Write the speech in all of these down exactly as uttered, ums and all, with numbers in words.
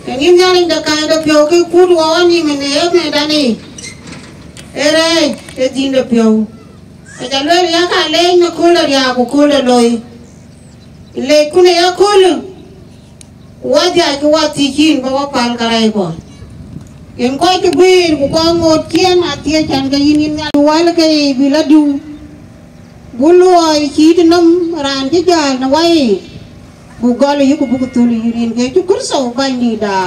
Ë ŋïn Nhialic de kääc de piɔ̈u ke kut wɔ ɣɔn yïm në ëmëndan ë rɛɛc ë dhïn de piɔ̈u. Aca lueel, yak aa leec në kööl de riääk ku kööl de loi. Leec kun ë yaköölë, ku wɔ dhiac ke wɔ thiëc yïn bä wɔ päl karɛc bɔ̈. Yen kɔc cï guiir ku kɔc ŋoot ciëën athiëc, cän ke yïn, yïn Nhialic, wäl ke yiic bï lɔ diu, buk luɔi cït nɔm raan cï jäl në wai yiic, buk gɔl ë yï ku buk thöl ë yï rin ke Yecu Kërtho Bänydïïtda.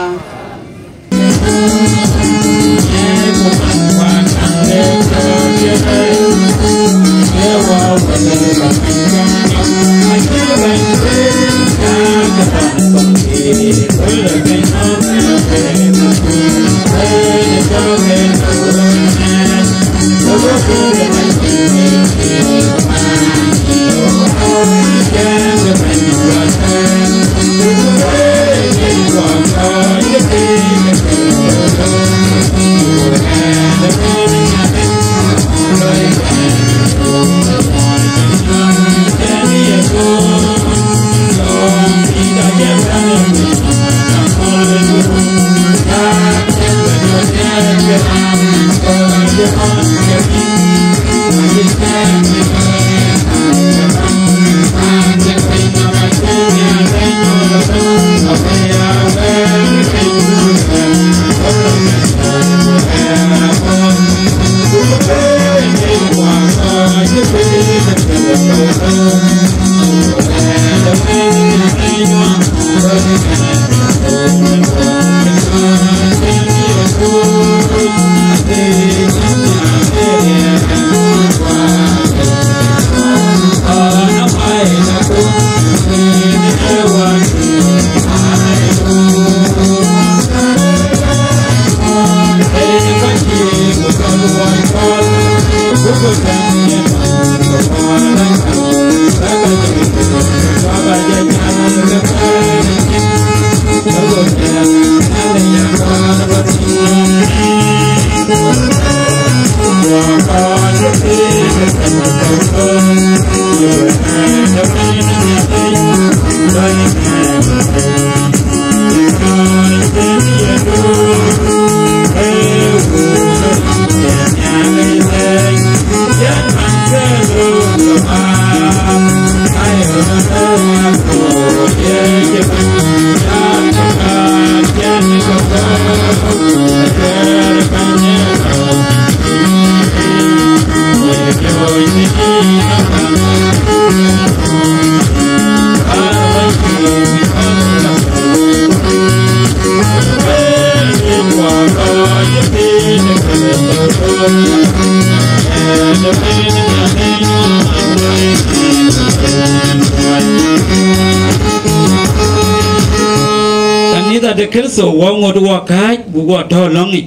Kanitha de Kërtho, wɔ ŋot wɔ kääc, buk wɔ tɔ̈ lɔ̈ŋic,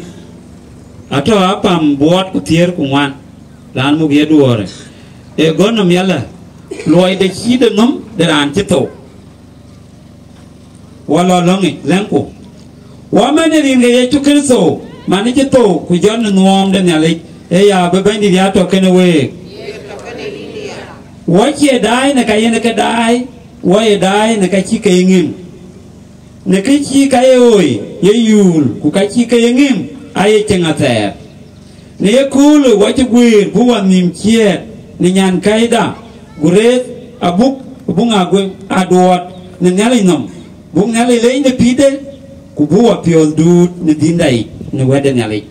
atɔ̈ apam buɔɔt ku thiëër ku ŋuan, raan muk ye duɔɔrë. Ee gɔ̈n nɔm yala, luɔi de cïï de nɔm de raan cï thou. Wɔ lɔ lɔ̈ŋic, lɛ̈ŋku. Wɔ mɛn ë rin ke Yecu Kërtho, man cï thou ku jɔt në nuɔɔm de Nhialic, ee ya bï Bɛ̈nydït ya tɔ̈ kenë week. Wɔ cie daai në ka yen ke daai, wɔ ye daai në ka cï ke ye ŋim. Në kë cï ka ye ɣoi ye yuul, ku ka cï ke ye ŋim aye ceŋ athɛɛr. Në ye köölë wɔ cï guëër bï wɔ nhïïm ciɛɛt në nyankäida, ku rëëth abuk, buk ŋa guëër aduɔɔt në Nhialic nɔm, buk Nhialic leec në pïïrde, ku bï wɔ piɔ̈ɔ̈th duut në dhïnda yic në wɛ̈t de Nhialic.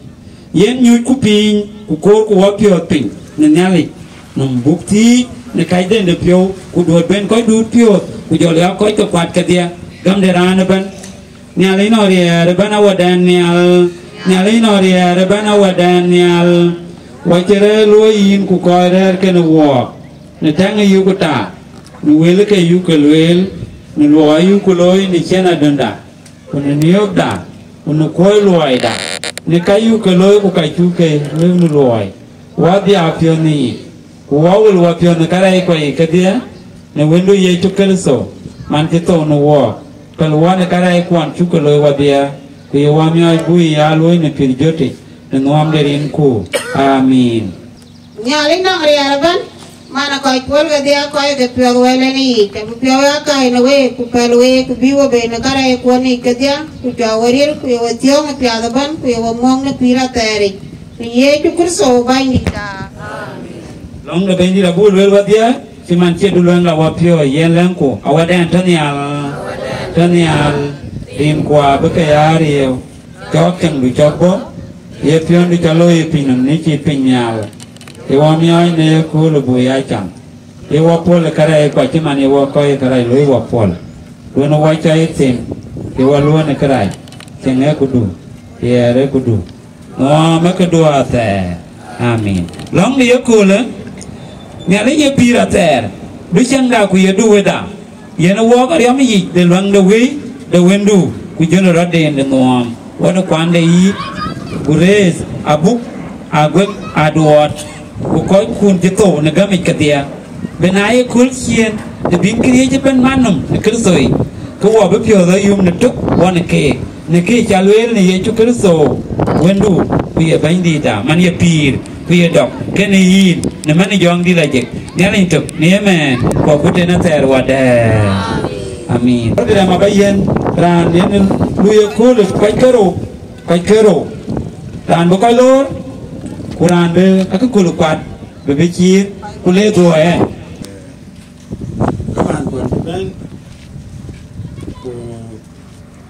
Yen nyucku piny, ku koorku wɔ piɔ̈ɔ̈th piny në Nhialic nɔm, buk thiic në kacden de piɔ̈u, ku duɔ̈t ben kɔc duut piɔ̈ɔ̈th, ku jɔl ya kɔc ke kuat kedhie, gam de raan ëbɛ̈n. Nhialic nɔn riɛɛr ëbɛ̈n awädɛn nhial, Nhialic nɔn riɛɛr ëbɛ̈n awädɛn nhial. Wɔ cï rɛ̈ɛ̈r luɔ̈i yïn ku kɔc rɛ̈ɛ̈r kenë wuɔɔk, në tɛ̈ŋ ë yuk taak, në wël ke yuk ke lueel, në luɔi yuk looi në ciɛɛn adönda, ku në niöökda, ku në kuɔ̈i luɔida, në ka yuk ke looi ku ka cuk ke lëu në luɔi. Wɔ dhiau piɔ̈n në yic, ku wɔ wël wɔ piɔ̈n në karɛc kuɔ yic kedhie, në Wëndu Yecu Kërtho, man cï thou në wuɔɔk. Pɛ̈l wɔ në karɛc kuɔn cuk ke looi wɔdhie, ku ye wɔ miɔɔc buk ya luɔ̈i në pïïr jötic, në nuɔɔm de rinku. Amin. Nhialic nɔŋ riɛɛr ëbɛ̈n. Man ë kɔc puɔl kedhie, kɔc ke piɔ̈ɔ̈th wɛl en yiic, abï piɔ̈u ya kac në week, ku pɛ̈l week, ku bï we bei në kärɛckuɔn yiic kedhie, ku cɔk we riël, ku ye we thiɔ̈ɔ̈ŋ ë piath ëbɛ̈n, ku ye we muɔ̈ŋ në pïïr athɛɛr yic, në Yecu Kërtho Bɛ̈nydïïtda. Lɔ̈ŋ de Bɛ̈nydït abuk lueel wädhie, cï man cï du luɛŋ la wapiɔ̈ɔ̈c, yen lɛ̈ŋku, Awadɛn tɔ̈ nhial, tɔ̈ nhial, rin kua bï ke ya riëëu, cɔk tiŋdu cɔk bɔ̈, ye piɔ̈ndu cɔk looi ë piny nɔm në cï piny nhial, ye wɔ miɔɔc në ye kööl buk ya cam, ye wɔ puɔl ë kärɛc kɔc cï man ye wɔ kɔc ë kärɛc looi wɔ puɔl, duön wɔ cɔc ë them, ye wɔ luɔ̈n ë kërac, cieŋ ë këdu, riɛɛr ë këdu. Ŋɔɔm ë këdu athɛɛr. Amin. Lɔ̈ŋ de yeköölë, Nhialic ye pïïr athɛɛr, du ciɛŋda ku ye du wëda, yen ë wɔɔk ariɔ̈m yic de luäŋ de wëi de Wëndu, ku jön rɔt den de ŋɔɔm, wɔ de kuan de yiic, ku rëëth abuk, aguek, aduɔɔt, ku kɔckun cï thou në gämic kedhie, bï na ye kööl ciëën, të bïn këriëëc ëbɛ̈n man nɔm në Kërtho yic, ke wɔ bï piɔ̈ɔ̈th ɣa yum në tök wɔ në keek, në kë ca lueel në Yecu Kërtho Wëndu, ku ye Bɛ̈nydïïtda, man ye pïïr, ku ye dɔk, kenë yïn, në man ë Jɔŋdït Lajik, Nhialic tök, në ye mɛɛn, ku agut tën athɛɛr wadɛ̈ɛ̈r. Amin. Rɔt rɛm aba yiɛ̈n, raan yen lui ë kööl ë kɔc kerou, kɔc kerou, raan bï kɔc loor, ku raan bï akëköl kuat, bï bï ciir, ku le dhuɔɔi ë. Kaman kuɔn cï bɛ̈n, ku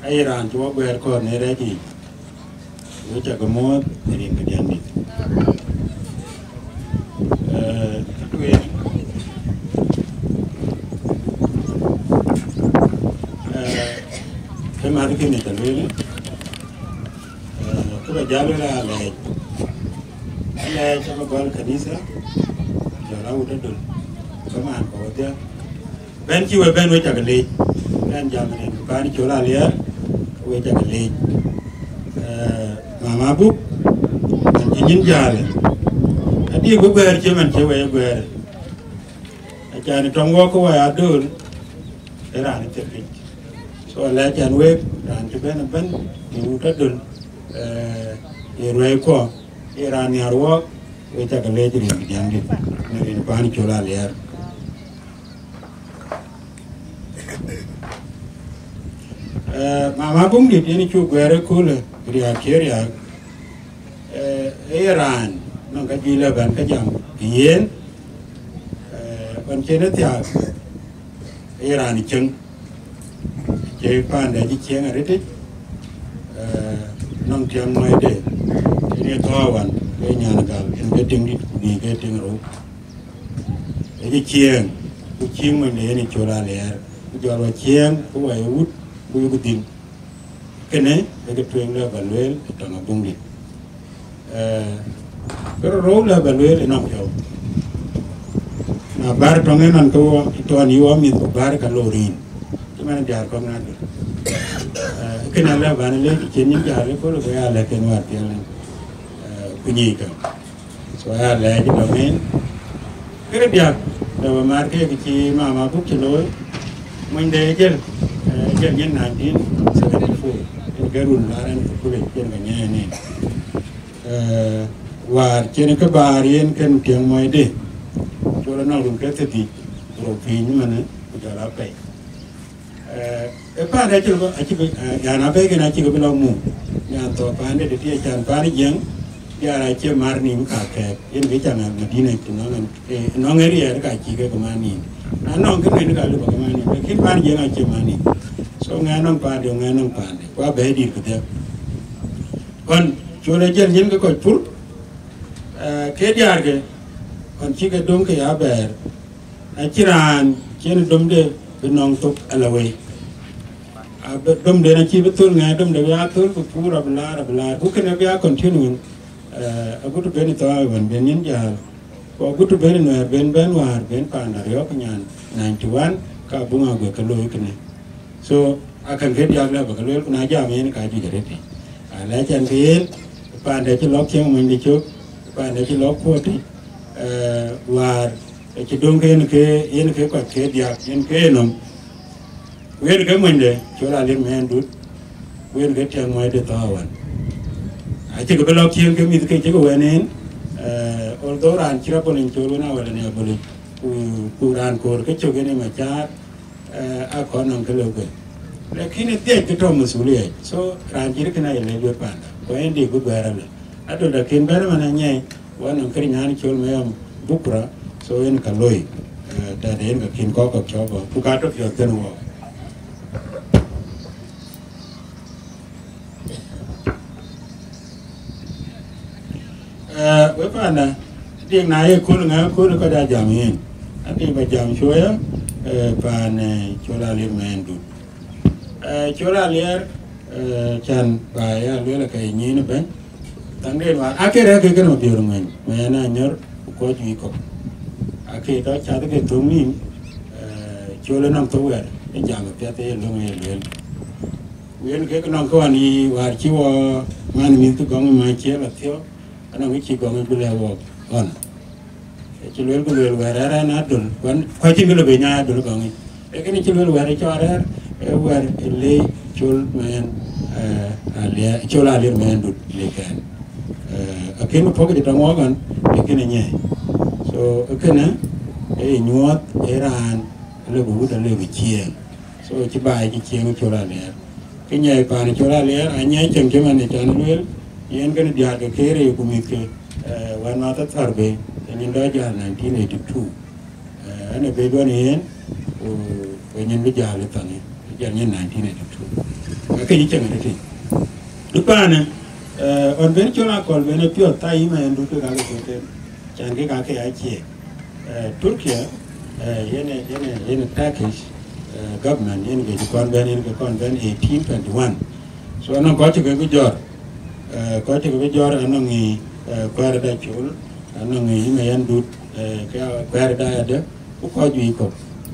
aye raan cï wɔ guɛɛr kɔ̈ɔ̈th në rɛ̈c yiic, we cä ke muɔ̈ɔ̈th ë rin ke Diɛ̈ndït. Eh, atueŋ, eh, ke mäth kënë cä lueel, eh, ku bä jäl wël aa lɛɛc, aa lɛɛc abä gɔl kanitha, jɔl awut adöl, kaman kɔ̈u adhia. Bɛ̈n cï we bɛ̈n, we cä ke leec. Bɛ̈n jam rin paan col aliɛɛr, we cä ke leec. Eh, mama buk, man cï nyin jääl, adï bï guɛɛr cï man cï we ye guɛɛr. Acan tɔŋ wɔ ke wɔ ya döör, ë raan ë thiërkic. So, alɛɛc ɛn wek, raan cï bɛ̈n ëbɛ̈n, në wut adöl, eh, ye ruɛɛi kuɔ, ye raan nhiar wɔɔk, we cä ke leec rin Diɛ̈ndït, në rin paan col aliɛɛr. Eh, mama Buŋdït yen cuk guɛɛr ëköölë riääk cie riääk, eh, ë ye raan nɔŋ ka juëc lɔ bɛ̈n ke jam ë yen, eh, ɣɔn cïn ë thiaak, ë ye raan ë cieŋ, cie paanda cï cieŋ arëtic, eh, nɔŋ tiɛm muɔɔcde, yen ye thɔ̈ɔ̈r wan, ke nyan gal, yen ke tiŋ dït, ku bï ke tiŋ rou. Ë cï cieŋ, ku cï mony de yen ë col aliɛɛr, ku jɔl wa cieŋ, ku wa ye wut, ku yök dhil. Kënë ë kë tueŋ lɔ bä lueel ë tɔŋ Abuŋdït. Eh, kë rou lɔ bä lueel ë nɔm piɔ̈u. Na bär tɔŋ ënɔn ke wɔ, tɔn yï wɔ mïth ku bär ka lor yïn. Cï man diäär kɔ̈k na döt. Eh, kënë lɔ bän lec cïn nyin diäär ëköl ku ya lɛ̈k en wäär piɛl, eh, ku nyic käŋ. So, ya lɛɛc dɔm en. Kërë diäk, dɔm ë mar kek cï mama buk cï looi. Monyde jël, eh, jël nyin nineteen seventy-four. Yen ke run lar en ke kulec, yen ke nyɛɛn en. Eh, wäär cïn kë bäär yen kën tiɛŋ mɔcde. Col anɔŋ run ke thiërdhïc, ku rou piny ëmënë, ku jɔl apɛi. Eh, ë paande acï bï, acï bï, eh, yan abɛ̈ɛ̈i kën acï bï lɔ muk. Yan thɔ̈k paande tëtï acan paan ë Jiëŋ, diäär acie mar nïïm kakɛ̈ɛ̈k. Yen kë caŋ Madina të nɔŋ en, eh, nɔŋ en riɛɛr ka cï ke ke man nïïm. Na nɔŋ kë ŋën ka lupɔ ke man nïïm. Lakin paan ë Jiëŋ acie man nïïm. So ŋɛn nɔŋ paande, ŋɛn nɔŋ paande. Ku abɛ̈ɛ̈i dït këdhie. Ɣɔn col ë jël nyin ke kɔc pur, eh, ke diäärke, ɣɔn cï ke döŋ ke ya bɛ̈ɛ̈r. Acïn raan cïn domde bï nɔŋ thok ala wei. Abï, domden acï bï thöl ŋɛɛr, domde bï ya thöl, bï puur abï laar, abï laar. Ku kënë bï ya continuing, eh, agut ben thɔɔi wën ben nyin jäl. Ku agut ben nuɛɛr ben bɛ̈n wäär ben paanda riɔ̈ɔ̈k nyan ninety one, ka buŋ aguek ke looi kënë. So, akën ke diäk lɛ bä ke lueel, ku na jam yen ka juëc arëët. Alɛɛc ɛn ke yen, paanda cï lɔk cieŋ monyde cök, paanda cï lɔk kuɔ̈t, eh, wäär Ë cï döŋ ke yen ke, yen ke kɔc ke diäk, yen ke enɔm. Ku yen ke monyde, col alim mɛɛn dut, ku yen ke tiɛŋ muɔɔcde thɔɔr wan. Acï ke bï lɔ cieŋ ke mïth ke cï ke wɛn en, eh, although raan cï rɔt bɔl en col wën awɛl en ya bɔl en. Ku, ku raan koor ke cök yen ë Macar, eh, akɔn nɔŋ kë lëu ke. Lakin ë dhiëc kë tɔ̈ masulia. So, raan cït kënë aye lec wek panda. Ku en dï bï guɛɛr alë. Adöl da kin bɛ̈n ëmën anyɛi, wa nɔŋ kër nyan col mayam bukura, so en ka loi. Eh, tɛ̈dë en ka kin kɔ̈k kɔ̈k cɔk bɔ̈. Ku ka tɔ̈ piɔ̈th kënë wɔ. Eh, we panda, diëk na ye köl ŋa köl kɔc a jam yen. Adï ba jam cuɔya, eh, pan, eh, col Aliɛr mɛɛndu. Eh, col Aliɛr, eh, can ba ya luel ka ye nyin bɛ̈n. Thaŋ den war, ake rɛ̈k ke kënë Mabiör Ŋuɛny, mɛɛn Anyɔr, ku kɔc juëc kɔ̈k. Ake tɔ̈ cath ke thöŋ nïm, eh, col ënɔŋ thok wɛ̈t, ë jam apiɛth ë ye löŋ ë ye luel. Ku yen kek nɔŋ kë ɣɔn yï wäär cï wɔ man mïth kë gɔŋ ë mac ciël athiɔ̈k, anɔŋ kë cï gɔŋ ë bï lɛ̈k wɔ ɣɔn. Ë cï luel ku luel wɛ̈ɛ̈r rɛ̈ɛ̈r ɛn adöl, kuan, ku acïn kë lɔ bï nyaai adöl gɔŋ yic. Ee kënë cï luel wɛ̈ɛ̈r ë cɔɔr rɛ̈ɛ̈r, ee wɛ̈ɛ̈r ë le col mɛɛn, eh, Aliɛr, col Aliɛr mɛɛndun le kɛn. Eh, akën puɔ̈k cï tɔŋ wɔ ɣɔn, ee kënë nyiɛɛi. So, ee kënë, ee nyuɔɔth, ee raan, lëu bï wut alëu bï ciëën. So, cï baai cï cieŋ col Aliɛr. Kë nyiɛɛi paan col Aliɛr, a nyiɛɛi cieŋ cï man ë can lueel, yen kënë diäär ke keer ë ku mïth ke, eh, wɛ̈t Mathar Thɔ̈r Bey, ë nyin dɔ̈ jäl nineteen eighty-two. Eh, ɛn ë bey duɔ̈n yen, ku, ku nyin bï jäl ë thaŋ ë, jäl nyin nineteen eighty-two. Ka kë yï cieŋ ë tëtï. Duk paanë, eh, ɣɔn ben col akɔ̈l ben ë piɔ̈th, thaa yï ma yen duk ke ka ke tëtën, can ke ka ke a cie. Eh, Turkey, eh, yen, yen, yen Turkish, eh, government, yen ke cï kɔn bɛ̈n, yen ke kɔn bɛ̈n eighteen twenty-one. So, anɔŋ kɔc cï ke bï jɔt, eh, kɔc cï ke bï jɔt, anɔŋ ŋi, eh, kuɛɛr da col, anɔŋ ŋi yï ma yɛn dut, eh, ke kuɛɛr da yadë, ku kɔc juëc kɔ̈k.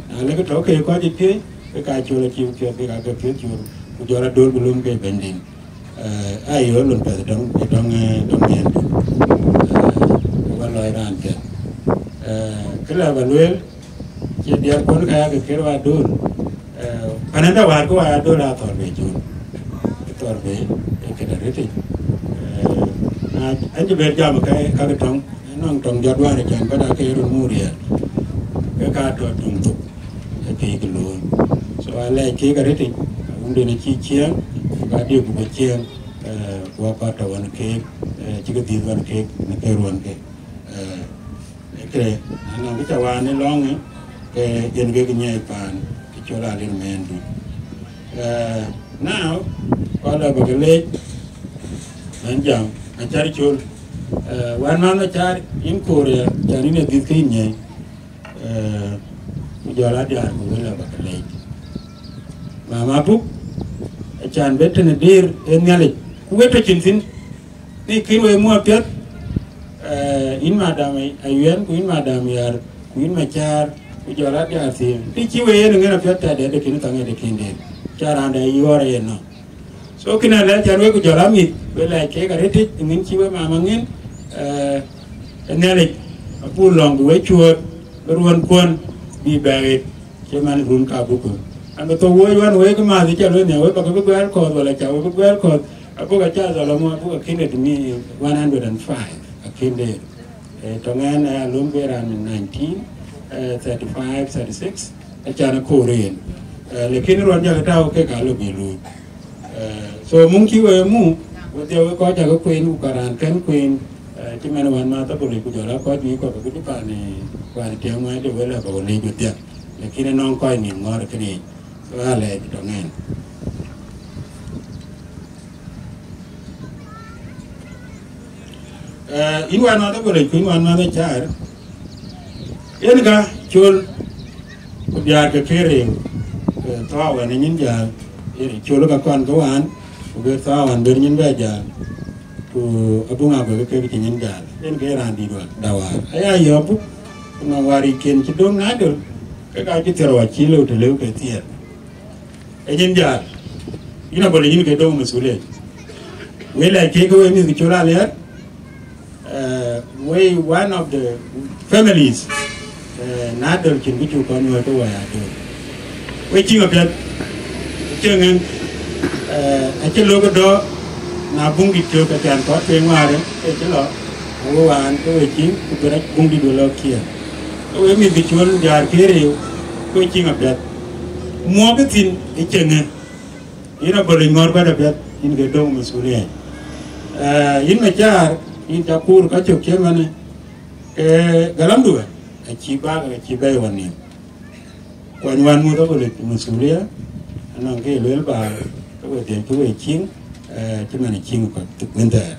Na lek tɔ̈ ke kɔc ë piëc, ke ka col acï piɔ̈th, ke ka ke piɔ̈th col, ku jɔt adöl ku lom ke bɛ̈nden. Eh, ayo lon pɛth dɔŋ, dɔŋ, eh, dɔŋ yen. Eh, wa lɔi raan piɛth. Eh, kë la ba lueel, cï diɛɛr kuɔn ka ya ke kër wa döl. Eh, panënda wäär ke wa ya döl a Thɔ̈r Bey col. Thɔ̈r Bey, e këda rëtic. Eh, na, an cï ber jam ka, ka ke tɔŋ, nɔŋ tɔŋ jɔt wäär can bä da ke run mu riɛl. Ke ka tɔ tuŋ thok. Ë kek looi. So, alɛɛc kek arëtic, awunden acï ciëŋ, ku ka diëk ku bï ciëŋ, eh, ku akɔt tɔ ɣɔn keek, eh, cï ke dhiëth ɣɔn keek, në ke ruɔn ke. Eh, ë ke, anɔŋ kë ca wään ë lɔŋë, ke yen kek nyiɛɛi paan, kë cɔl Aliɛr mɛɛndu. Eh, now, kɔn la bä ke leec, bɛ̈n jam, acar col. Eh, wään man acar, yïn koor ya, can yïn ë dhiëth ke yïn nyiɛɛi. Eh, ku jɔl a diäär ku wël abä ke leec. Mama buk, acan bë tënë dëër ë Nhialic, ku wek tɔ cin thïn, ni kën wek muɔ̈ɔ̈th piɛth, eh, yïn madam Ayuɛn, ku yïn madam Yar, ku yïn Macäär, ku jɔl a diäär thïn. Të cï wek yen ŋën apiɛth tɛ̈dɛ̈ de kën thaŋ ë de kën dëër, ca raan dɛ yuɔɔr ë yen nɔm. So, kënë alɛ̈th can wek ku jɔl a mïth, we lɛc kek arëtic, ë ŋën cï we mama ŋën, eh, ë Nhialic, abuk lɔ̈ŋ bï we cuööt, bï ruɔ̈nkuɔ̈n bï bɛ̈ɛ̈i, cï man run ka buk. An, bï thok wööc wän wek mäth cä lueel nhial, wek bä ke bï guɛɛr kɔ̈th, wala cä we bï guɛɛr kɔ̈th, abuk acä dhɔl amɔ, abuk akënë të mi one hundred and five, akënë. Eh, tɔŋ ɛn, eh, alöm ke raan nineteen, eh, thirty-five, thirty-six, acan akoor en. Eh, lakin ruɔn jɔl tääu ke ka lɔ bï luui. Eh, so muŋ cï we mu, we dhiau we kɔc cä ke kueen, ku ka raan kɛn kueen, eh, cï man wän Mathar Bol ku jɔl a kɔc juëc kɔ̈k ke bï pan, eh, pan tiɛŋ wɛ̈ɛ̈t de we lɛ bä we leec we dhiau. Lakin ënɔŋ kɔc nïïm ŋɔ̈ɔ̈r kënë yic. So alɛɛc tɔŋ ɛn. Eh, yïn wän Mathar Bol ku yïn wän Mathar Cäär, yen ka col ku diäär ke kër rëëu, eh, thɔ̈ɔ̈u wän ë nyin jäl, yen col ka kɔn ke wään, ku ber thɔ̈ɔ̈u wän ber nyin bɛ jäl, ku abuk ŋa guek ke kek cï nyin jäl, yen ke raan dït wän da wäär. Aya yɔ̈ɔ̈k buk, ku nɔŋ wäriicken cï döŋ na döl, ke ka cï thiär wä cï lëu të lëu ke thiëër. Ë nyin jäl, yïn abol yïn ke döŋ masulia. We lɛc kek ke we mïth ke col Aliɛr, eh, we one of the families, eh, na döl cïn bï cuk kɔn nyuɔɔth ke wä ya döl. We cïŋ apiɛth, cieŋ ɛn, eh, acï lok ë dɔ̈, na buŋ dït cök ke thian kɔt tueŋ wäär, ke cï lɔ, we wään ke we cïŋ, ku bï rac buŋ dït we lɔ kiɛ̈ɛ̈n. Wek mïth ke col diäär ke rëëu, ku ciŋ apiɛth. Muɔɔk ë thïn ë ceŋë. Yïn abɔl ë ŋɔ̈ɔ̈r bɛ̈t apiɛth, yïn ke döŋ masulia. Eh, yïn Macar, yïn ca kuur ka cök cï ëmënë, ke galamdu ë, acï bak, acï bɛ̈ɛ̈i wan nïïm. Kuany wan ŋuɔ̈t abɔl ë masulia, anɔŋ ke lueel ba, ke we dhiëc, ke we ciŋ, eh, cï man ciŋ kɔc wën thɛɛr.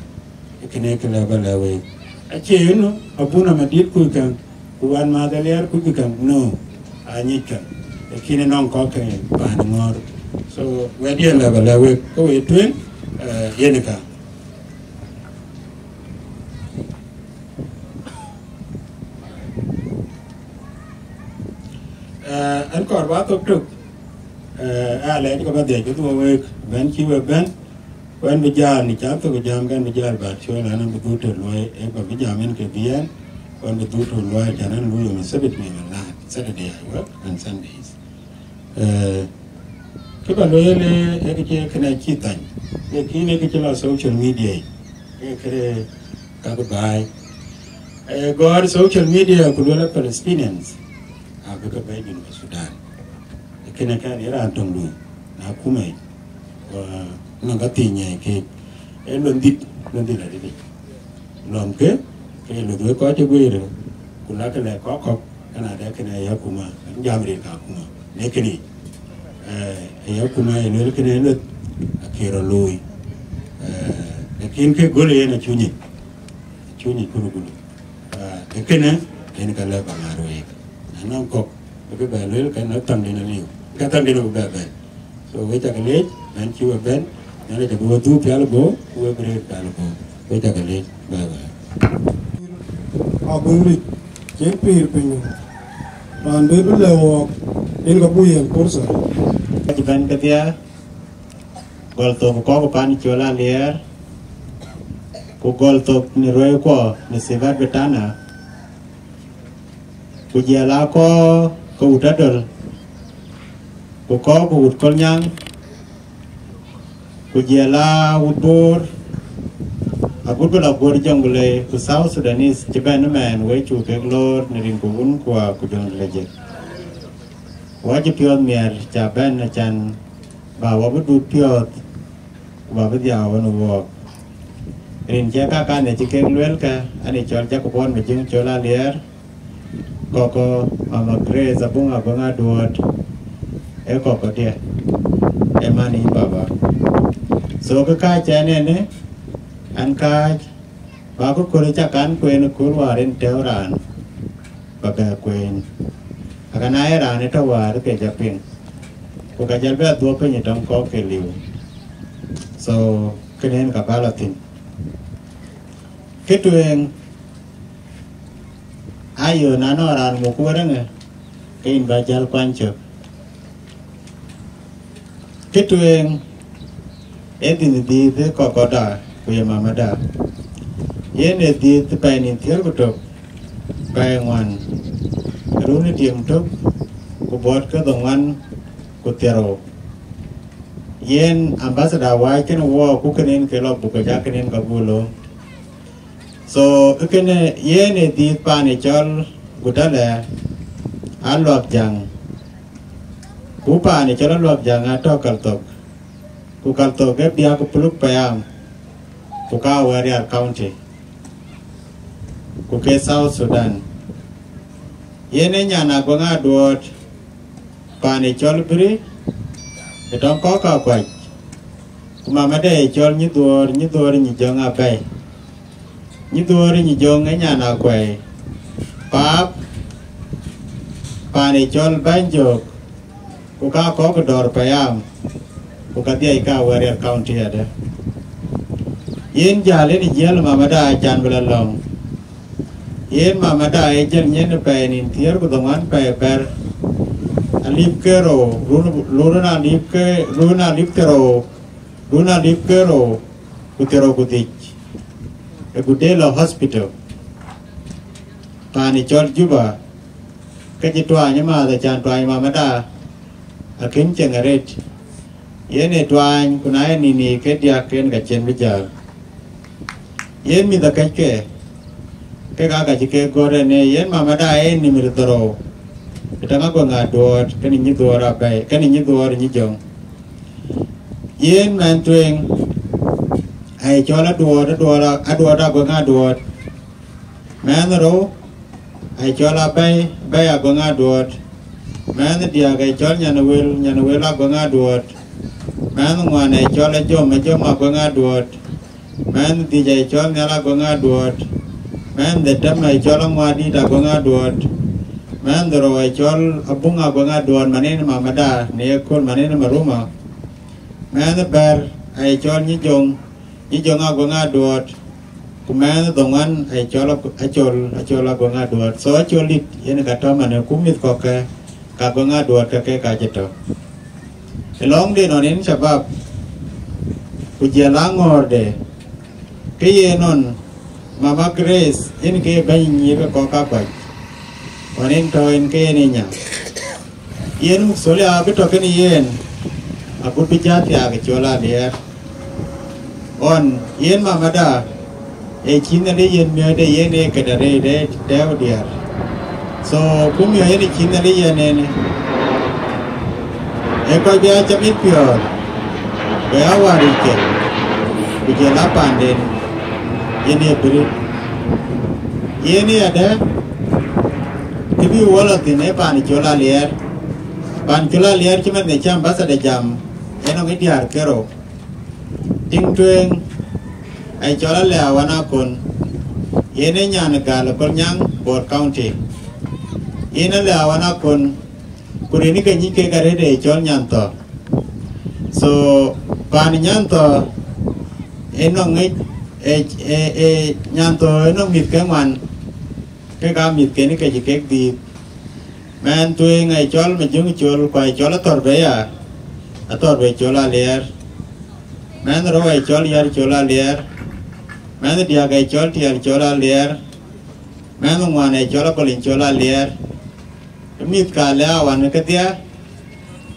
Kënë kë lɛ̈k ba lɛ̈k week. Acie yen nu, abun amadït kuc käŋ, ku wan Mathaliɛɛr kuc käŋ, no, anyic käŋ. Lakin ënɔŋ kɔ̈k ke paan ŋɔ̈ɔ̈r. So, wɛ̈t yen lɛ̈k ba lɛ̈k week, ke we tueŋ, eh, yen ë ka. Eh, an kɔɔr ba thok tök, eh, alɛɛc ke ba dhiëc ke dhuɔ̈k week, bɛ̈n cï we bɛ̈n, ku ɛn bï jäl në cäk thok jam, ke ɛn bï jäl bä cuɔl, an, an bï dhuk tök luɔi, ee ba bï jam ɛn ke bï ɛn, ku ɛn bï dhuk tök luɔi, cän ɛn lui yom Sabit, mi man laat, Saturday I work and Sundays. Eh, kë ba lueel, eh, ee kë cï kënë cï thany, lakin ee kë cï lɔ social media, ee kë kakë baai. Eh, gɔ̈ɔ̈r social media ku lueel Palestinians, abï ke bɛ̈ɛ̈i Junub Sudan. Kënë kɛn ye raan töŋ lui, na kumai, wa, nɔŋ ka thii nyɛɛi keek. Ee luɔn dhït, luɔn dhït adï. Lɔm ke, ke luth wek kɔc cï guëër, ku lakë lɛ̈k kɔ̈k kɔ̈k, ɛn adɛ kënë ya kuma, jam rin ka kuma. Ne kënë, eh, ya kuma ye luel kënë lueth, akë rɔ looi. Eh, lakin ke gol yen acunyi, acunyi kulu kulu. Eh, ke kënë, yen ka lɛ̈k ba ŋaar week. Na nɔŋ kɔ̈k, ke bɛ luel kënë thaŋ den aliu. Ka thaŋ den ku bɛ bɛ̈n. So, we cak leec, mɛn cï we bɛ̈n, mɛn acä bï we dhuk pial go, ku we bï rëër pial go. We cak leec, bye bye. Aguŋ ric, cïn pïïr piny. Raan bï bï lëu wɔɔk, yen ka buk yiɛ̈n pursa. Cï bɛ̈n kedhie, gɔl thok kɔ̈k pan col aliɛɛr, ku gɔl thok në ruɛ̈i kuɔ në Sibat Bitana, ku jiɛl aa kɔ̈k ke wut Adöl, ku kɔ̈k ke wut Kolnyaŋ, ku jiɛl aa wut Bor, agut bï lɔ Bor Jonglei, ku South Sudanese cï bɛ̈n ëmɛn, wek cuk kek loor në rin ku wun kua ku Jonglei jek. Wɔ cï piɔ̈ɔ̈th miɛt ca bɛ̈n acan ba wɔ bï dut piɔ̈ɔ̈th, ku ba bï dhiau ɣɔn ë wɔɔk. Rin cï kakan ë cï kek luelkë, an, ë cɔl Jacob Won Majiŋ col aliɛɛr, kɔkɔ Mama Grace Abuŋ Abuŋ Aduɔɔt, ee kɔkɔdiɛ, ee man yï baba. So, kë kääc ɛn ënë, an kääc, ba kë köl ca kan kueen ë köl wäär en tɛ̈ɛ̈u raan, ba bɛ kueen. Aka na ye raan ë tɔ̈ wäär ke jɔ piŋ, ku ka jɔl bɛ dhuɔ̈k piny ë tɔŋ kɔ̈k ke liu. So, kënë en ka bä lɔ thïn. Kë tueŋ, ayo, na nɔŋ raan muk wërëŋë, ke yïn bä jäl kuany cök. Kë tueŋ, ee dhiëth dhiëth kɔkɔda ku ye mamada. Yen ee dhiëth pɛɛi nïn thiëër ku tök, pɛɛi ŋuan, run ë tiëm tök, ku buɔt ke dhoŋuan ku thiërou. Yen ambassador wääc kënë wɔ, ku kënë en ke lɔ buk ke jak kënë en ka buk looi. So, kënë yen ë dhiëth paan ë cɔl Gutala Aluak Jaŋ. Ku paan ë cɔl Aluak Jaŋ atɔ̈ Kalthok. Ku Kalthok ke biäk ku Puluk Payam. Ku ka Awerial County. Ku ke South Sudan. Yen ë nyan Aguɛŋ Aduɔɔt. Paan ë cɔl Bïri, ë tɔŋ kɔ̈k ka kuac, ku mamade ë cɔl Nyidhuɔɔr, Nyidhuɔɔr ë Nyijɔŋ abɛ̈i. Nyidhuɔɔr ë Nyijɔŋ ë nyan Akuɛi. Paap, paan ë cɔl Bɛ̈ny Jök, ku ka kɔ̈k Dɔ̈ɔ̈r Payam, ku ka dhiac ka Awerial County adë. Yen jäl yen ë jiël mamada acan bï lɔ lɔ̈ŋ. Yen mamada ë jël nyin pɛɛi nïn thiëër ku dhoŋuan pɛɛi bɛ̈t. Alip ke rou, run, run alip ke, run alip ke rou, run alip ke rou, ku thiërou ku dhiëc. Ë ku dee lɔ hospital. Paan ë cɔl Juba, ke cï tuany ë maath acan tuany mamada, akën ceŋ arëët. Yen ë tuany, ku na ye nïn yiic ke diäk, yen ka cïn bï jäl. Yen mïth akëcke, Kek aa ka cï kek gɔ̈t ënë, yen mamada ee nimir dhorou, ë tɛ̈ŋ Aguek Aduɔɔt, kënë Nyïdhuɔɔr Abɛ̈i, kënë Nyïdhuɔɔr Nyïjöŋ. Yen mɛnh tueŋ, aye cɔl Aduɔɔt, Aduɔɔt, Aduɔɔt Aguek Aduɔɔt. Mɛnh rou, aye cɔl Abɛ̈i, Abɛ̈i Aguek Aduɔɔt. Mɛnh diäk, aye cɔl Nyanwël, Nyanwël Aguek Aduɔɔt. Mɛnh ŋuan, aye cɔl Ajom, Ajom Aguek Aduɔɔt. Mɛnh dhïc, aye cɔl Nhial Aguek Aduɔɔt. Mɛnh dhetem, aye cɔl Aŋuadït Aguek Aduɔɔt. Mɛnh dhorou, aye cɔl Abuŋ Aguek Aduɔɔt, manin mamada, në ye kööl manin Maruma. Mɛnh bɛ̈t, aye cɔl Nyïjöŋ, Nyïjöŋ Aguek Aduɔɔt. Ku mɛnh dhoŋuan, aye cɔl Ak-, Acol, Acol Aguek Aduɔɔt. So Acol dït, yen ka tɔ̈ manë, ku mïth kɔ̈k ke, ka Aguek Aduɔɔt ke ke ka cï tɔ̈. Ë lɔŋde nɔn yen shabab, ku jɔl a ŋɔ̈ɔ̈rde, ke ye nɔn, Mama Grace, yen ke bɛ̈ny nyïïr ke kɔc kakuac, ɣɔn yen tɔ̈ yen ke yen ë nya. Yen muk thöl ya bï tɔ̈ kënë yen, agut bï jat thiaak cɔl Aliɛɛr. Ɣɔn, yen mamada, ee cïn Nhialic yen miɔ̈c de yen ee këde rëër de tɛ̈ɛ̈u diäär. So, ku miɔ̈c yen cïn Nhialic yen ënë. Ee kɔc bï a cam yït piɔ̈ɔ̈th, ku ya wäär yic ke, ku jɔl a paanden, yen ee bï rëët. Yen ee adɛ̈, kë bï wɔ lɔ thïn ee paan cɔl Aliɛɛr. Paan cɔl Aliɛɛr cï man në cï ambassador jam, yen nɔŋ ë diäär kerou. Tiŋ tueŋ, aye cɔl Alɛ̈u Awan Akon, yen ee nyan ë gäl ë Kolnyaŋ, Bor County. Yen Alɛ̈u Awan Akon, ku rin ke nyic kek arëët ee cɔl Nyanthɔ. So, paan Nyanthɔ, ë nɔŋ ŋic, ë, ë, ë, Nyanthɔ ë nɔŋ mïth ke ŋuan, kek aa mïthken ke cï kek dhiëëth. Mɛnh tueŋ aye cɔl Majöŋ Col, ku aye cɔl Athɔ̈r Bɛ̈i ya, Athɔ̈r Bɛ̈i Col Aliɛɛr. Mɛnh rou aye cɔl Yär Col Aliɛɛr. Mɛnh diäk aye cɔl Tiɛɛl Col Aliɛɛr. Mɛnh ŋuan aye cɔl Akoliny Col Aliɛɛr. Mïth ka Alɛ̈u Awan kedhie,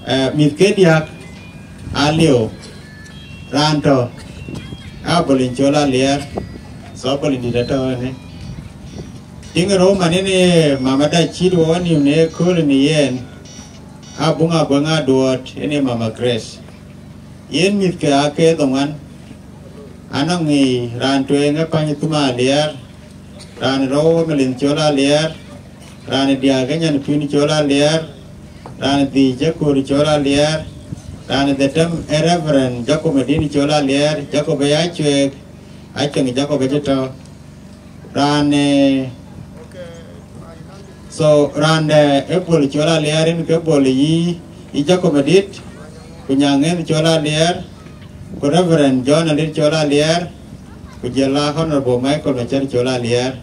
eh, mïth ke diäk aliu. Raan tɔ̈, Akoliny Col Aliɛɛr, so Akoliny dït atɔ̈ ënë. Tiŋ rou man yen ee mamada cït wɔ nïïm në kööl në yen, Abuŋ Aguek Aduɔɔt, yen ee Mama Grace. Yen mïthke aa ke dhoŋuan, anɔŋ ŋic raan tueŋ ë Pany Thum Aliɛɛr, raan rou ë Malith Col Aliɛɛr, raan diäk ë Nyanpïn Col Aliɛɛr, raan dhïc ë Kur Col Aliɛɛr, raan dhetem ë Reverend Jacob Madini Col Aliɛɛr, Jacob ë ya cueek, Acueŋ Jacob ë cï tɔ̈. Raan, eh, so, raan de ë Bol Col Aliɛɛr, yen ke Bol yï, yï Jacob Madït, ku Nyaŋ yen Col Aliɛɛr, ku Reverend John Alit Col Aliɛɛr, ku jɔl a Honorable Michael Machar Col Aliɛɛr.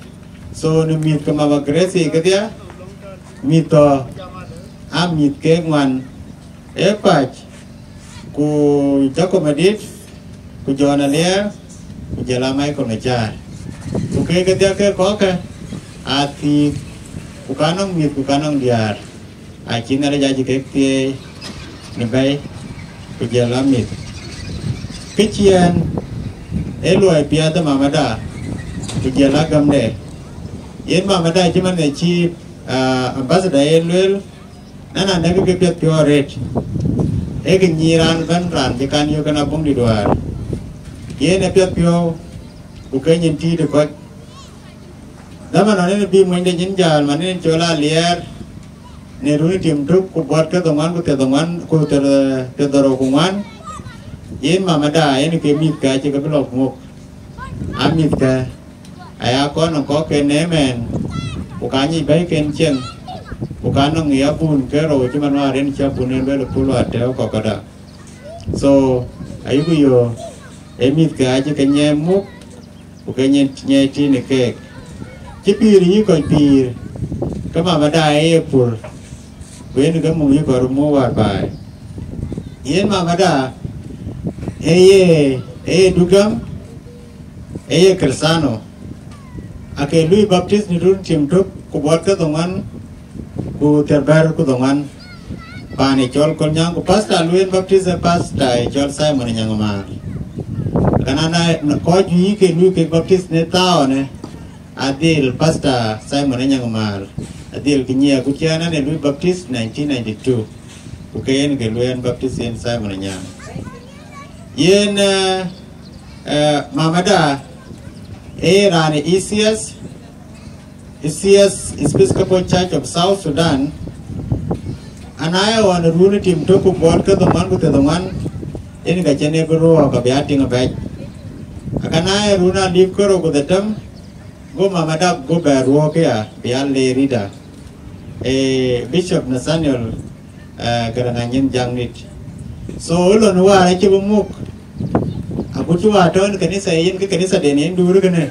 So, në mïth ke Mama Grace kedhie, mïth tɔ̈, aa mïth ke ŋuan, ee Pac, ku Jacob Madït, ku John Aliɛɛr, ku jɔl a Michael Machar. Ku kek kedhie ke kɔ̈kkë, aa thiëëk, ku ka nɔŋ mïth, ku ka nɔŋ diäär. Acï Nhialic acï kek thieei në bɛ̈i, ku jɔl a mïth. Kë ciɛɛn, ee luɔi piɛth ë mamada, ku jɔl a gamde. Yen mamada cï man ë cï, ah, ambassador ye lueel, na na dɛ̈k ke piɛth piɔ̈u arëët, ee kë nyic raan ëbɛ̈n, raan cï kan yök kën Abuŋdït wäär. Yen ë piɛth piɔ̈u, ku ke nyin tiit ë kɔc. Dhaman ɣɔn yen bï monyde nyin jäl, man yen Col Aliɛɛr, në run tim tök ku buɔt ke dhoŋuan ku thiërdhoŋuan ku thiër, thiërdhorou ku ŋuan, yen mamada yen ke mïthke acï ke bï lɔ muk. Aa mïthke, aya kɔn nɔŋ kɔ̈k ke neem ɛn, ku ka nyic bɛ̈iken cieŋ, ku ka nɔŋ ë abun ke rou cï man wäär yen cï abun en lueel ë pul wäär tɛ̈ɛ̈u kɔ̈kɔ̈da. So, ayuku yöök, ee mïthke acï ke nyiɛɛi muk, ku ke nyiɛɛi, nyiɛɛi tïït në keek. Cï pïïr yï kɔc pïïr, ke mamada ee ye pur, ku yen ke muk yï kɔc röt muk wäär baai. Yen mamada ee ye, ee ye dugam, ee ye Krithano. Ake lui baptith në run tim tök ku buɔt ke dhoŋuan ku thiërbɛ̈t ku dhoŋuan. Paan ë cɔl Kolnyaŋ, ku pastor lui en baptith ë pastor ë cɔl Simon Nyaŋ Maar. Kana na, na kɔc juëc ke lui kek baptith në thaaunë, adhil Pastor Simon Anyaŋ Maal, adhil kë nyiɛɛk ku cï ɛn ë lui baptist nineteen ninety-two, ku ke yen ke lui ɛn baptist yen Simon Anyaŋ. Yen, eh, eh, mamada, ee raan ë E C S, E C S, Episcopal Church of South Sudan, ana ye ɣɔn run tim tök ku buɔt ke dhoŋuan ku thiërdhoŋuan, yen ka cïn ë bï ruɔɔk abï a tiŋ abɛc. Akana ye run alip kerou ku dhetem, go mamada go bɛ ruɔɔk ya bï a le rida, eh, Bishop Nathaniel, eh, Garaŋ Anyin Jaŋ nit. So, ë lon wäär acï bï muk, agut cï wäär tɔ̈ në kanitha yen, ke kanitha den yen duur kënë,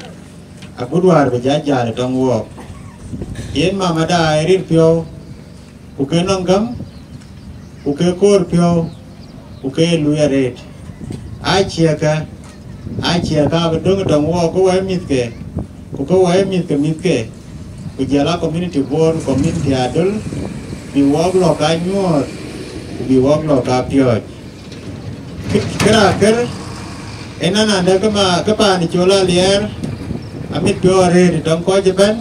agut wäär bï jal jal tɔŋ wɔɔk. Yen mamada ë rir piɔ̈u, ku ke nɔŋ gäm, ku ke koor piɔ̈u, ku ke luui arëët. Aciëkë, aciëkë abï döŋ tɔŋ wɔɔk ke wɛ̈i mïthke, ku ke wɛ̈i mïthke mïthke, ku jɔl a community Bor, community Adöl, bï wɔɔk lɔ ka nyuɔɔth, ku bï wɔɔk lɔ ka piɔ̈ɔ̈c. Kë, kë raan kër, ënɔn ande ke ma, ke paan col aliɛɛr, amit piɔ̈u arëët tɔŋ kɔc ëbɛ̈n,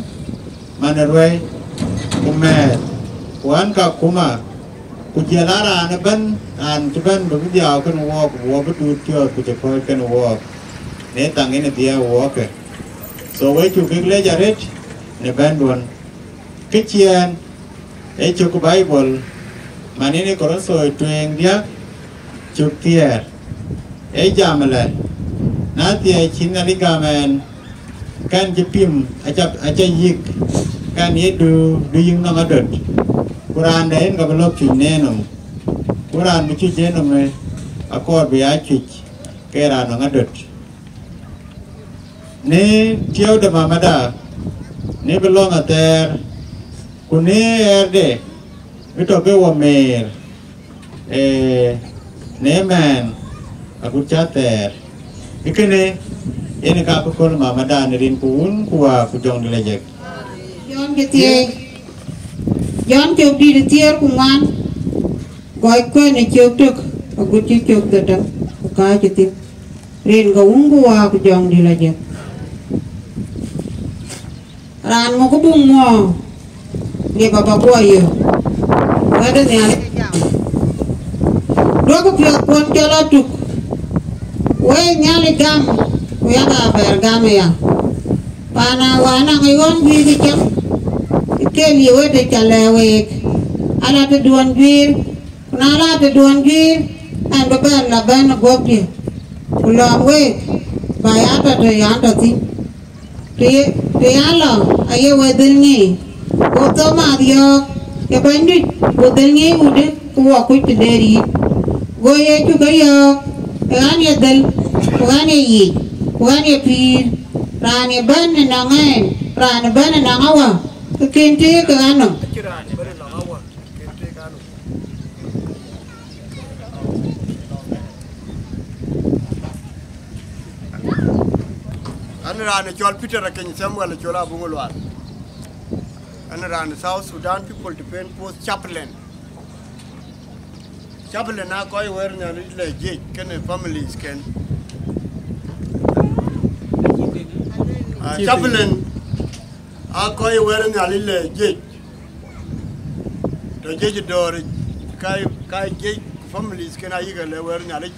man ë ruɛ̈i, ku mɛɛth, ku an ka kuma, ku jɔl a raan ëbɛ̈n, raan cï bɛ̈n bï bï dhiau kën wɔɔk, ku wɔ bï duut piɔ̈ɔ̈th ku cï kɔ̈ɔ̈c kën wɔɔk, në thaŋ yen ë dhiɛɛu wɔɔkë. So, we cuk bïk lec arëët në bɛ̈nduön. Kë ciɛɛn, ee cök Baibol, man yen ë Korintho tueŋ diäk, cök thiɛɛr, ee jam ëlë, na thiɛɛc cïn Nhialic gam ɛn, kɛn cï pim aca, aca yïk, kɛn ye du, du yïk nɔm adöt, ku raan de yen ka bï lɔ cuc në enɔm, ku raan bï cuc enɔm ë akɔɔr bï aa cuc ke raan nɔm adöt. Në tiɛɛu de mamada, në bï lɔ̈ŋ athɛɛr, ku në ɣɛɛrde bï tɔ̈ ke wɔ meer, ee, në mɛɛn agut cä thɛɛr. Ë kënë yen ka bï köl mamada në rin ku wun ku waa ku jɔŋ de lajek. Jɔn ke thiëëc, Jɔn cök dït thiëër ku ŋuan, gɔc kuɛn ë cök tök agut cï cök dhetem ku kääc ë thïn. Rin ke wun ku waa ku jɔŋ dït lajek. Raan muk buŋ muɔɔr, liep aba guɔ yök, wɛ̈t ë Nhialic ë jam. Duɔ̈kkë piɔ̈ɔ̈thkuɔn cɔl atuk, wëi Nhialic gam, ku yak abɛɛr gam aya. Paan awään aŋic ɣɔn guiir ë cäŋ, ë kel ye wëdë ca lɛ̈k week, ala tëduɔ̈n guiir, ku na la tëduɔ̈n guiir, ɛn bï bɛ̈n la bɛ̈n ë guɔ̈pdiɛ̈, ku lɔ̈ɔ̈m week, bä ya tɔ̈ të yan tɔ̈ thïn. Të, të ya lɔ, aye we dhil ŋic. Go Thomath yɔ̈ɔ̈k, ye Bɛ̈nydït, wo dhil ŋic wudë, ku wɔ kuc të der yïn. Go Yecu ke yɔ̈ɔ̈k, ee ɣɛn ye dhël, ku ɣɛn ye yic, ku ɣɛn ye pïïr. Raan ye bɛ̈n ënɔŋ ɛn, raan ë bɛ̈n ënɔŋ Awä, ke kën tëëk ke ɣa nɔm. An raan cɔl Peter Akeny Samuel cɔl Abuŋ Lual. An raan South Sudan People Defense Force chaplain. Chaplain aa kɔc wɛ̈ɛ̈r Nhialic lɔ jiëc kenë families ken. Ah, chaplain aa kɔc wɛ̈ɛ̈r Nhialic lɔ jiëc. Tɔ̈ jiëc dɔ̈ɔ̈r yic, ka, ka jiëc ku families ken ayï ke lɔ wɛ̈ɛ̈r Nhialic.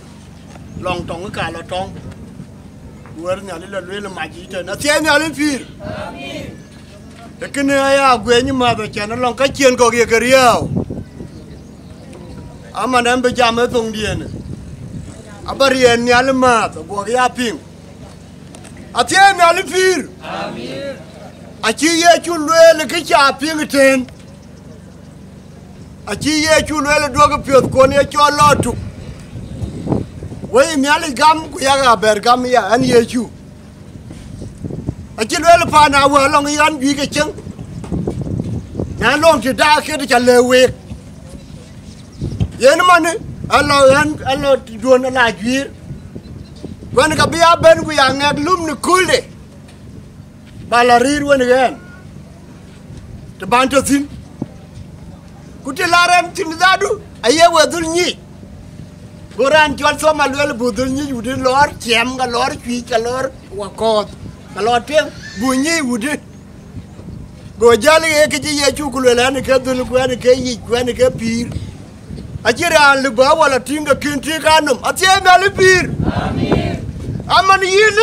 Lɔŋ tɔŋ ka lɔ tɔŋ. Wɛ̈ɛ̈r Nhialic lɔ lueel mac yic tɛ̈n. Athiɛɛi Nhialic pïïr. Amen. Ee kënë aya guɛny mäth acän lɔŋ ka ciɛn kɔ̈k ye ke riääu. Aman ɛn bï jam ë thoŋdiɛn. Aba riɛɛn Nhialic mäth, aguɔk ya piŋ. Athiɛɛi Nhialic pïïr. Amen. Acï Yecu lueel kë ca piŋ ëtɛ̈ɛ̈n. Acï Yecu lueel, duɔ̈kkë piɔ̈ɔ̈thkuɔn ye cɔl lɔ tuk. Wëi Nhialic gam, ku yak abɛɛr gam ya, ɛn Yecu. Acï lueel paan awä lɔŋ ɣän juëc ke cieŋ. Na lɔŋ të dak ke të ca lëu week. Yen manë, alɔ ɣän, alɔ duɔ̈n ala juiir. Kuɛn ka bï ya bɛ̈n ku ya ŋɛk lum në köölde. Ba la rëër wën ɣɛn, të ban tɔ̈ thïn. Ku të la rɛm thïn dhadu, aye we dhul nyic. Go raan cɔl Thoma lueel, buk dhul nyic wudë lɔɔr ciɛm, ka lɔɔr cuic, ka lɔɔr wakɔɔth. Ka lɔ tueŋ, go nyic wudï. Go jäl ɣe ke cï Yecu ku lueel, ɛn ke dhöl, ku ɛn ke yic, ku ɛn ke pïïr. Acïn raan lëu bä wala tïŋ ke kën tïŋ kanhom, athiɛɛi Nhialic pïïr. Amen. Aman yïn,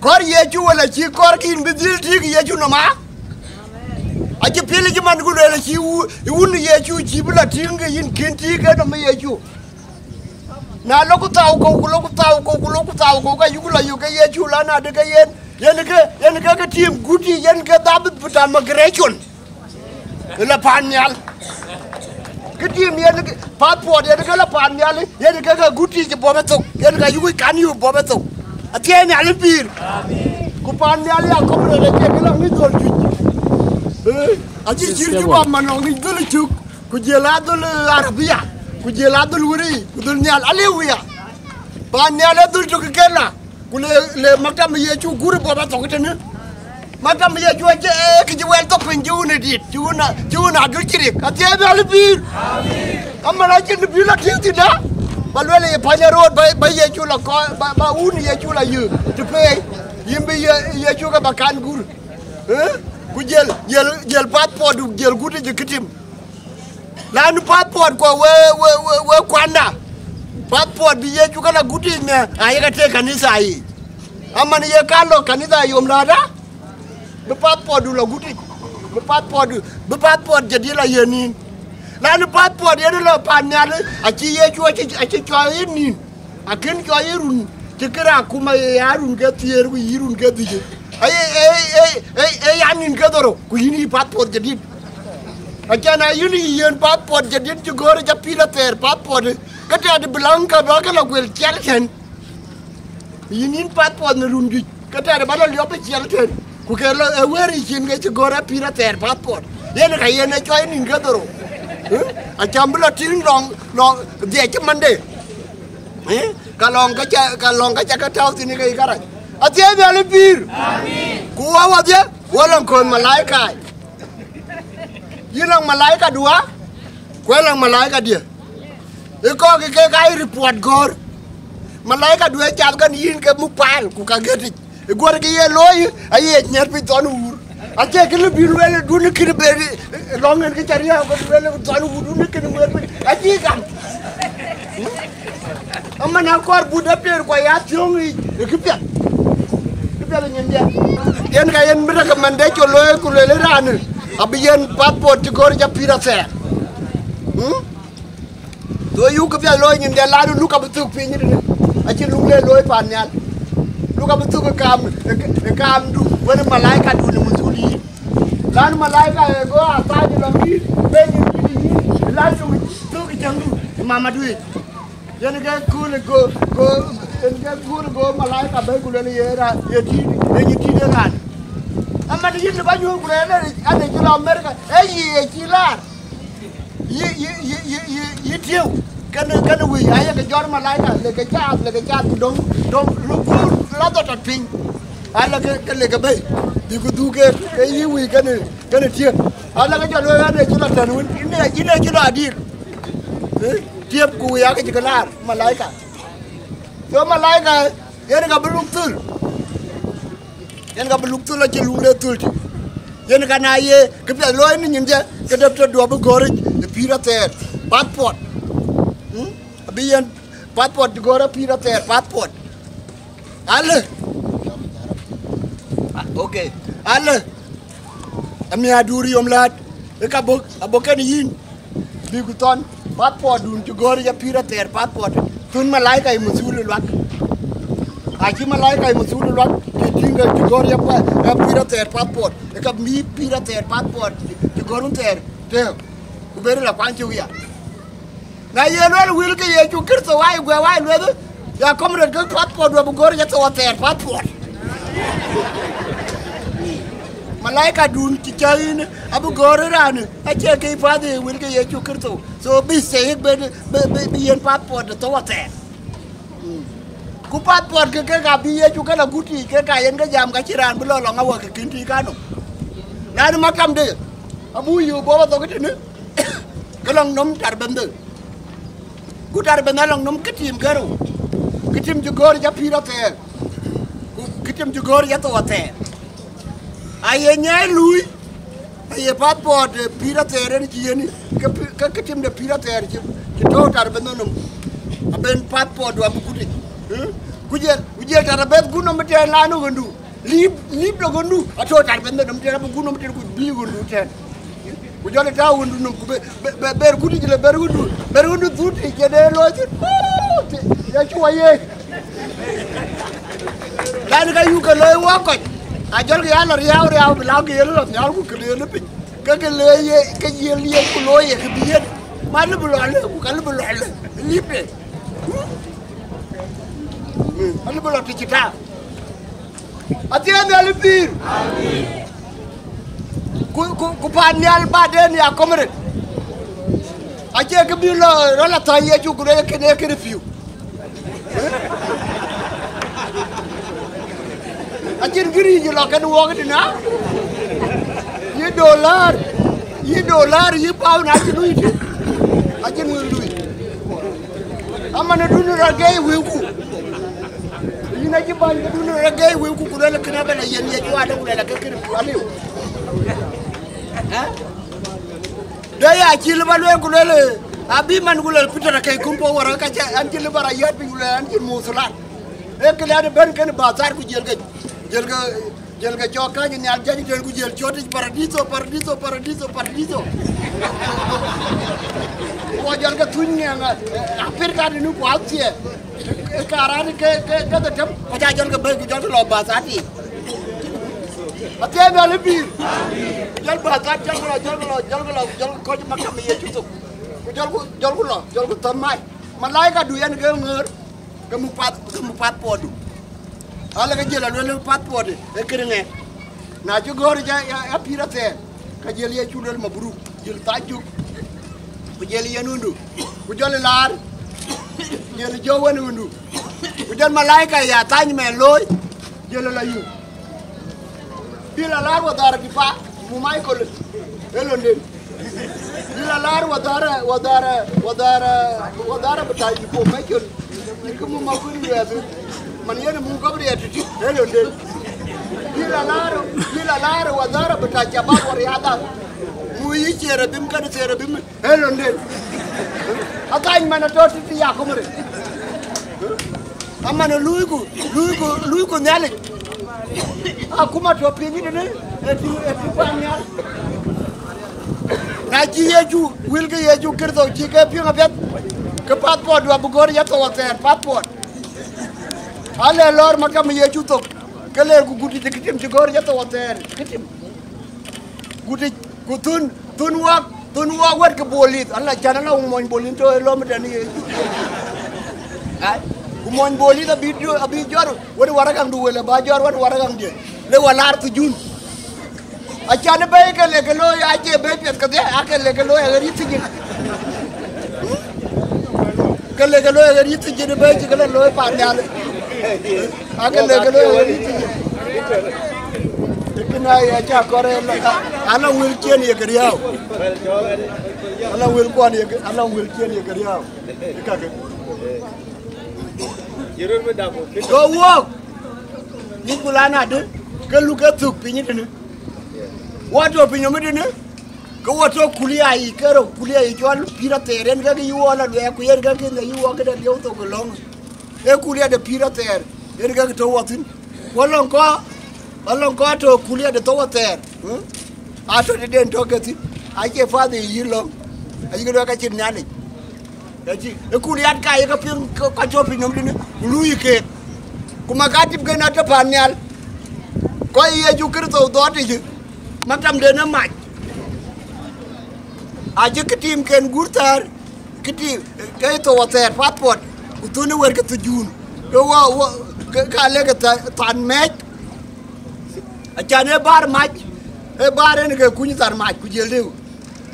kɔɔr Yecu wala cï kɔɔr kïn bï dhil tïŋ Yecu nɔm aa? Acï piɛl cï man ku lueel, acï wu-, wun Yecu cï bï lɔ tïŋ ke yïn kën tïŋ ke nɔm Yecu. Na lok ku thau kɔ̈u, ku lok ku thau kɔ̈u, ku lok ku thau kɔ̈u, ka yuk lɔ yök ke Yecu lɔ nadï ke yen, yen ke, yen ke, ke tim guti, yen ke dhabit bï ta migration. Ë la pan nhial. Ke tim yen ke, passport yen ke la pan nhial, yen ke, ke guti cï bɔ̈ bë thok, yen ka yuk kan yuk bɔ̈ bë thok. Athiɛɛi Nhialic pïïr. Ku pan nhial ya kɔm rɛl acie ke la ŋic dhöl juëc. Eh, acï cïr cï bɔ̈ man nɔŋ ŋic dhöl cuk. Ku jiël aa dhöl, eh, Arabia, ku jiël aa dhöl wëri, ku dhöl nhial, aliu ya. Pan nhial ee dhöl tök ë kela, ku le, le maktam ë Yecu gur bɔ̈ bä thok tënë. Maktam ë Yecu acï, eh, kë cï wɛl thok piny cï wun ë dit, cï wun a, cï wun a döl cï rik, athiɛɛi Nhialic pïïr. Amen. Aman acïn bï la tïŋ thïn da, ba luel ye pany ë röör, ba, ba Yecu la kɔn, ba, ba wun Yecu la yök të peei, yïn bï Ye-, Yecu ke ba kan gur. Eh? Ku jiël, jiël, jiël passport du, jiël guti cï këtim. Lanu passport kɔ we, we, we, we kuanda. Passport bï Yecu kala guti me, aye ka te kanitha yi. Aman ye ka lɔ kanitha yom lada. Bï passport du lɔ guti. Bï passport du, bï passport jadid la yenin. Lanu passport yen lɔ pan nhial, acï Yecu acï, acï cɔɔl yenin. Akën cɔɔl ye run cï këraak kum aye ya run ke thiëër ku yï run ke dhïc. Aye, aye, aye, aye, aye ya nïn ke dhorou, ku yïn yï passport jadid. Acan a yïn yï yen passport jadid cï gɔ̈ɔ̈r ë ca pïïr athɛɛr passport, ke tɛ̈t bï laŋ ka bä ke la guel ciɛl tɛ̈n. Yïn yïn passport në run juëc, ke tɛ̈t bä la liɔp ë ciɛl tɛ̈n. Ku ke lɔ ë wëër yic cin ke cï gɔ̈ɔ̈r apïïr athɛɛr passport. Yen ka yen ë cɔɔl nïn ke dhorou. Eh? Acam bï lɔ tïŋ lɔŋ, lɔŋ dhiëc cï mande. Eh? Ka lɔŋ ka ca, ka lɔŋ ka ca ke tääu thïn ke yï karac. Athiɛɛi Nhialic pïïr. Amen. Ku wa wadhie, wa lɔŋ kɔ̈th malaika. Yïn lɔŋ malaika dua, ku ë lɔŋ malaika dië. Ë kɔ̈k ke ka yï report gɔ̈ɔ̈r. Malaika duë cath kën yïn ke muk paal, ku ka gëtic. Ë guɔ̈r ke ye looi, aye nyiɛɛr piny thɔn wuur. Acie kë lë bï lueel dun kën ber, lɔŋ en ke cä riääk, ke lueel thɔn wuur dun kën ber piny. Acï gam. Aman akɔɔr but apiɛth ku ya thiöŋ yic, ë këpiɛth. Këpiɛth nyin diɛt. Yen ka yen bï recommendation looi ku lueel raan, abï yen passport cï gɔ̈ɔ̈r ca pïïr athɛɛr. Hmm? So yuk këpiɛth looi nyin diɛt, lanu luk abï thuk piny tënë. Acï luk le looi pan nhial. Luk abï thuk ë kaam, ë, ë kaamdu, wën ë malaika dun ë mudhul yïn. Lan malaika ë go athany lɔ yïn, ben yïn yïn yïn, lazim thuk ë cäŋdu, ë mamadu yic. Yen ke kööl ë go, go, yen ke kööl ë go malaika bɛ̈n ku lueel ye ra, ye tït, ye yï tït ë raan. Aman yïn lë bä nyuöör ku lueel, ane cï lɔ Amerika, ee yï ye cï laar. Yï, yï, yï, yï, yï, yï tiëu, kënë, kënë wëi, aye ke jɔt malaika, le ke caath, le ke caath, ku dɔm, dɔm, luk, luk, la dhɔt tɔt piny. Ala ke, ke le ke bɛ̈i, bï ku dhuk ke, ke yï wëi kënë, kënë tiëp. Ala ke jɔt wëi, ane cï lɔ tɛ̈n wën, yïn ë, yïn ë cï lɔ adïr. Eh, tiëp ku wëi ake cï ke laar, malaika. So malaika, yen ka bï luk thöl. Yen ka bï luk thöl acï luk le thöl tï. Yen ka na ye këpiɛth looi në nyin jɛ, ke dap tɔ duɔp ë gɔ̈ɔ̈ric ë pïïr athɛɛr, passport. Hmm? Abï yen passport cï gɔ̈ɔ̈r ë pïïr athɛɛr, passport. Alë. Ah, okay. Alë. Amiäkdu riɔm läät, ë ka bɔ̈, abɔ̈ kën yïn. Bï ku thɔn, passport dun cï gɔ̈ɔ̈r ë pïïr athɛɛr passport, thun malaika ë muthul ë luak. Acï malaika ë muthul ë luak, cï tïŋ ke cï gɔ̈ɔ̈r ë pa-, ë pïïr athɛɛr passport, ë ka mïïth pïïr athɛɛr passport, cï gɔ̈ɔ̈r wun thɛɛr tëë, ku bërë la kuany cï wiya. Na ye luel wël ke Yecu Kërtho, wai guɛ wai lueth, ya comrade ke passport wä bï gɔ̈ɔ̈r ë thou athɛɛr passport. Malaika dun cï cä yïn abï gɔ̈ɔ̈r ë raan, acie ke path ë wël ke Yecu Kërtho. So bï seyik bï, bï, bï, bï yen passport ë thou athɛɛr. Mm. Ku passport ke, ke ka bï Yecu ke la gut yiic, ke ka yen ke jam ka cï raan bï lɔ lɔŋ awäk ke kën tïï kanɔ. Raan ë maktamde, abuk yök bɔ̈ thok tënë, ke lɔŋ nɔm tar bɛ̈nde. Ku tar bɛ̈n alɔŋ nɔm ke tim kerou, ke tim cï gɔ̈ɔ̈r ë pïïr athɛɛr. Ku, Kë tim cï gɔ̈ɔ̈r ya thou athɛɛr. Aye nyaai luui, aye passport de pïïr athɛɛr en cï yen, ke pi-, ke, ke tim de pïïr athɛɛr cï, cï tɔ̈u tar bï nhom. Aben passport du abï kutic. Eh? Ku jël, ku jël tar abɛth gup nhom tɛ̈n la në ɣöndu. Lip, lip de ɣöndu, atɔ̈u tar bï nhom tɛ̈n, abï gup nhom tɛ̈n ku bï ɣöndu tɛ̈n. Ku jɔl ë tääu ɣöndu nɔm, ku be, be, be, ber kutic le ber ɣöndu, ber ɣöndu thut, të cï de looi thïn. Ya cu wa ye. Lan ka yuk ke looi wä kɔc. A jɔl ke ya lɔ riau, riau, bï la ke ye lɔ nhial ku ke le piny. Ke ke le ye, ke ye, ye ku looi ye ke bï yen. Ma lë bï lɔ le, ku ka lë bï lɔ le. Lip de. A lë bï lɔ të cï tääu. Athiɛɛn Nhialic pïïr. Ku, ku, ku paan nhial baden ya comrade. Acie kë bï lɔ rɔl athäny Yecu ku lueel kënë, kënë pïu. Acïn kë riic lɔ kën wɔk tïn, a? Yï dollar, yï dollar, yï pound acï lui tï. Acïn wël lui. Aman ë dun rɔt gɛi wëuku. Yïn acï bäny ke dun rɔt gɛi wëuku, ku lueel kënë abɛn a yen Yecu adë, ku lueel ke kënë aliu. Ë? De ya cï lë ba lueel, ku lueel, abï man, ku lueel Peter akëc kum po wärä ka cä, an cï lë ba rɔt yäät piny, ku lueel an cïn muthulat. Ee kënë adë bɛ̈n kënë bathar, ku jiël ke, jiël ke, jiël ke cɔk kääc nhial jäc tën, ku jiël cɔt yic paradiso, paradiso, paradiso, paradiso. Ku jɔl ke thuny ŋɛŋ, eh, apir kadï nu ku athiɛ. Ee kaaraan ke, ke, ke dhetem, ku ca jɔl ke bɛ̈i, ku jɔl ke lɔ bathar tï. Athiɛɛn Nhialic pïïr. Jɔl bathar, jɔl ke lɔ, jɔl ke lɔ, jɔl ke lɔ, jɔl ke kɔc makam Yecu thok. Ku jɔl ku, jɔl ku lɔ, jɔl ku thɔ̈n mac. Malaika du yɛn ke ŋöör, ke muk path, ke muk passport du. Ala ke jël aluel passport, ee kënë ŋɛk. Na cï gɔ̈ɔ̈r ya, ya, ya pïïr athɛɛr, ka jël Yecu luel mabruk, jël thac cuk, ku jël yen wëndu, ku jɔl ë laar, jël jɔ wën wëndu, ku jɔl malaika ya thany mɛn looi, jël la yum. Jël la laar wadhar dipa, mu Michael, ë London. Jël la laar wadhar, wadhar, wadhar, wadhar bï thac dipa Michael. Yïn kë mum akun wiɛɛth, man yen mum Gabriel tïtï, ë London. Yïn la laar, yïn la laar wadhara bï ta shabab wa riadha. Mu yï cherubim kën cherubim, ë London. Akany man atɔ̈ tïtï ya kumërë. Aman luiku, luiku, luiku Nhialic. Akuma tɔ̈ piny tënë, ë tïŋ, ë tïŋ kuan nhial. Na cï Yecu, wël ke Yecu Kërtho cï ke piŋ apiɛth, ke passport du abï gɔ̈ɔ̈r ya thou athɛɛr, passport. Ale lɔɔr makam Yecu thok, ke le ku guti cï këtim cï gɔ̈ɔ̈r ya thou athɛɛr, këtim. Guti ku thun, thun wak, thun wak wɛ̈t ke bolith, ala can ala mony bolith tɔ̈ ë lɔm tɛ̈n Yecu. Ai, ku mony bolith abï jɔ-, abï jɔr, wɛ̈t waragaŋdu wël aba jɔr wɛ̈t waragaŋdiɛ̈, le wa laar thujun. Acan bɛ̈i ke le ke looi, acie bɛ̈i piɛth kedhie, ake le ke looi aɣer yï thijin. Ke le ke looi aɣer yï thijin bɛ̈i cï ke le looi paan nhial. Ake le ke looi aɣer yï thijin. Kënë aye aca kɔr ë lɔ, ala wël ciën ye ke riääu. Ala wël kuan ye ke, ala wël ciën ye ke riääu. Kakë. Go wuɔk. Yïn ku lan adï, ke luk ke thuk piny tënë. Wa tɔ̈ piny ëmëtënë, ke wa tɔ̈ kulia yic, ke rɔt kulia yic cɔl pïïr athɛɛr, yen ke yï wɔ la luɛɛk, ku yen ke kënë yï wɔ këde lieu thok ë lɔ̈ŋ. Ee kulia de pïïr athɛɛr, yen ke tɔ̈ wɔ thïn. Ku alɔŋ kɔc, alɔŋ kɔc tɔ̈ kulia de thou athɛɛr, ë? Atɔ̈ tëden tɔ̈ ke thïn, acie path ë yï lɔ̈ŋ, ayï ke luɛɛk acïn Nhialic. Ëcï, ë kuliat ka ye ke piŋ, ke, ka cɔp piny nɔm tënë, ku luui keek. Ku makatib kën atɔ̈ paan nhial. Kɔc Yecu Kërtho dhɔt yic, maktamden ë mac. Acï këtimken guur thäär, këtim, ke thou athɛɛr, passport, ku thun ë wɛ̈t ke thujun. Ke wɔ, wɔ, ke, ka lek ë tha-, than mɛc. Acan ë baar mac, ë baar en ke kuny thar mac, ku jël dëu.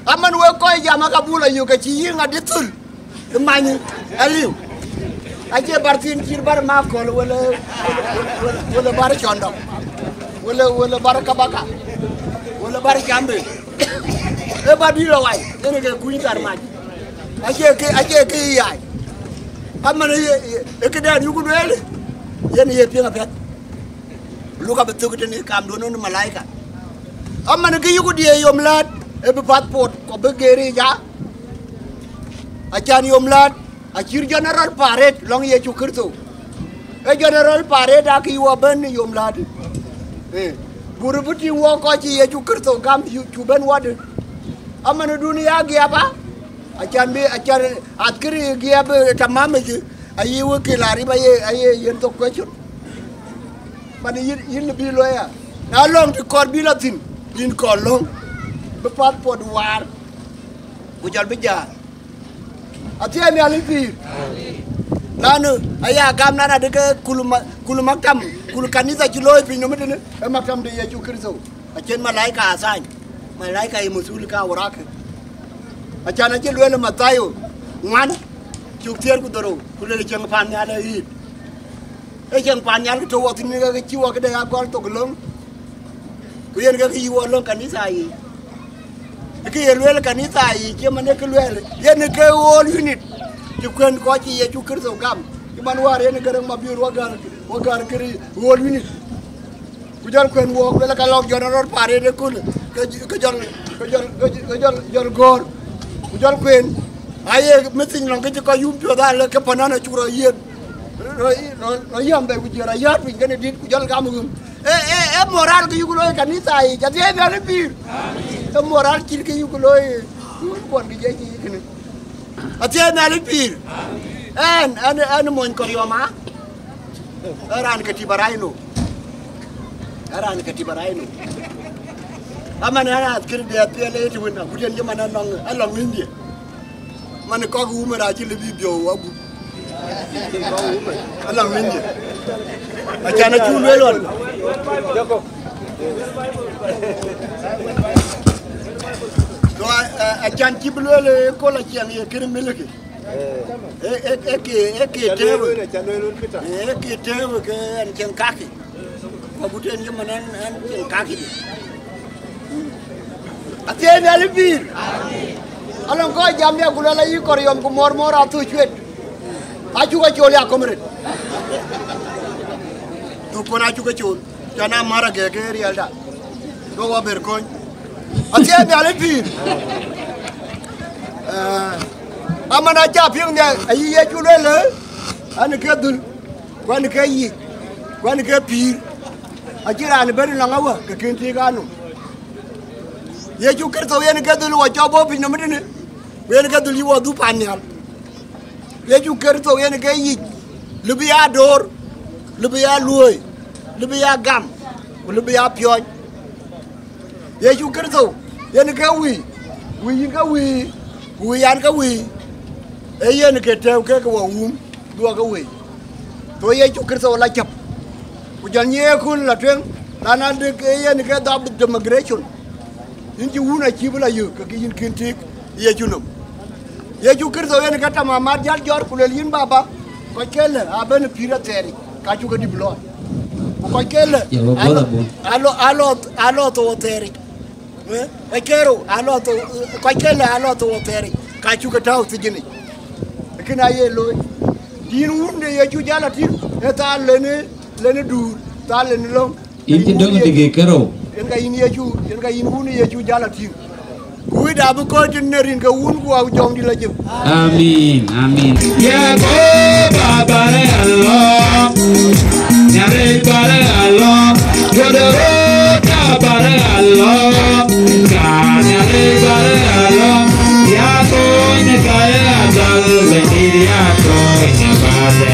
Aman wek kɔc jam aka bul ayök, acï yï ŋa dï thöl. Ë many, aliu. Acie bar thiin cït bar makɔl, wala, wala, wala, wala bar cɔndɔ. Wala, wala bar kabaka. Wala bar cambe. Ë bar dït lɔ wai, yen ke kuny thar mac. Acie ke, acie ke yai. Aman ye, ye, ë këdɛn yuku duel, yen ye piŋ apiɛth. Luk abï thök tënë kamduön ë malaika. Aman kë yuku diëë yom läät, ë bï passport ku bï geri ya. Acan yom läät, acïr general parade lɔŋ Yecu Kërtho. Ë general parade akï yuɔ bɛ̈n yom läät. Eh, bur bï tïŋ wɔ kɔc cï Yecu Kërtho gam yu-, cu bɛ̈n wadë. Aman dunia giaba, acan bï, acan athkëri giaba tamam ë, ayï wëkil arïp aye, aye yen thok question. Man yïn, yïn bï loya. Na lɔŋ të kɔɔr bï lɔ thïn, yïn kɔɔr lɔŋ. Bï passport waar, ku jɔl bï jäl. Athiɛɛi Nhialic pïïr. Lanu aya gam nan adï ke kulu ma-, kulu maktam, kulu kanitha cï looi piny nɔm tënë, ë maktam de Yecu Kërtho. Acïn malaika athany, malaika ye mathul ka warak. Acan acï lueel ë Mathayo ŋuan, cuk thiëër ku dhorou, ku lueel cieŋ pan nhial ë yic. Ë cieŋ pan nhial kë tɔ̈u wɔ thïn ke cï wɔ këde agɔl thok löŋ. Ku yen ke kë yï wɔ löŋ kanitha yic. Kë ye lueel kanitha yic, cï man ë kë lueel, yen ke whole unit. Cï kuën kɔc cï Yecu Kërtho gam. Cï man wäär yen Garaŋ Mabiöör wɔ gäär, wɔ gäär këri whole unit. Ku jɔl kuën wɔ, lueel ka lɔk jɔl rɔt parade ëköl, ke, ke jɔl, ke jɔl, ke jɔl, jɔl gɔ̈ɔ̈r. Ku jɔl kuën, aye mïthiny lɔŋ ke cï kɔc yum piɔ̈ɔ̈th alë ke panɔn acuk rɔ yiëth. Rɔ, rɔ, rɔ yam bɛ ku jiëër ayäär piny kënë dït, ku jɔl gam ɣöm. Ë, ë, ë moral kë yuk looi kanitha yic, athiɛɛi Nhialic pïïr. Ë moral cït kë yuk looi, kuɔn kë jɛ cï kënë. Athiɛɛi Nhialic pïïr. Ɛn, ɛn, ɛn mony Kɔriɔma. Ë raan ke tïp arai no. Ë raan ke tïp arai no. Aman ë raan kërë de athiɛɛi le të wën, agut en jë man anɔŋ, alɔŋ India. Man kɔk wumën acï lëbï biɔu agut. Kɔk wumën, alɔŋ India. Acan acuk lueel ɣɔn. So, a, a, acan cï bï lueel ë kol aciɛŋ ye kërë milki. Ë, ë, ë ke, ë ke tëëwë. Ë ke tëëwë ke ɛn cieŋ kakï. Ku agut en cï man ɛn, ɛn cieŋ kakï. Athiɛɛi Nhialic pïïr. Alɔŋ kɔc jam ya ku luɛl ayï Kɔriɔm ku mɔ̈ɔ̈r mɔ̈ɔ̈r athuc cuet. Acuk acol ya comrade. Dhuk kɔn acuk acol. Cɔn a mär agɛk ke riɛlda. Go wɔ ber kony. Athiɛɛi Nhialic pïïr. Eh, aman aca piŋ nhial, ayï Yecu lueel, an ke dhul, ku an ke yic, ku an ke pïïr. Acïn raan bɛ̈n lɔŋ awä, ke kën tik anum. Yecu Kërtho yen ke dhul wɔ cɔp bɔ̈ piny nɔm tënë, ku yen ke dhul yï wɔ dhuk pan nhial. Yecu Kërtho yen ke yic, lëbï ya door, lëbï ya luööi, lëbï ya gam, ku lëbï ya piɔ̈ɔ̈c. Yecu Kërtho yen ke wïï, wïï yïn ke wïï, ku wïï yan ke wïï, ee yen ke tɛ̈ɛ̈u kek wɔ wum, duɔ̈k ke wëi. Tho Yecu Kërtho la cäp, ku jɔl nyiëëkun la tueŋ, lan adek ee yen ke dhap demigration. Yïn cï wun acï bï la yök, ke kï yïn kïn tik Yecu nɔm. Yecu Kërtho yen ke tamamat jäl jɔt, ku lueel yïn Baba, kɔc kelë abɛ̈n pïïr athɛɛric, ka cuk ke dïp lɔɔc. Ku kɔc kelë, Ye, wo alo, bɔ̈ abun. Alo, alo, alo thou athɛɛric. Eh, kɔc kerou, alo thou, kɔc kelë, alo thou athɛɛric, ka cuk ke tääu thijinic. Kën aye looi. Yïn wun de Yecu jäl atïŋ, ee thaal lenë, lenë duur, thaal lenë löŋ. Yïn cï döŋ dïgï kerou. Yen ka yïn Yecu, yen ka yïn wun Yecu jäl atïŋ. Ku wïc abï kɔc tïn në rin ke wun ku au jɔŋdït la jëm. Amin, amin. Ya ko ba bare alo, nyare bare alo, yodoro ka bare alo, ka nyare bare alo, ya ko ne ka ya dal, ya ko ne bare.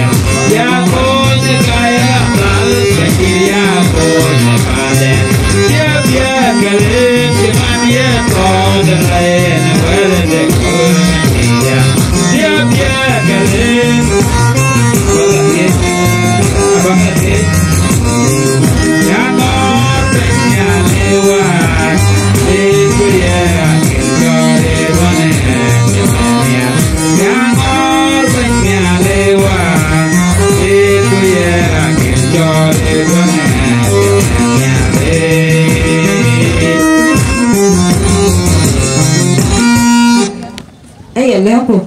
Aya, lɛ̈kku,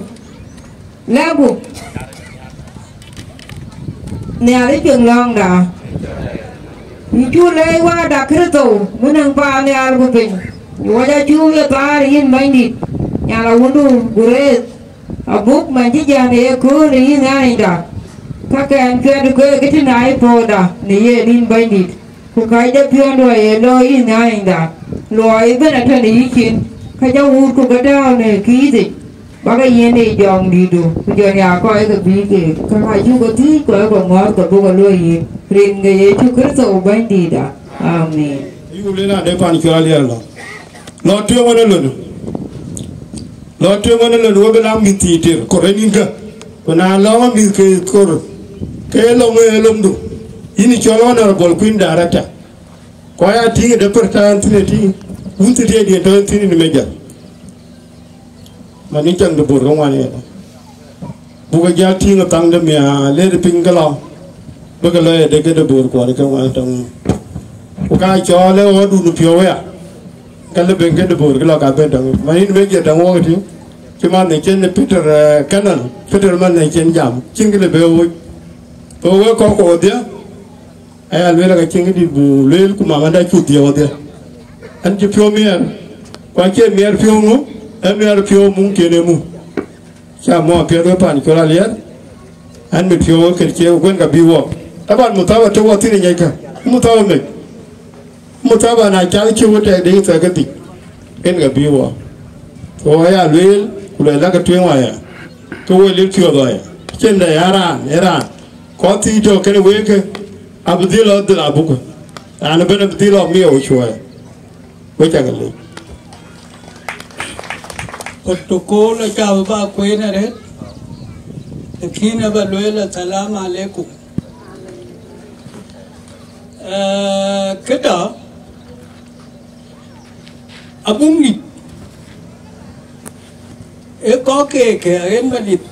lɛ̈kku. Nhialic piŋ lɔ̈ɔ̈ŋda. Yïn cuk leec Wääda Kërtho, Wën ë Paannhial ku piny. Wec acuk ye thaar yïn Bɛ̈nydït, nyan awundu Grace, abuk man cï jäl në yekööl ë yïn Nhialicda. Ka kɛn cuɛt ke ke tïn aa ye puɔ̈uda në yen yïn Bɛ̈nydït, ku kacde piɔ̈ndu aye looi yïn Nhialicda. Luɔi ëbɛ̈n atɔ̈ në yï cin, ka ca wuut ku ke tääu në kiitic. Bäk yen ë jɔŋdïtdu, ku jɔn ya kɔc ke bï keek, ke ka cuk ke thiëëc kɔc ke ŋɔ̈ɔ̈th ke buk ke luɔ̈i yïn, rin ke Yecu Kërtho Bɛ̈nydïtda. Amen. Ayï ku lueel ade pan cɔl aliɛɛr lɔ. Lɔ tueŋ wën ë lon. Lɔ tueŋ wën ë lon, we bï la mïth thii tër, kor ë nïn kë. Ku na lɔ mïth ke kor, ke lom ë lomdu. Yïn cɔl honorable queen director. Ku aya tïŋ ë de per tɔ̈ thïn ë tïŋ. Wun thii tëdiɛn tɔ̈ thïn në mejal. Man ë cäŋ de Bor ke ŋuan yen. Buk ke jäl tïŋ ë thaŋ de miäk, le de piny ke lɔ. Bï ke lɔ ye de ke de Bor kuɔɔr ke ŋuan tɔŋ. Ku ka cɔɔl ë ɣöötdun piɔ̈u ya. Ka le ben ke de Bor ke lɔ ka ben tɔŋ. Man yïn me jël tɔŋ wok tïŋ. Cï man në cen Peter, eh, Canaan. Peter man në cen jam. Cïn ke le be woc. Ku wek kɔc ku wodhie. Aya lueel ka cïn këdït bu lueel, ku mamanda cu dhiëëu adhie. An cï piɔ̈u miɛɛr, ku acie miɛɛr piɔ̈u ŋö, ee miɛɛr piɔ̈u muŋ cïn ë mu. Ca mɔ apiɛth we pan cɔl aliɛɛr, an mit piɔ̈u we kën cie we kuën ka bï wɔ. Taban muthaba tök wɔ thïn ë nyackë, muthaba mec. Muthaba na cath cï we tɛk de yï thɛk kedhie, kën ka bï wɔ. Ku aya lueel, ku luɛl lakë tueŋ waya, ke we lir piɔ̈ɔ̈th waya. Cïn dɛ ya raan, ë raan. Kɔc thii tɔ̈ kënë wek kë, abï dhil lɔ dhil abukë. Raan ëbɛ̈n abï dhil lɔ miɔɔu cuɔɔi. Wek cak lec. Protocol aca bï ba kueen arëët, lakin aba lueel assalamu alaikum. Eh, këdë, abuk ŋic, ee kɔ̈k keek ke aɣet Malith,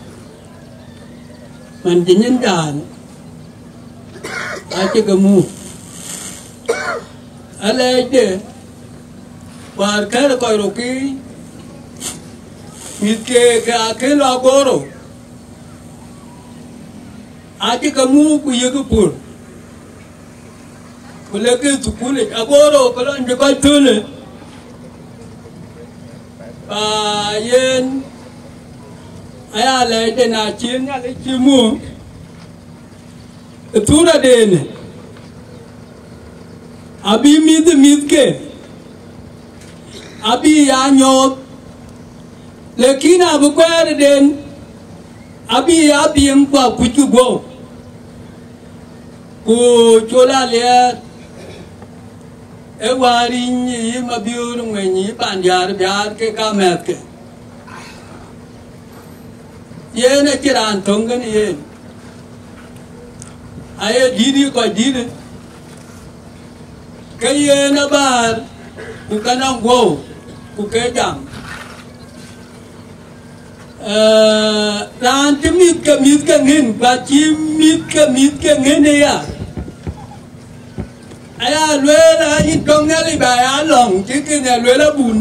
man cï nyindan, acï ke muk. Alɛɛcde, wäär kɛ̈r kɔc rökï, mïth keek ke akën lɔ Agoro, acï ke muk ku yek pur. Ku lek ke thukulic, Agoro ke lɔn cï kɔc thölë. Ba yen aya lɛɛcde, na cï Nhialic cï muk ë thuradenë, abï mïth ë mïthke, abï ya nyooth, lakin abï kuɛɛrden, abï ya dhiëŋ ku akuckï guɔ̈u. Ku col aliɛɛr, ë wäär yïn yï Mabiöör Ŋuɛny yï pan diäär biäär ke ka mɛ̈thke. Yen acïn raan thöŋ kënë yen, aye dït yï kɔc dït, ke yen abäär, ku ka nɔŋ guɔ̈u, ku ke jam. Eh, raan cï mïth ke mïth ke ŋën, ba cï mïth ke mïth ke ŋën ëya. Aya lueel, a yïn tɔŋ Nhialic ba ya lɔ̈ŋ, cï kënë lueel abun,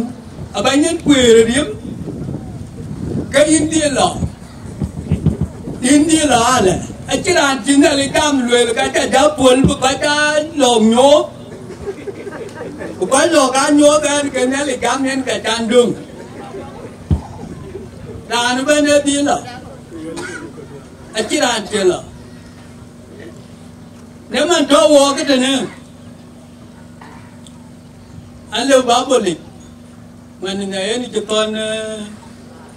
aba nyin kueer riëm, ke yïn dhil lɔ, yïn dhil lɔ alɛ. Acïn raan cï Nhialic gam lueel ka ca ja puɔl bï kɔc aa lɔ̈ŋ nyooth, ku kɔc lɔ̈k aa nyooth ɛn ke Nhialic gam yen ka can döŋ. Raan ëbɛ̈n ë dhil lɔ, acïn raan cï lɔ. Në man tɔ̈ wɔɔk ë tënë, alëu ba bɔ̈ lec, man në yen cï thɔn, eh,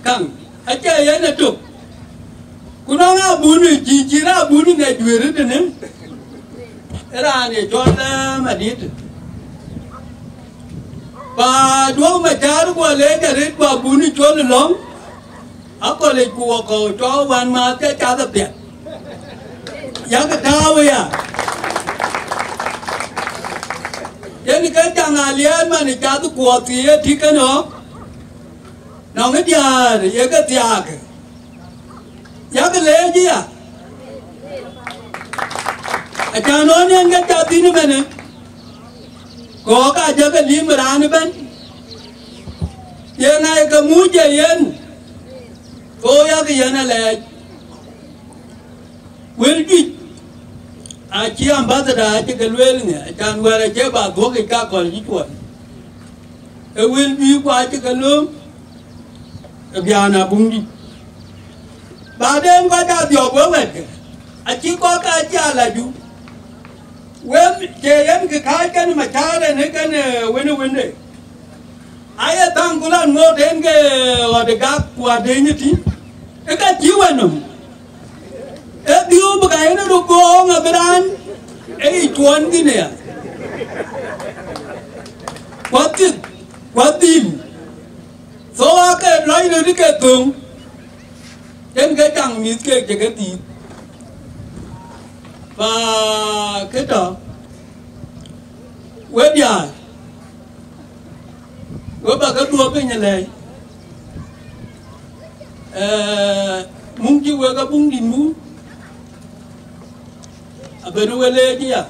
käŋ, acie yen ëtök. Ku nɔŋ abun cï, cï raan abun në juëër ë tënë, ë raan ye cɔl, eh, Madït. Ba duɔ̈k Macäär guɔ leec arëët, ku abun col ë lɔ̈ŋ, akɔ̈lic ku wɔ kɔ̈u cɔɔk wän määth ke cath apiɛth. Yak tääu aya. Yen ke caŋ aliɛɛr man ë cath kuɔɔth thii ë tik kënë ɣɔ̈k. Nɔŋ ë diäär ye ke thiaak. Yak leec aya. Acan ɣɔn yen ke cath thïn ëmënë. Kɔ̈k aa jɔ ke lïm raan ëbɛ̈n. Ye ŋa ye ke muc ë yen? Thou yak yen alɛɛc. Wël juëc, Acï ambassador acï ke lueel ŋɛ, acan wɛ̈ɛ̈r acie ba dhuɔ̈k yic ka kɔl cï cuɔl. Ë wël juëc ku acï ke lööm, ë biaan abuŋdït. Baden kɔc aa dhiɔp we wɛ̈tkë, acï kɔ̈k aa cï alaju. Wën, cie yen kë kääc kën Macär ënë kën, eh, wënë wënde. Aye thaŋ ku lan ŋoot en ke ɣɔt ë gak ku adeny ë tïŋ, ë ka cï wɛ̈n nɔm. Ë dhiu bï ka yen röt goŋ abï raan ë yic cuɔn thïn aya. Ku athith, ku adhil. So ake lɔc röt ke thöŋ, yen ke caŋ mïth keek cï ke dhiith. Pa kë tɔ̈, we diäär, we ba ke dhuɔ̈k piny ëlɛ̈i. Eh, muŋ cï wek abuŋdït mu, abënë we leec aya.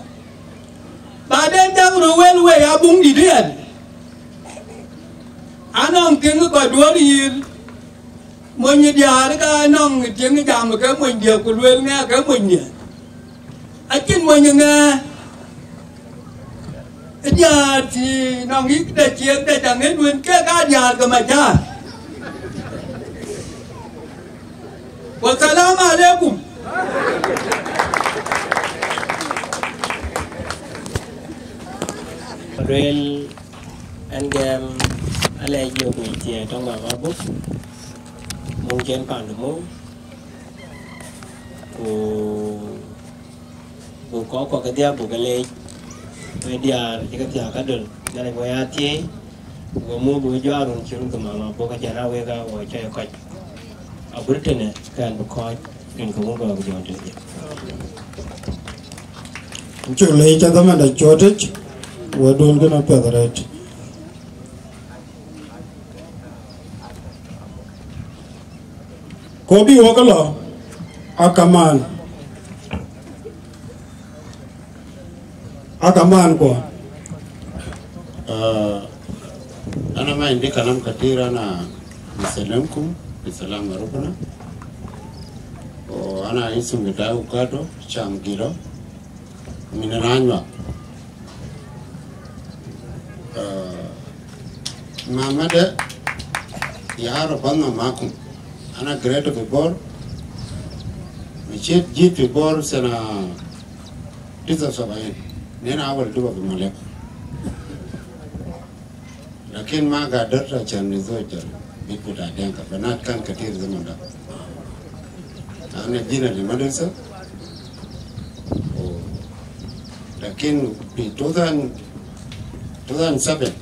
Baden cak röt wel wei abuŋdït ëyɛn. Anɔŋ tiŋ kɔc duɔ̈ɔ̈r yïl, mony diäär ka anɔŋ tiŋ jam ke mony diɛ̈ ku lueel ŋɛ ke mony diɛ̈. Acïn mony ŋɛ. Diäär cï nɔŋ yïk de ciëëk de caŋ ë duën kek aa diäär ke Macär. Wassalamu alaikum. Lueel ɛn gɛm alɛc yök ŋic thiëëc tɔŋ Mama Buk, muŋ cen pandu mu, ku, ku kɔc kɔ̈k kedhia buk ke leec, we diäär cï ke thiaak kadöl, Nhialic we ya thiëëc, ku we mu buk jɔak run cï run ke Mama Buk, acän a wek a wɔ cɔc kɔc. Agut tënë kɛn bï kɔc rin ke wun gɔɔk jɔl tënë. Cuk leec ca dhamanda cuɔtic, wɛ̈tdun kënë piɛth arëët. Ku bï wok lɔ, akaman. Akaman kuɔ. Ah, ana ma indi kalam katir, ana bisalamkum bisalam Rabbuna. Wa ana isum bitai Ukato Cham Giro. Min Ranywa. Ah, Mama de ya Rabbana makum. Ana great fi Bor. Mashit jit fi Bor sana tisa sabain. Nina awal duwa fi Malek. Lakin ma gadartu ashan nizawaj al bit bita Dinka. Banat kan katir zaman da. Ana jina le madrasa. Oh. Lakin fi two thousand, two thousand seven.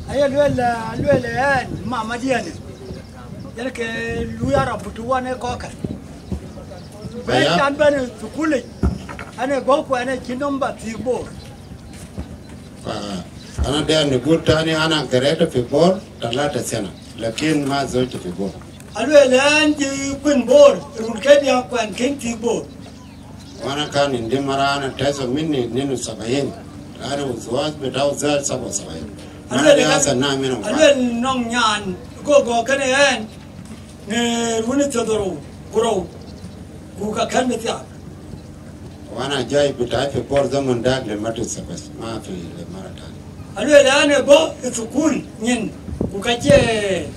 Aye luel, luel ɛn, mama diɛn. Yen ke lui Arab tu wan e kɔkɛ. Aya. Bɛ can bɛn thukul ic. Ɛn e gɔku ɛn e cï nɔm ba thiik Bor. Fa ana de an nigul tani ana gareta fi Bor talata sana, lakin ma zawajtu fi Bor. Aluel an ji kuin Bor, run ke dia kuan ken ti Bor. Wa ana kan indi mara ana taiso minni itnin wa sabain. Ana wa zawaj bitau zawaj saba wa sabain. Mara de asa na mina. Aluel nong nyan go go kene en. Ŋeer wën ë thiërdhorou ku rou, ku ka kɛ̈n bï thiaak. Wa ana jai bitai fi Bor zaman dak le madrasa bas, ma fi le mara tani. Aluel an ë bɔ̈ ë thukul nyin, ku ka cie,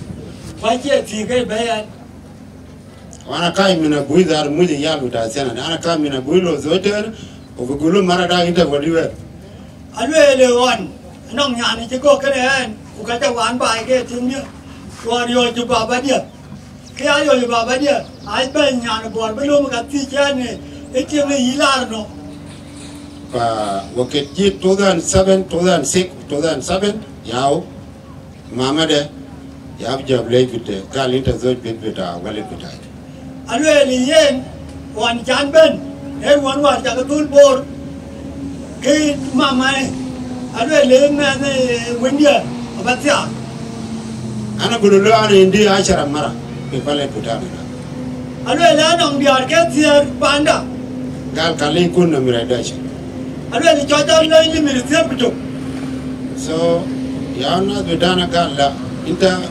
ku acie thiëëk ë bɛ̈ɛ̈i ɛn. Wa ana kai min abui dhar muj yal bita sana, ana kai min abui lo zoter, u bigulu mara dak inta wadi wek. Alueel ë ɣɔn, anɔŋ nyan ë cï gɔ̈k kënë ɛn, ku ka ca wan baai ke tiŋdiɛ̈, ɣɔn riɔ̈ɔ̈c cï babadiɛ̈. Kë ya riɔ̈ɔ̈c babadiɛ̈, aa bɛ̈ny nyan ë Bor bï lööm ka thiëc ɛn ë tiŋ ë yï laar nɔm. Fa wakit jit two thousand seven, two thousand six, two thousand seven, yau. Mama de, ya bi jɔp lec bï de, gal inta zoj bit bita, walid bita. Alueel yen, wan can ben, e wan war cak dhul Bor, ke mama e, alueel yen mɛn e wendia, aba thiaak. Ana gulu lo ana indi ashara mara, fi balad bitana. Alueel an nɔŋ diäär ke thiëër panda. Gal kali kun na mira dash. Alueel cɔc an lɔ indi mira thiëër ku tök. So, ya nas bitana gal la, inta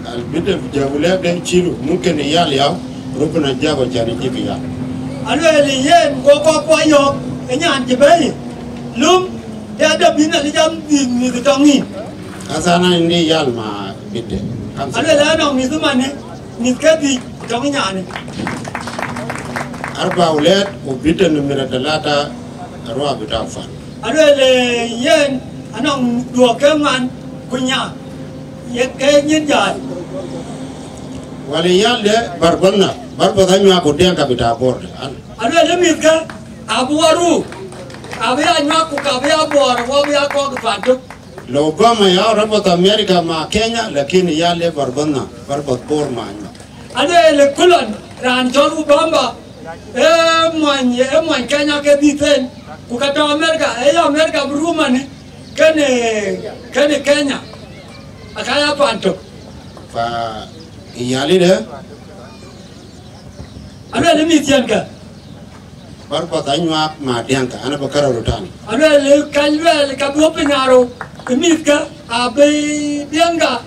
al bita jabu lek de chilu, mumkin yal yau, rubuna jabu jani jiki yal. Aluel yen, go kɔc kuɔ yɔ̈ɔ̈k ë nyan cï bɛ̈i lum, de adë bïn alïc am dhïth mïth tɔŋ yïn. Asana indi yal ma bide. Aluel anɔŋ mïth manë, mïth ke dhïc tɔŋ nyanë. Arba aulad wa bide numera talata, arwa bita fan. Aluel yen anɔŋ duɔ̈k ke ŋuan ku nya, ye ke nyin jai. Wala yal de Barbana, Barba da nyuak ku Dianka bita bor de. Aluel mïth ke abï waru, abï ya nyuak ku ka bï ya bor, wa bï ya kɔk pan tök. Lo Obama ya Robert America ma Kenya, lakini yal de Barbana, Barba bor ma nyuak. Aluel kulon, raan cɔl Obama, e mony, e mony Kenya ke dhïth en, ku ka tɔ America, e ya America bï rumani, kene, kene Kenya, aka ya pan tök. Fa yali de. Aluel mïth yen ke. Barba da nyuak ma Dianka, ana bakara rutani. Aluel ka luel ka duɔ̈p piny arou, mïth ke abï Dianka,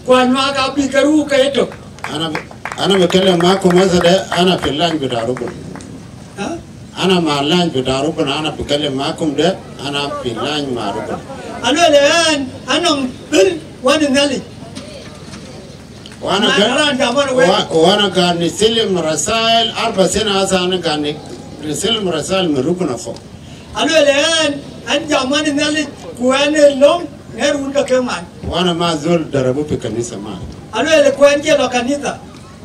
ku anyuak abï ke ru ke tök. Ana, ana bikele makum masade, ana fi line bita rubun. Ha? Ana ma line bita rubun, ana bikele makum de, ana fi line ma rubun. Aluel en, anɔŋ bil wani nali. Wana Ma kan, ran jaman we. Wa-, wana kan nisilim rasail, arba sina asa ana kan ni-, nisilim rasail min rubun fok. Aluel en, an jaman nali ku en long, ne run ka ke man. Wana ma zol darabu fi kanisa ma. Aluel ku en ke lo kanisa.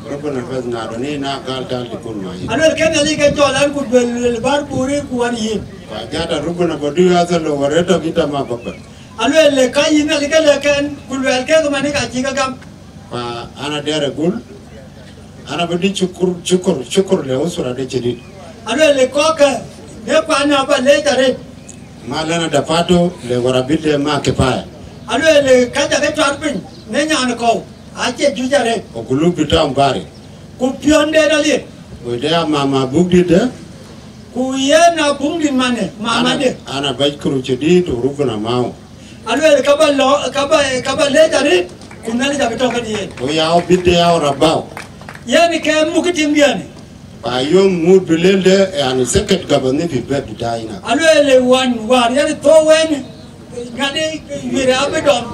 Rubun bas na doni na gal tal dikun ma yi. Aluel ken ali ke jɔl an ku bel bar buri ku wan yin. Fa jada rubun badu ya zol lo wareta bita ma babal. Aluel ka yin ali ke le ken ku luel ke mani ka jiga gam. Fa ana dere gul, ana bidi shukur, shukur, shukur le usura de jadid. Aluel koke, ne kwa na ba le tare. Ma lana da fato le wara bide ma kifaya. Aluel ka ja ke twar piny, ne nyan ko, ache jujare. O gulu bitam bari. Ku pion de na lie. O de ya mama bugdi de. Ku yen a bugdi mane, mama de. Ana, ana bashkuru jadid, urubuna mau. Aluel ka ba lo, ka ba, ka ba le tare, ku na le ja ke to ka die. O ya o bide ya o rabau. Yen ke muk tim yen. Fa yom mut bilel de, yani, seket gabani fi bet bitaina. Aluel wan, war, yani, to wen, ngade, yere abidom.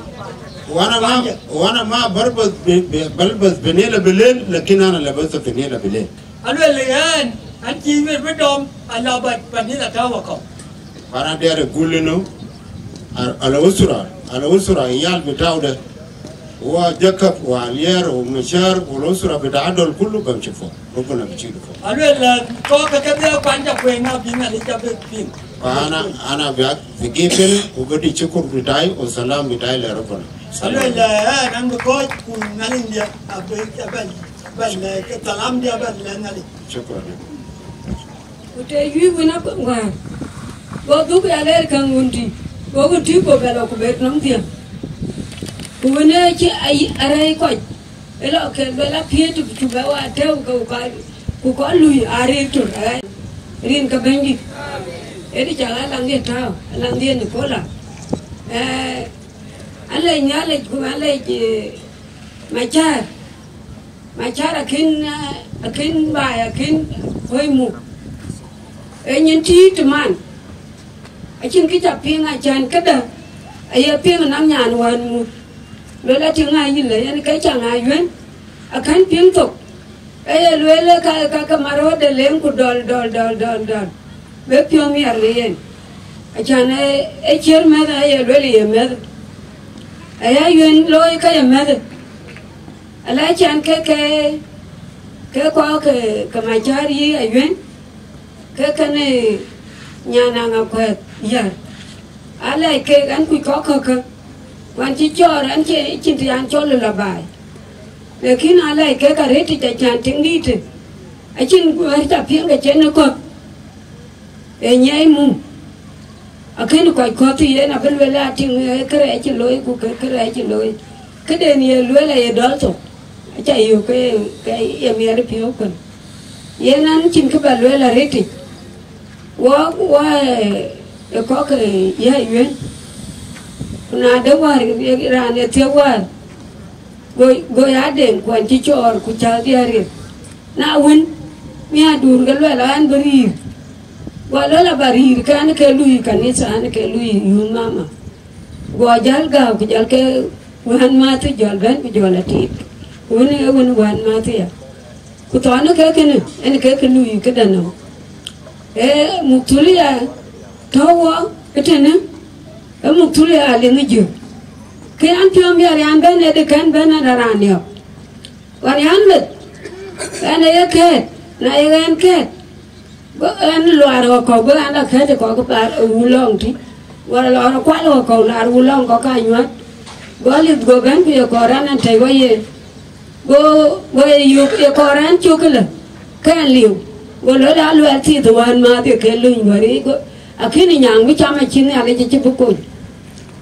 Wana ma, wana ma barbas be, be, barbas benela bilel, lakin ana labas benela bilel. Aluel yan, an ci yere bidom, ala bat panila tawa ko. Wana dere gulino, al, al usra, al usra, iyal bitau de, wa Jacob, wa Alier, wa Mashar, wa al usra bita adol kullu bamshi fok. Rubuna bichilu fok. Aluel, eh, koke ke dhia kwany ja kwen na bin ali ja be pin. Fa ana, ana biak, bigifin, ubedi shukur bitai, wa salam bitai le Rubuna. Aluel, eh, nan bi koj, ku nalin dia, abe, abe, abe, eh, ke salam dia, abe, le nali. Shukran. Ku te yui wina kwen war. Go dhuk ya ler kan wundi. Go ku ti ko belo ku bet nom dia. Ku wina chi ai arai koj. Elo ke bela piet tu ba wa te ku ka, ku ko lui are tur ai. Rin ka benji. Edi chala langi tao, langi ni kola. Eh, ale nyale ku ale, eh, Machar. Machar akën, eh, akën baai, akën kuɔ̈i muk. Ee nyin tiit man. Acïn kë ca piŋ acan këdë, aye piŋ nɔm nyan wään muk. Luel atïŋ aa yïn lë yen ke caŋ aa yuën, akën piŋ thok. Ee ye lueel ka, ka, ka maröödë leŋ ku dɔl, dɔl, dɔl, dɔl, dɔl. Be piɔ̈u miɛr në yen. Acan ee, ee ciër mɛ̈th aye lueel ye mɛ̈th. Aya yuën looi ka ye mɛ̈th. Ala cän ke, ke, ke kɔc ke, ke Machar yï Ayuën, ke kënë nyan Aŋakuɛth yär. Ala kek an, kuc kɔc kɔ̈k kä, wan cï cɔɔr an, cie cïn të an cɔl ë lɔ baai. Lakin ala kek arëtic acan tiŋ dïïtë, acïn wɛ̈t ca piɛŋ ke cïn ë kɔ̈th. Ee nyiɛɛi mum, akën kɔc kɔ̈th yen abï lueel atiŋ, ee, kërɛɛc cï looi, ku ke kërɛɛc cï looi. Këden ye lueel aye dɔl thok, aca yök ke, ke ye miɛt piɔ̈u kën. Yen an, cïn kë ba lueel arëtic. Wɔ, wɔ, ee, ee kɔc, ee, ye Ayuën. Ku na de wäär, ee, raan ye thiëk wäär, go, go ya deŋ kuɔn cï cɔɔr, ku cäk diɛɛr rieth. Na wën, Miäkduur ke luɛl an bï rïïr. Guɔ luɛl aba rïïr ke an ke lui kanitha, an ke lui yun mama. Guɔ jäl gääu ku jɔl ke wään mäth jɔl bɛ̈n ku jɔl atiit. Wën ë wën wään mäth ya. Ku thɔn ke kënë en ke kë lui këdë nɔm. Ee muktulia tɔ̈ wɔ ëtënë, ee muktulia aliŋ jö. Ke an piɔ̈u miɛt an bɛ̈n ë dë kɛn bɛ̈n an raan yɔ̈k. Wan yɛn meth, ɛn aye kɛ̈ɛ̈t, na ye ɛn kɛ̈ɛ̈t, go ɛn luaar ɣɔ̈k kɔ̈k, go ɛn la kɛ̈ɛ̈t ë kɔ̈k ba wu lɔŋ tï, wala lɔɔr kual ɣɔ̈k kɔ̈k, laar wu lɔŋ kɔ̈k ka nyuäth, go lith go bɛ̈n ku ye kɔɔr ɛn ɛn tɛ̈i wɔ ye, go, go ye yök ye kɔɔr ɛn cök ëlë, ke ɛn liu, go lɔ la luɛl thiith wään maath ye ke luny wär yic, go akïn nyaŋ bï cam acï Nhialic acï bï kony.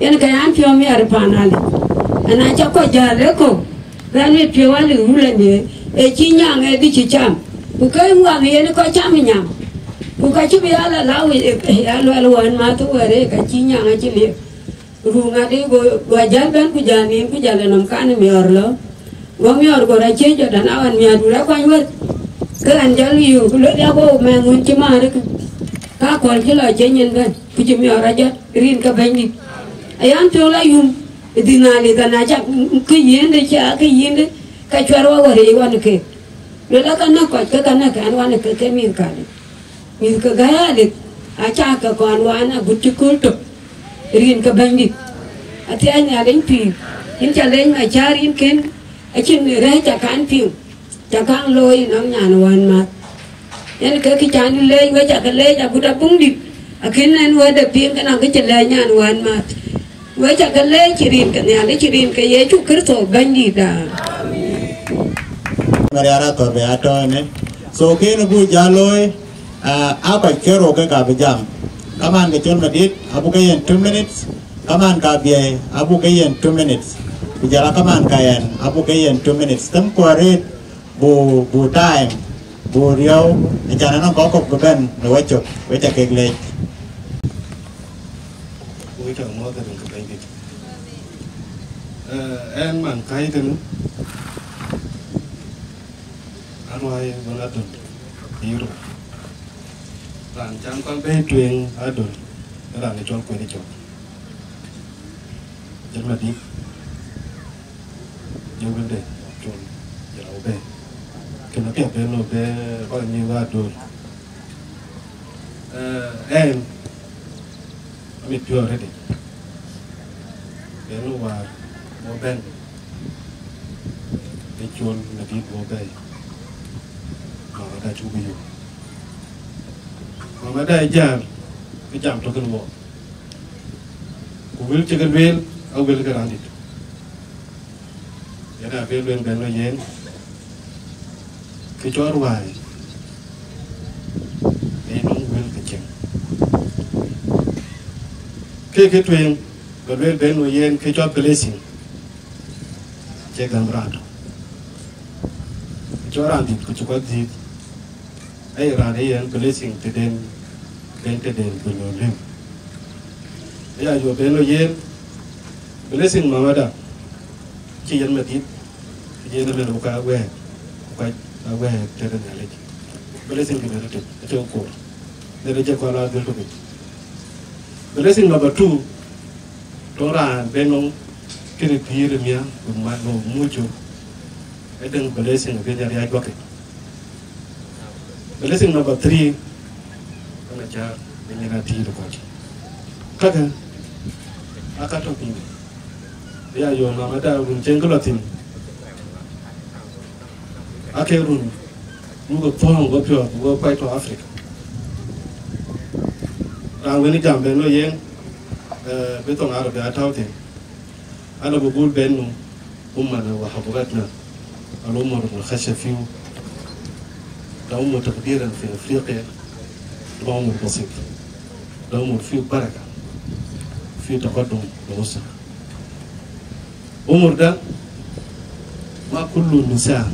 Yen ke an piɔ̈u miɛt pan Alic. Ana ca kɔc jäl ë kɔ̈u, bɛ̈n mit piɔ̈u Alic wulëndië, ë cï nyaŋ ë dï cï cam. Ku ke ŋuak yen kɔc cam nyaŋ. Ku ka cï bï ya la lau, ya luɛl wään mäth wɛ̈ɛ̈r ë ka cï nyaŋ acï liep. Ruu ŋadï go, go jäl bɛ̈n ku jäl nin ku jäl nɔm kan miɔɔr lɔ. Go miɔɔr go rɔ cie jɔt an awan miäkduur akuany weth. Ke ɣɛn jɔl yöök, ku luel ya go mɛnh wën cï määr ëkë. Ka kɔl cï lɔ cie nyin bɛ̈n, ku cï miɔɔr ajɔt, rin ke Bɛ̈nydït. Ayan piɔ̈u la yum, ë dhïn Alic, ana cak kë yiëndë, cia kë yiëndë, ka cuɛr wɔ wär yic wan keek. Luel aka näk kɔc, ke ka näk ɛn wan keek ke mïth kadï. Mïth ke gäi Alic, aca ke kɔn waan agut cï kööl tök, rin ke Bɛ̈nydït. Athiɛɛi Nhialic pïïr, yïn ca leny ma cäär yïn ken, acïn rɛ̈ɛ̈c ca kan piŋ, ca kaŋ looi nɔm nyan wään mäth. Yen ke kë can leec, we ca ke leec agut abuŋdït, akën ɛn wɛ̈tde piŋ ke nɔm kë cï lɛ̈ɛ̈c nyan wään mäth. We ca ke leec rin ke Nhialic, rin ke Yecu Kërtho Bɛ̈nydïtda. Mariara thɔ̈r bï atɔ̈ ënë. So kënë buk ja looi, ah, aa kɔc ke rou ke ka bï jam. Kaman ke cɔl Madït, abuk ke yen two minutes. Kaman ka Abiɛi, abuk ke yen two minutes. Ku jɔl a kaman ka yɛn, abuk ke yen two minutes. Them ku arëët, bu, bu time, bu riɔu, acan anɔŋ kɔc kɔ̈k bï bɛ̈n në wecök, we ca kek leec. Wek ca muɔ̈th rin ke Bɛ̈nydït. Eh, ɛn man kai tënë, aruai wën adöl ë Europe. Raan can kɔn bɛ̈i tueŋ adöl, raan ë cɔl Kuɛt ë cɔk. Jël Madït, jël wëlde, col, jël abï bɛ̈i. Kënë apiɛth bɛ̈n lɔ bɛ kɔc nyïïn wä adöl. Eh, ɛn, amit piɔ̈ɔ̈th rëëdï. Bɛ̈n wäär, wɔ bɛ̈n, ë col Madït wɔ bɛ̈i. Mama da cuk bï yök. Mama da ë jäl, bï jam tök kën wɔ. Ku wël cï ke lueel, a wël ke raan dït. Yen a bï lueel bɛ̈n lɔ yen, kë cɔl ruääi, ee nɔm wël ke cieŋ. Ke kë tueŋ, bï lueel bɛ̈n lɔ yen, kë cɔl blessing, cie gäm raan tök. Kë cɔl raan dït, ku cï kɔc dhiëëth. Aye raan ë yen blessing tëden, den tëden bï lɔ lëu. Aya, yo bɛ̈n lɔ yen, blessing mamada, cï yen Madït, cï yen ëmën ku ka wɛ̈ɛ̈k, ku ka wɛ̈ɛ̈k tëde Nhialic. Blessing kï bɛ̈n tëde, tëde koor. Tëde jɛ kɔn la dhil tök. Blessing number two, tɔŋ raan bɛ̈n nɔŋ këde pïïr ë miäk, ku mat nɔŋ mucö, ë dëŋ blessing bï Nhialic a juak. Blessing number three, ënë cä bï nyin atïït ë kɔc. Kakë, aka tɔ̈ piny. Ya yo mama da run cieŋ kë lɔ thïn. Ake run, muk ë thɔ̈ɔ̈ŋ go piɔ̈ɔ̈th, go kuac tɔ̈ Africa. Raan wën ë jam bɛ̈n lɔ yen, eh, bï thoŋ Arabi atɔ̈u thïn. Ana bï gul bɛ̈n nu, أمنا وحضارتنا، العمر الخشب فيه، ده عمر تقديرا في أفريقيا، ده عمر بسيط، ده عمر فيه بركة، فيه تقدم لأسرة. عمر ده ما كل النساء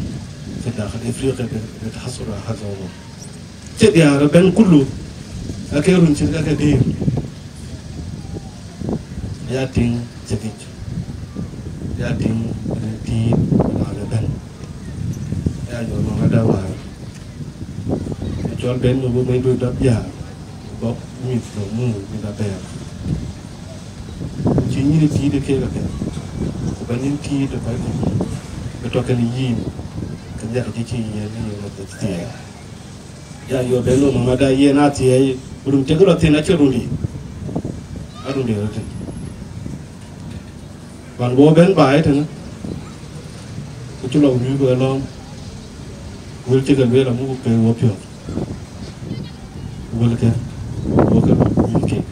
في داخل إفريقيا بت-، بتحصل على هذا العمر. Cï diäär ëbɛ̈n kulu, ake run cït ke ke dïïr. Ya tïŋ cït yic. Ya tïŋ rin tiit raan ëbɛ̈n. Ya jɔ nɔm ada wäär. Cɔl ben në wëu mɛnydun dap jäl, bɔ̈ mïth lɔ mu mïth abɛ̈ɛ̈r. Cï nyïn tiit ë keek apiɛth, ku bä nyïn tiit ë kɔc kɔ̈k, ë tɔ kën yïn, ke Nhialic cï yɛn yïn rɔt thiëëc. Ya yöök ben në mama da yen athiëëc, ku run cï ke lɔ thïn acïn run dï, a run dï rɔt tïŋ. Ɣɔn wo bɛ̈n baai tënë, ku cï lɔ wïïk ë lɔ̈ɔ̈m, wël cï ke lueel amuk ke wo piɔ̈ɔ̈th. Wëlkë, wo ke lueel kek,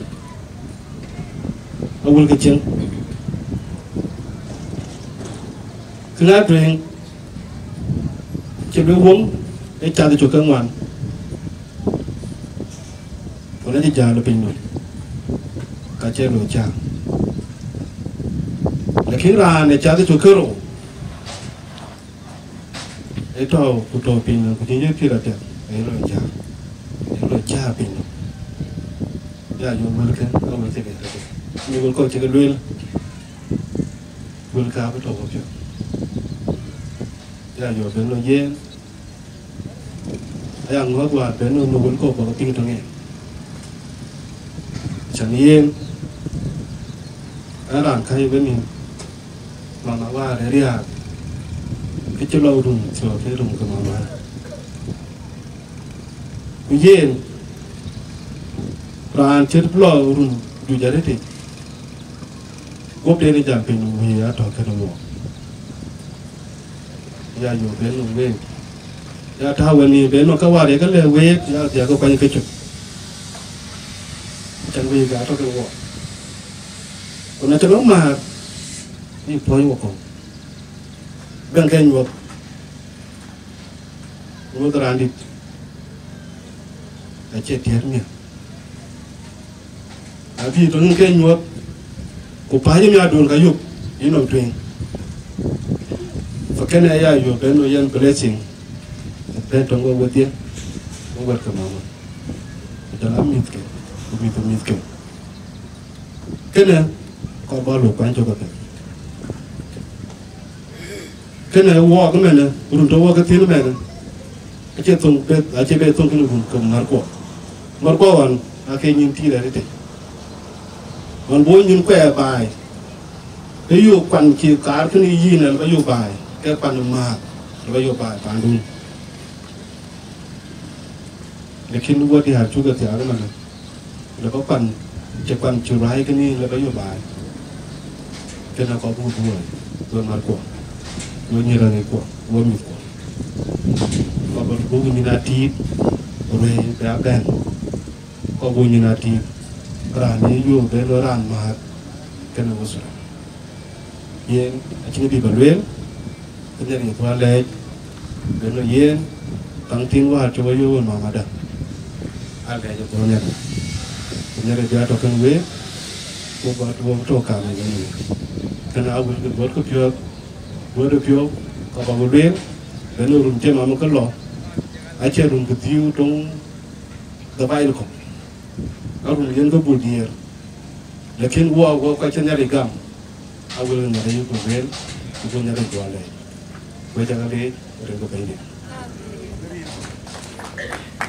a wëlkë cieŋ. Kënë atueŋ cï lueel wöŋ ë cath cök ke ŋuan, ku na cï jäl piny nɔm, ka cï lɔ cääŋ. Lakin raan ë cath cök ke rou, ë tɔ̈u ku tɔ̈u piny nɔm, ku cïn ye pïïr apiɛth, ë lɔ cääŋ, ë lɔ cääŋ piny nɔm. Ya yöök wëlkë, a wël cï ke tëde. Ni wël kɔ̈k cï ke lueel, wëlkë abï tɔ̈u wapiɔ̈ɔ̈th. Ya yöök ben lɔ yen, aya ŋɔ̈ɔ̈th wäär ben lɔ në wël kɔ̈k bä ke piŋ tɔ̈ŋ en. Cän yen, ɣɛn raan käc ëbɛ̈n nïn, mama wäär ë riääk, ke cï lɔ run thiɔ̈k ke run ke mama. Ku yen, raan cï lɔ run juëc arëtic, guɔ̈pden ë jam piny wëi atɔ̈ kënë wook. Ya yöök ben nɔm week, ya tääu wën nïïm ben nɔm ke wäär ye ke lɛ̈k week, ya dhiak ke kuany ke cök. Cän week atɔ̈ ke wook. Ku na cï lɔ määr, bï puɔ̈ny wakɔ̈u, bɛ̈n ke nyuɔ̈th, nyuɔ̈th raandït, acie tiɛ̈t miäk. Abï tɔ̈ ke nyuɔ̈th, ku pääc miäkduön ka yök yï nɔm tueŋ. Fa kënë aya yöök ben nɔm yen blessing, ben tɔ̈ŋ wek wedhie, wek wɛ̈t ke mama, ku jɔl a mïthke, ku mïth mïthke. Kënë kɔc bä lɔ kuany cök apiɛth. Kënë wook ëmënë, run tɔ̈ wook ke thïn ëmënë, acie thoŋ beth, acie beth thoŋ kënë run ke märkuɔ. Märkuɔ ɣɔn, ake nyïn tiit arëtic. Ɣɔn bï wo nyïn kuɛɛr baai, ke yök kuan cï kaar kënë yïn ëlë bä yök baai, ke kuan ë määth ëlë bä yök baai pandun. Lakin wo diäär cuk ë thiaak ëmënë, lë bä kuan, cï kuan cï ruääi kënë lë bä yök baai. Kënë kɔc buk dhuɔ̈ɔ̈i, we märkuɔ, we nyïïrɛ̈ŋkuɔ, we mïthkuɔ. Kɔc buk nyïn atiit, ruëëi bï a bɛ̈n. Kɔc buk nyïn atiit, raan ë yöök ben lɔ raan määth, kënë wosura. Yen acïn bï bä lueel, ke Nhialic ë thuɔɔu alɛɛc, ben lɔ yen, thaŋ tïŋ wäär cï wä yöök wën mamada. Alɛɛc ë thuɔɔu Nhialic. Ku Nhialic bï a tɔ̈ kën week, ku bä tuɔɔk tɔ̈ kaam ë yen week. Kënë a wël ke duɔ̈t ke piɔ̈ɔ̈th, duɔ̈t ë piɔ̈u, ka bä ku lueel, ben ë run cï mama ke lɔ, acie run ke dhiëëu töŋ dhabail kɔ̈k. A run yen ke bul diëër. Lakin wɔ, wɔ kɔc cï Nhialic gam, a wël Nhialic ku lueel, ku bï Nhialic juɔl lɛɛc. Wek cä ke leec, rin ke Bɛ̈nydït.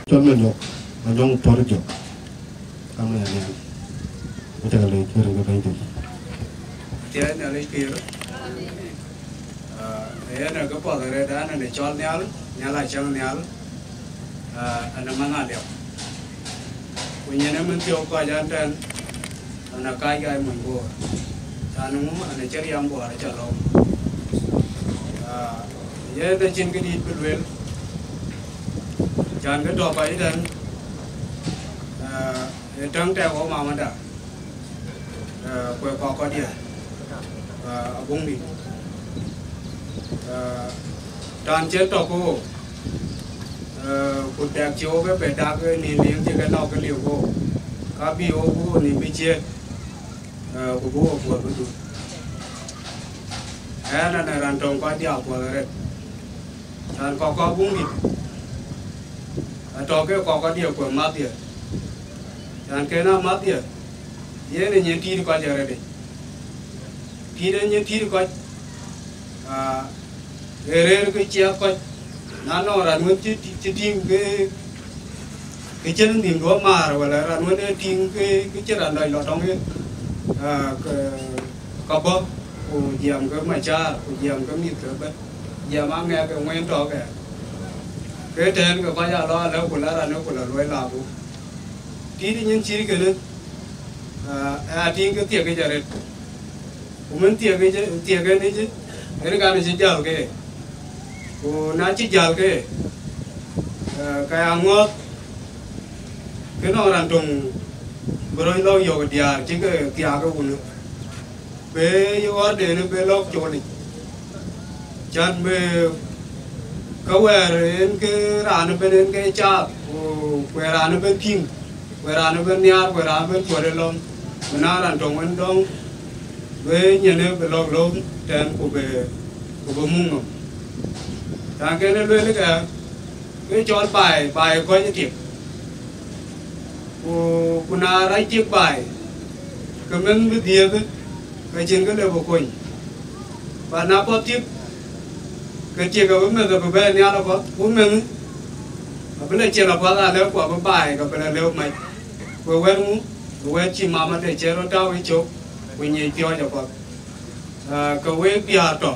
Cɔl Manyɔk, Manyɔk Pɔ̈r Jɔk, ka Manyɔk. Wek cä ke leec, rin ke Bɛ̈nydït. Tiɛɛl Nhialic pïïr. Ah, yen ë kë path arëët, an, ënë cɔl Nhial, Nhial acäŋ Nhial, ah, ënë manh Aliap. Ku nyin ë min thiɔ̈k kɔc an tɛ̈n, ënë kac gai mony Bor. Cän ŋum ënë cï riɛm Bor acä lɔ̈u. Ah, yen acïn këdït bï lueel. Cän kë tɔ̈ kɔc ëtɛ̈n, ah, ë täŋ tɛ̈ wɔ mamada. Eh, ku ë kɔc kɔ̈k diɛ̈, eh, abuŋdït. Eh, raan cï tɔ̈ ke ɣo, eh, ku dɛk cï ɣok ë bɛ dak ë nïn liŋ cï ke nɔ̈k ke liu ɣo, ka bï ɣok bï ɣo nïm bï ciëët, eh, ku bï ɣo puɔ̈th bï dhuk. Ɣɛn ënë raan töŋ kɔc diäk puɔ̈th arëët. Raan kɔ̈k kɔ̈k abuŋdït, atɔ̈ ke kɔ̈k kɔ̈k diɛ̈ ku ë mäthdiɛ̈. Raan kën a mäthdiɛ̈, yen ë nyin tiit kɔc arëëtic. Tiit ë nyin tiit kɔc, aa, ë rëër ke ciɛɛth kɔc. Na nɔŋ raan wën cï, cï tïŋ ke, Ke cïn nïn duɔ̈ maar wala raan wën ee tïŋ ke, ke cïn raan dɔc lɔ tɔŋ yen. Ah, ke, ka bɔ̈, ku jiɛɛm ke Macar, ku jiɛɛm ke mïth ke bɛ̈n. Jiɛɛm aŋɛk ke ŋuɛ̈ɛ̈n tɔ̈ kɛ. Ke tɛ̈ɛ̈n ke kɔc aa lɔ alɛ̈k ku la raan ë ku la luɔi la buk. Tiit nyin cït kënë, ah, ë atïŋ ke thiek yic arëët. Ku mën thiek yic, thiek en yic, en kan cï jäl ke. Ku na cï jäl ke, eh, ka ya ŋɔ̈ɔ̈th, ke nɔŋ raan töŋ bï röny lɔ̈k yök diäär cï ke thiaak ke wun. Be yï ɣɔ̈rden be lɔ̈k col yic. Can be ke wɛɛr en ke raan ëbën en ke caath, ku, ku ë raan ëbën tïŋ, ku ë raan ëbën nhiaar, ku ë raan ëbën cuɔt ë lɔ̈ŋ, bï na raan töŋ wën dɔ̈ŋ, bï nyin ë bï lɔ̈k lööm tɛ̈ɛ̈n, ku bï, ku bï muk nɔm. Tɛ̈ɛ̈n kën ë lueel ke, ke cɔl baai, baai kɔc ë tiek. Ku, ku na rac tiek baai, ke meth bï dhiëëth, ke cïn kë le bï kony. Ba na bɔ̈ tiek, ke tiek abï meth abï bɛ̈ɛ̈i nhial apath, ku meth abï la ciɛl apath alëu, ku abï baai ke bï la lëu mac. Ku wɛ̈t ŋu? Ku wɛ̈t cï mama de cï rɔt tääu ë cök, ku nyic piɔ̈ɔ̈c apath. Ah, ke wek diäär tɔ̈,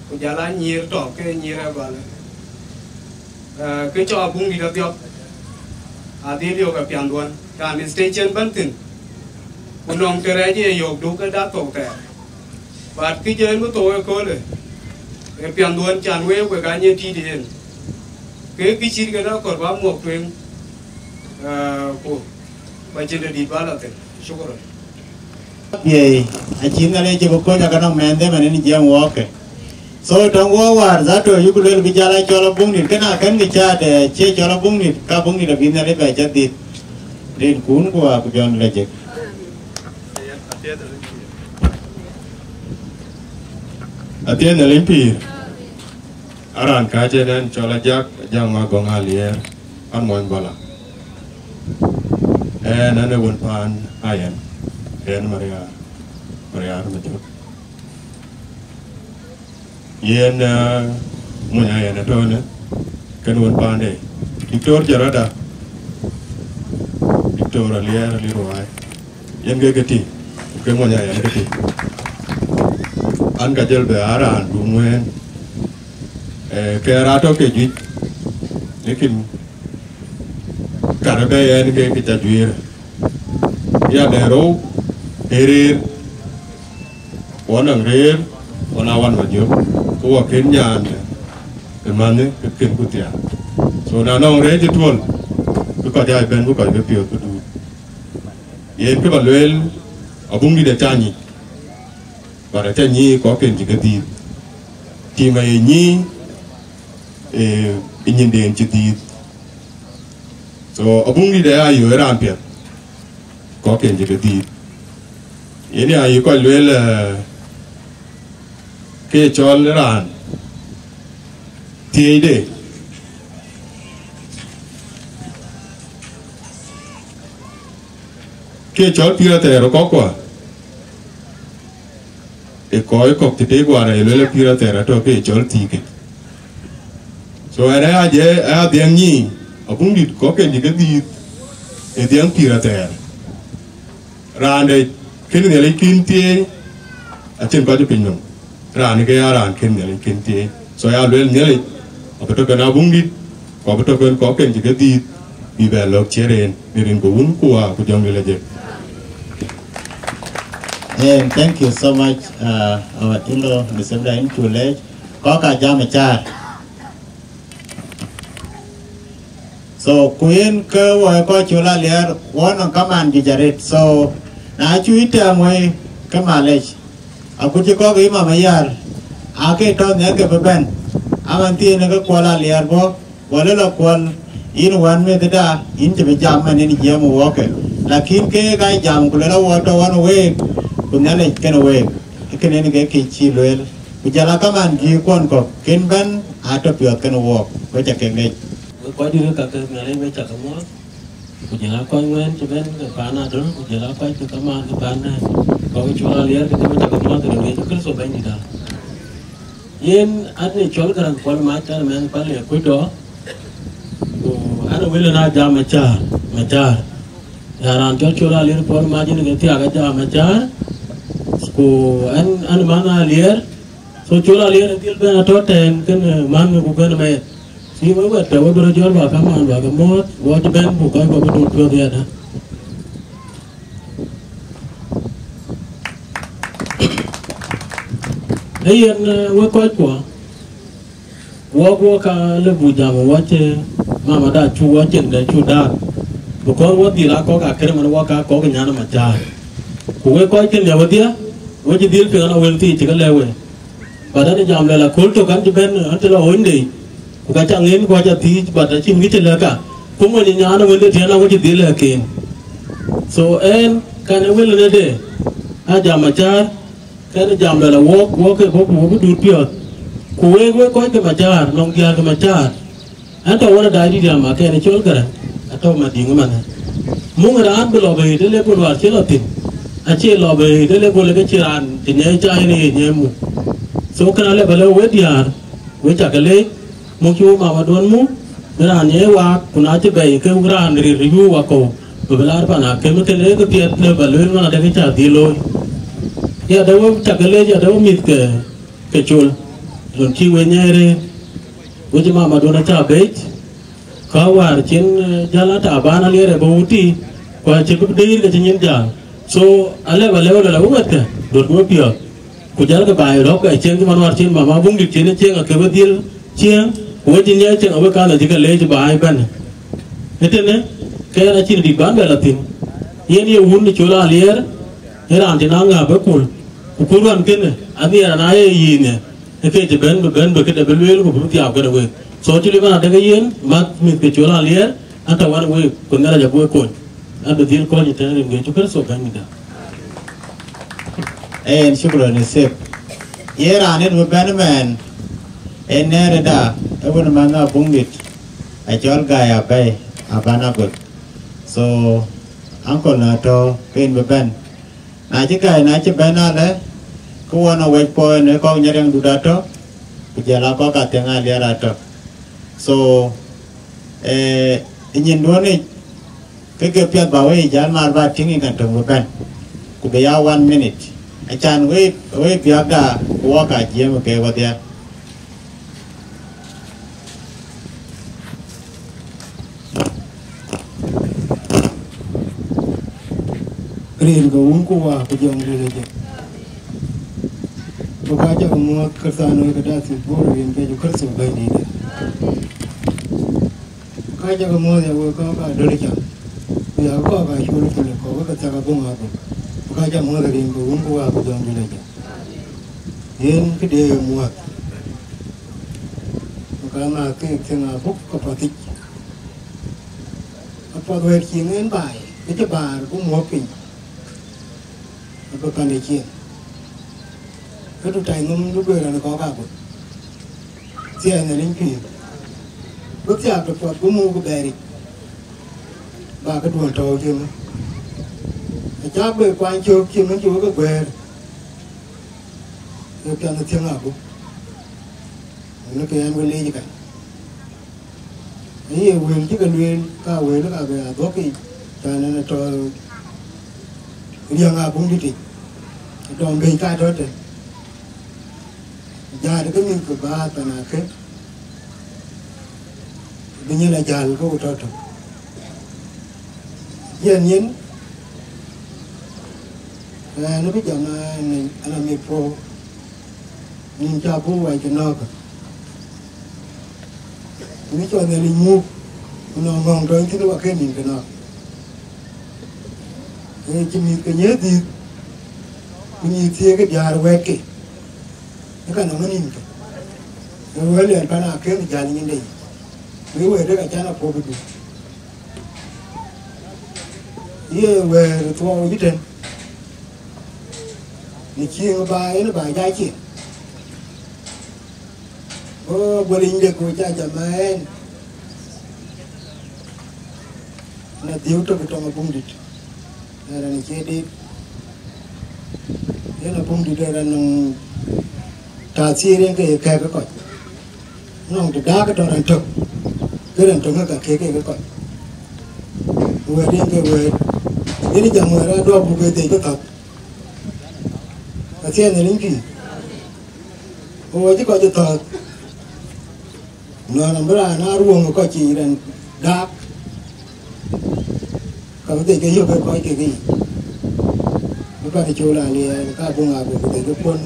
ku jɔl aa nyïïr tɔ̈, ke nyïïr ë bäl. Ah, ke cɔk Abuŋdït adhiɔ̈k, adhil yök ë piɛnduɔ̈n, raan station bɛ̈n thïn, ku nɔŋ të rɛɛc ye yök duk ke dak thok thɛɛr. But kë jɔ en bï thou ëköölë, ë piɛnduɔ̈n can week wek aa nyin tiit yen. Ke kë cït kënë akɔɔr bä muɔk tueŋ, ah, ku, ku acïn të dït bä lɔ thïn. Shukran. Biɛi, acïn Nhialic cï bï kony, aka nɔŋ mɛnhde man en jiɛɛm wɔɔkë. So, tɔŋ wɔ wäär, that way, yuku lueel bï jal a cɔl Abuŋdït, kënë akën kë caat, eh, cie cɔl Abuŋdït, ka Abuŋdït abï Nhialic bɛ cä dhil. Rin kun ku a ku jɔn lɔ jek. Athiɛɛn Nhialic pïïr. Aran kääc en ɛn cɔl Ajak, Ajak Magɔŋ Aliɛɛr, an muɔny Bɔla. Ɛn, ɛn ë wën paan Ayɛn, ɛn Mariaar, Mariaar Majök. Yen, eh, mony Ayɛn ëtɔ̈ɔ̈në, kën wën paande, Diktor Jarada, Diktor Aliɛɛr Aliɛɛr Ruai. Yen ke këtï, ke mony Ayɛn këtï. An ka jël bɛ a raan du ŋuɛ̈ɛ̈n, eh, ke raan tɔ̈ ke juëc, lekin karë bɛ yɛn ke kë ca juëër. Ya dɛ rou, ee rëër, wɔ nɔŋ rëër, wɔ na wan Majök, ke wɔ kën nyaan ë mänë ke kën ku thiaak. So na nɔŋ rëër cï tuɔl, bï kɔc aa bɛ̈n, bï kɔc ke piɔ̈ɔ̈th bï duut. Yen kë bä lueel, Abuŋdït acä nyic, but acä nyic kɔcken cï ke dhiith. Tim aye nyic, eh, ë nyinden cï dhiith. So Abuŋdït aya yöö ë raan piɛth, kɔcken cï ke dhiith. Yen ya yï kɔc lueel, eh, ke cɔl raan thiëëcde, ke cɔl pïïr athɛɛr ë kɔckua, ë kɔc kɔ̈k cï tëëk waar aye lueel pïïr athɛɛr atɔ̈ ke cɔl thiikic. So ɛn aya jɛ aya dhiɛŋ nyiic, Abuŋdït kɔcken cï ke dhiith ë dhiɛŋ pïïr athɛɛr. Raan de kën Nhialic kën thieei, acïn kɔc ë piny nɔm. Raan ke ya raan kën Nhialic kën thieei. So ya lueel Nhialic, abï tɔ̈ kën Abuŋdït, ku abï tɔ̈ kën kɔcken cï ke dhiith, bï bɛ lɔ̈k ciëër en, në rin ke Wun ku Wä ku Jɔŋdït lɔ jek. And thank you so much, uh, our in-law, Mister Ibrahim Chulej. Kɔc ka jam ë caar. So, ku yen ke wɔ ë kɔc col Aliɛɛr, wɔ nɔŋ kaman juëc arëët. So, na cuk tɛɛm wei, ke malec. Akut cï kɔ̈k ë Mama Yar, aake tɔ̈ nhiɛ̈r ke bï bɛ̈n. Aman thiin ë ke Kuɔl Aliɛɛr bɔ̈, wala lɔ Kuɔl, yïn wän meth ëda, yïn cï bï jam man yen jiɛɛm ë wɔɔkë. Lakin keek aa jam, ku lël awɔ tɔ̈ ɣɔn week, ku Nhialic kën week. Kënë yen ke kë cï lueel. Ku jɔl a kaman juëc kuɔn kɔ̈k, kën bɛ̈n aa tɔ̈ piɔ̈ɔ̈th kën wɔɔk, ku ca kek leec. Wek kɔc dït ka ke Nhialic, wek ca ke muɔ̈ɔ̈th. Ku jɔl a kɔc wën cï bɛ̈n ke paan Adöl, ku jɔl a kɔc ke kaman ke paan Nɛ̈ɛ̈r. Kɔc col Aliɛɛr ke cï wek ca ke muɔ̈ɔ̈th, ke Yecu Kërtho Bɛ̈nydït aa. Yen an, ë cɔl Gäräŋ Kuɔl Mac, an, mɛnh Kuɔl ë kuc dɔ̈ɔ̈r. Ku an, wël na jam ë cäär. Macar. Ya raan cɔl Col Alier Paul Majin ke thiak Ajak Macar. Ku ɛn, ɛn man Alier. So Col Alier dhil bɛn atɔ̈ tɛ̈n kën, eh, man ku kën mɛɛt. Si we wɛ̈t tɛ̈ we bï rɔt jɔl ba kaman ba ke muɔ̈ɔ̈th, wɔ cï bɛ̈n ku kɔc kɔ̈k bï dut piɔ̈ɔ̈th yadä. Ee yen, eh, wek kɔckuɔ, wɔk wɔ ka lëu buk jam wɔ cï mamada cuk wɔ cin de cuk daak, because wɔ dhil aa kɔ̈k akër man wɔ ka kɔ̈k nyan Macar. Ku wek kɔc kën ya wedhie, we cï dhil piŋ an, awël thii cï ke lɛ̈k we. But an jam luɛl aköl tök an cï bɛ̈n an cï lɔ ɣööc dei, ku ka ca ŋen ku aca thiic, but acïn kë cï lɛ̈k ka. Ku mony nyan wënde tiɛ̈n an we cï dhil lɛ̈k ken. So ɛn kan ë wël ënëde, a jam Macar, kɛn jam luɛl awɔk, wɔk ke bɔ̈ ku wɔ bï dut piɔ̈ɔ̈th. Ku wek, wek kɔc ke Macar, nɔŋ diäär ke Macar. An tɔ̈ wën adaai dït yam akɛn ë cɔl Gäräŋ, atɔ̈ Madiŋ ëmënë. Muŋ raan bï lɔ bei të le bol wäär cï lɔ thïn. Acie lɔ bei të le bol ke cï raan të nyɛi cai në ye nyɛi muk. So kën alë bä lë we diäär, we cak ke leec, muk cï we mamaduɔ̈n muk, bï raan nyɛi waak, ku na cï bɛ̈i ke raan ril yu wakɔ̈u, bï bï laar pan akëm kën ee kë piɛth le bä lueel man adɛ̈ kë ca dhil looi. Ya dɛ we cak ke leec, ya dɛ we mïth ke, ke Col. Lon cï we nyɛi rëër. We cï mamaduɔ̈n aca bec, ka wäär cïn, eh, jäl ata bän Alier ë bä wuti, ku acï bï dëër ke cï nyin jäl. So, alë bä lëu lɔ la we wɛ̈tkë, duöt we piɔ̈ɔ̈th. Ku jälkë baai rɔ̈k, eh, cieŋ cï man wäär cïn mama buŋdït cïn ë cieŋ akë we dhil cieŋ, ku we cïn nyɛɛi cieŋ awek kan acï ke leec baai bɛ̈n. Ëtënë, ke yen acïn dït bän bɛ la thïn. Yen ye wun ë Col Alier, ë raan cï na ŋääp ë kul, ku kul ruan kënë, anhiɛɛr an, aye yïn ë, ë ke cï bɛ̈n bï bɛ̈n bï këde bï lueel ku bï thiaau këde week. So cï lïm an adek yen, mäth mïth ke Col Alier, an tɔ̈ wan week, ku Nhialic abï we kony. An bï dhil kɔ̈ɔ̈c ëtɛ̈ɛ̈n rin ke Yecu Kërtho Bɛ̈nydït. Ee, yen shukran Yosep. Ye raan en bï bɛ̈n mɛɛn, en nɛ̈ɛ̈rëda, ë wën manh Abuŋdït, acɔl Gai Abɛ̈i, abän agöt. So, uncle na tɔ̈, ke en bï bɛ̈n. Na cï Gai, na cï bɛ̈n alë, ke wɔ nɔŋ wec puɔ̈u ënë kɔ̈k Nyariŋdït atɔ̈, ku jɔl a kɔ̈k Athiɛŋ Alier atɔ̈. So, eh, ë nyinduɔ̈n yic, ke ke piɛth bä we jäl maar bä tïŋ ë kan töŋ bï bɛ̈n, ku bï ya one minute. Acan we, we biäkda ku wɔ ka jiëëm ke wedhie. Rin ke wun ku wa ku jɔŋ dït ëcë. Ku ka cä ke muɔ̈ɔ̈th Kërthiano ke dath thil bor rin ke Yecu Kërtho Bɛ̈nydït. Ka cä ke muɔ̈ɔ̈th ya wek kɔ̈k ka döl cam. Ku ya kɔ̈k ka col thil kɔ̈k ke thiak abuŋ abï. Ku ka cä muɔ̈ɔ̈th rin ke wun ku wa ku jɔŋ dït ëcë. Yen këde muɔ̈ɔ̈th. Ku ka ma ke thiëŋ abuk ke path yic. Apath wɛ̈t cieŋ en baai, ke cï baar ku muɔ̈k piny, abï pande cieŋ. Këdu tac nhom du guëër rɔn ë kɔ̈k abï. Thiɛɛn ë riny pïïr. Bï thiaak tɔ puɔth bï muk bɛ̈ɛ̈ric, ba këduön tɔ̈u cieŋ. Acä bï kuany cök cieŋ cï wek ke guëër, ke piɛth ë thiëŋ abuk. Wënë ke ɛn we leec ë kan. Aye wël cï ke lueel, ka wël ka ke adhuɔ̈k yic, tɛ̈n en atɔ̈ riäŋ abuk dït yic, atɔ̈ bei ka tɔ̈ tën. Jäl ke mïth ke bäär pan akë, bï nyin ajäl ke ku tɔ̈ tök. Yen yen, ɛn bï jam ɛn, ɛn amit puɔ̈u, nïn cä buk wac ke nɔ̈ɔ̈kë. Ku në cɔl Nhialic muk, ku nɔŋ ŋɔ̈ŋ tɔ̈ thïn wakë nïn ke nɔ̈k. Ee cï mïth ke nyiëëth dhïth, ku nyiëëth thiëëk ë diäär wɛ̈ɛ̈tke, ë ka nɔŋ ë nïn ke. Ee wël yɛn pan akën jäl nyinde yic, ku ye wëëtë ka can apuɔ̈u bï duk. Ye wëër thuɔɔu yï tën, në cieŋ ba en ba ja cieŋ. Go Guɔlinyde ku ca jam ɛn, na dhiëu tök tɔŋ Abuŋdït, na rɛn cie dit. Yen Abuŋdït ë rɛn nɔŋ tathir en ke ye kɛ̈k kɔc. Nɔŋ të daak tɔŋ rɛn tök, ke rɛn tök ka kek ke kɔc. Wɛ̈t yen ke wɛ̈t, yen jam wɛ̈t ë duɔ̈k buk ë dhil bï thɔ̈k. Athiɛɛn ë rin kï, ku wɛ̈t cï kɔc ë thɔ̈k. Nɔn abï raan aa ruöŋ ë kɔc cï rɛn daak, ka bï dhil ke yök ë kɔc kek yiic. Bï pan ë col aliɛɛr, ka buŋ abï ku dhil ke kuɔ̈n.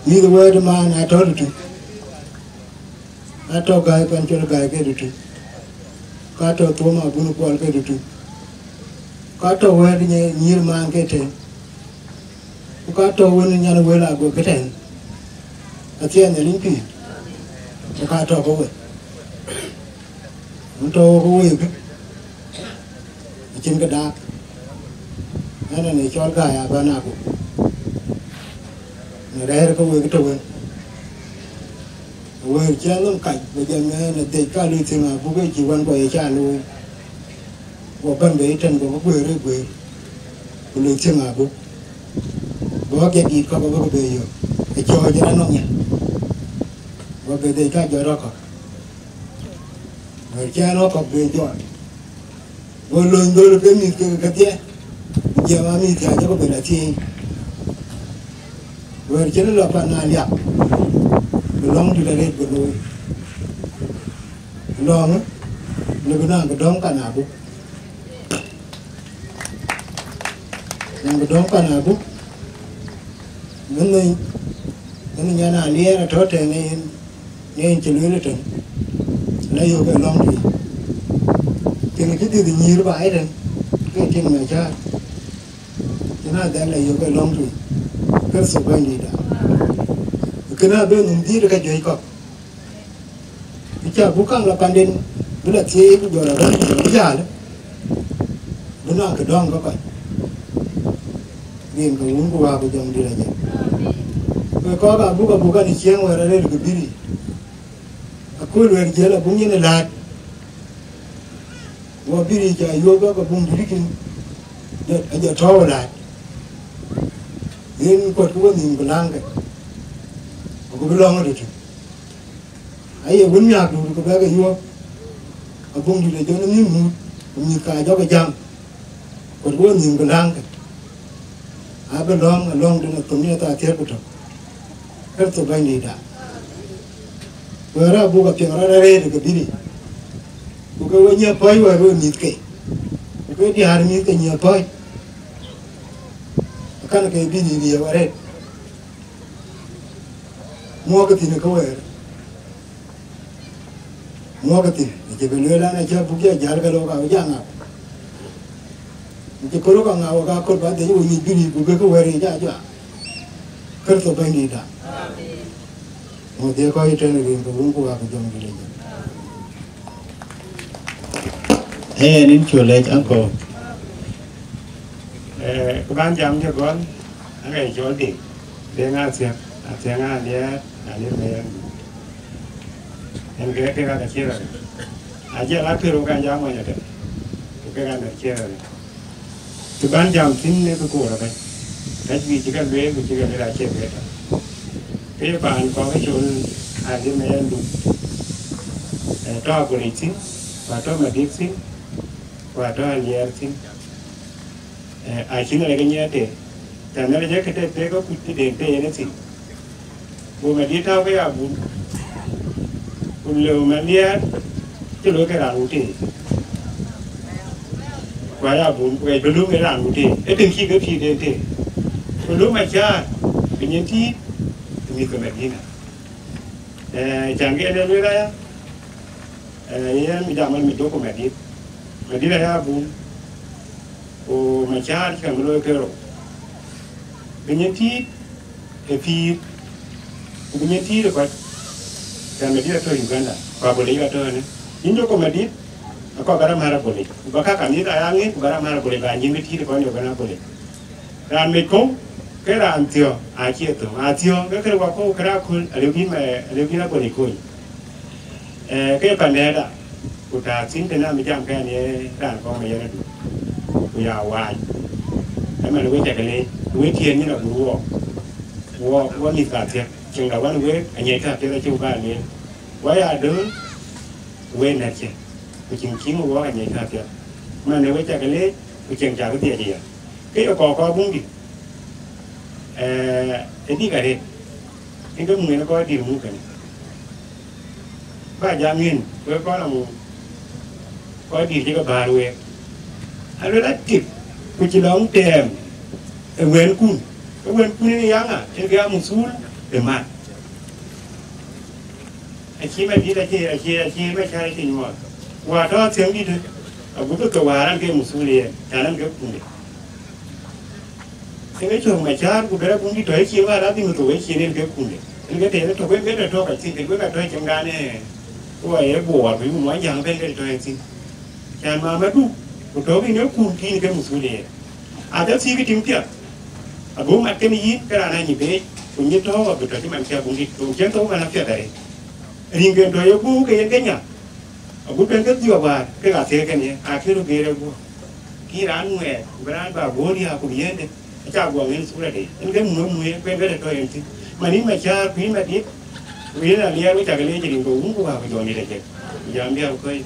Mïth wɛ̈t ë man atɔ̈ tëtui. Atɔ̈ gäi pan col gäi ke tëtui, ka tɔ̈ thuɔ̈m abun kuɔl ke tëtui, ka tɔ̈ wɛ̈t nyïïr maan ke tɛ̈n, ku ka tɔ̈ wën nyan wël agok ke tɛ̈n. Athiɛɛn ë rin kï, ku ka tɔ̈ ke we, wën tɔ̈ wok ke week, acïn kë daak. Ënɔn ë cɔl gäi abän agok, në rɛ̈ɛ̈r ke week tɔ̈ wën. Wëër cï anhom kac, bï jam ënë dhec ka luui thiëŋ abuk ë cï wän kɔc ë ca looi. Go bɛ̈n bei tɛ̈n, gokï guëër ë guëër, ku luui thiëŋ abuk. Go jadït kɔ̈k abï ke bei yök, ë cɔɔc ë rɔt nɔŋ nyin. Go bei dhec ka jɔt rɔt kɔ̈k. Wëër cï anhom kɔ̈k bei jɔt. Go lööny dhöl ke mïth ke kedhie, ku jiɛɛm aa mïth thiac jɔkï ben athiëëi. Wëër cïn lɔ pan na liap, bï lɔ̈ŋ dït arëët bï looi. Lɔ̈ŋë, në bï naŋ kë dɔ̈ŋ pan abuk. Naŋ kë dɔ̈ŋ pan abuk. Ënë, ënë nyan aliɛɛr atɔ̈ tɛ̈n ë yen. Yen cï lueel ëtɛ̈n, la yök ë lɔ̈ŋ tui. Tiŋ cï dhiëth nyïïr baai ëtɛ̈n, ke tiŋ Macäär. Cïn adhɛl la yök ë lɔ̈ŋ tui, Kërtho Bɛ̈nydïïtda. Kënë abï nhom dhiëët ë ka juëc kɔ̈k. Bï cä buk kaŋ la panden, bï la thieei ku jɔl arɛ̈ɛ̈r ku jɔl jäl, bï naŋ kë dɔ̈ŋ ke kɔc. Rin ke Wun ku Wät ku Jɔŋdït Lajik. Wek kɔ̈k abuk abuk an, ciɛɛŋ wɛ̈t arëët ke bï ric. Akööl wɛ̈t jiël abuk nyin ë läät. Wɔ bï ric ca yuɔ̈p ke buŋ dït kïn, jɔ, jɔ tɔ̈u ë läät. Yen kuɔtkï wenhïïm ku läŋkë, ku bï lɔ̈ŋ ë tëtui. Aye wën miäk duut ku bɛ̈kë yuɔ̈p, abuŋ dït ë jɔn ë mïth muut, ku mïth ka jɔkï jam, kuɔtkï wenhïïm ku läŋkë, abï lɔ̈ŋ ë lɔ̈ŋ dïn ë thöŋ ë thaa thiëër ku tök. Kërtho Bɛ̈nydïïtda. Wɛ̈ɛ̈r abuk apiɛŋ rɔt arëët ke bï ric, ku ke we nyiëë pɔ̈c wɛ̈ɛ̈r we mïthke, ku ke diäär mïthke nyiëë pɔ̈c, akɛn ke bï ric riëëu arëët. Muɔ̈kkë thïn ë ke wɛ̈ɛ̈r. Muɔ̈kkë thïn, acï bï lueel an, acï abuk jɔ jäl ke lok abï jɔ ŋak. Acï kɔ̈r ka ŋak wek aköl ba dhec we nyuc bï ric ku bï ke wɛ̈ɛ̈r yic aa jɔ. Kërtho Bɛ̈nydïïtda. Ŋö dhie kɔc ëtɛ̈n rin ke Wun ku Wät ku Jɔŋdït Lajik. Ee, nin cu lec ankɔ. Ee, ku ban jam jɔ gɔl, aŋɛ cɔl Deŋ. Deŋ Athiäŋ, Athiäŋ Aliɛɛr, Aliɛɛr Mayɛn. Yen ke kek aka cï rɔt. Ajiɛl akër wok an jam mɔny adɛ̈. Ku kek an dɛ̈ cï rɔt. Të bän jam thïn në kë koor akäc. Käc bï cï ke lueel, ku cï ke lueel acie beta. Ke ye paan kɔ̈k ë col Aliɛɛr Mayɛn Duk. Ee, tɔ̈ Agolic thïn, ku atɔ̈ Madïk thïn, ku atɔ̈ Aliɛɛr thïn. Eh, acïn Nhialic ke nyiɛɛr tëë, cä Nhialic ee këde tëë ke kuc tëden tëë yen ethïn. Go Madït tääu ke ya bun, ku lëu Maliɛɛr cï looi ke raan wut tëë. Ku aya bun, ku ɣɛc bï lum ë raan wut tëë, ë tïŋ cï ke pïïrden tëë. Ku lum Macäär, bï nyin tïït, ë mïth ke Madina. Eh, cän ke en e lueel aya, eh, yen mi jam ɣɛn mi jɔku Madït. Madït aya bun, ku Macäär cï käŋ looi ke rou. Bï nyin tïït ë pïïr, ku bï nyin tïït ë kɔc, cän Madït atɔ̈ Uganda, ku Abolic atɔ̈ ënë. Yïn jɔku Madït, akɔɔr ba rɔt määr Abolic, ku ba ka kanitha aya ŋic, ku ba rɔt määr Abolic, ba nyin bï tïït ë kɔc Uganda Abolic. Raan mec kɔ̈u, ke raan thiɔ̈k, acie thöŋ, athiɔ̈k, ke kërë wakɔ̈u, kërë aköl, alëu bïn ma, alëu bïn Abolic kony. Eh, ke pandɛ̈ɛ̈rda, ku taak thïn tënë ami jam kɛn ye raan kɔŋ ë yen adu, ku ya waany. Ëmɛn wek cä ke leec, wek tiëën nyin agur wɔɔk, wɔɔk, wɔ mïth ka thiëk, cieŋda wän wek, aŋiɛc ka piɛth acï ku ba lueel. Wɔ ya döör, Wëi nɛ̈t cï, ku cïn cïŋ wɔ ka nyiɛc ka piɛth. Man ë wek cak leec, ku cieŋ cak thiëc ëya. Ke ye kɔɔr kɔɔr buŋ dït, ee, ë dïk arëët, ë ke muk en kɔc dït muk kënë. Ba jam yen, wek kɔn amu, kɔc dït cï ke bäär week. Aluel atip, ku cï lɔŋ tɛɛm ë wënkun, ë wënkun ë yaŋa, ë ke a muthul ë mat. Acï Madït, acï, acï, acï Macär acï nyuɔɔth. Wa tɔ̈ athiäŋ dït, agup ke wäär an ke muthul yen, can an ke kunde. Ke cök Macär ku bɛ̈ɛ̈r buŋ dït tɔ̈ ë cin wäär adhim thok ë cin en ke kunde. En ke tënë tök en ke tɔ̈ ka thïn, ke wek atɔ̈ cïn gan ë, ku wa ye buɔɔr, ku yï muɔny jäŋ bɛ̈n ke tɔ̈ ë thïn. Can mama du, ku tɔ̈ yïn ë kun kïn ke muthul yen. Atɔ̈ thïk tim piɛth. Ago mat kën yïn, ke raan anyi beec, ku nyi tɔ̈u abï tɔ̈ cï man cï abuŋ dït, ku cïn tɔ̈u man apiɛth arëët. Rin ke tɔ̈ ye guuk ke yen ke nya, agut ben ke dhiɔp wäär, ke ka thiëëk kën ye, akï röt geer ë guɔ. Kï raan ŋuɛɛt, ku bï raan bä guöör ya, ku bï yende, acä guɔ ŋen thura de, en ke muëë muëë, ku en ke tɔ̈ yen thïn. Man yïn Macär, ku yïn Madït, ku yïn Aliɛɛr, ku cak leec rin ke wun, ku wäär ku jɔŋdït acek. Jam bï a kɔc.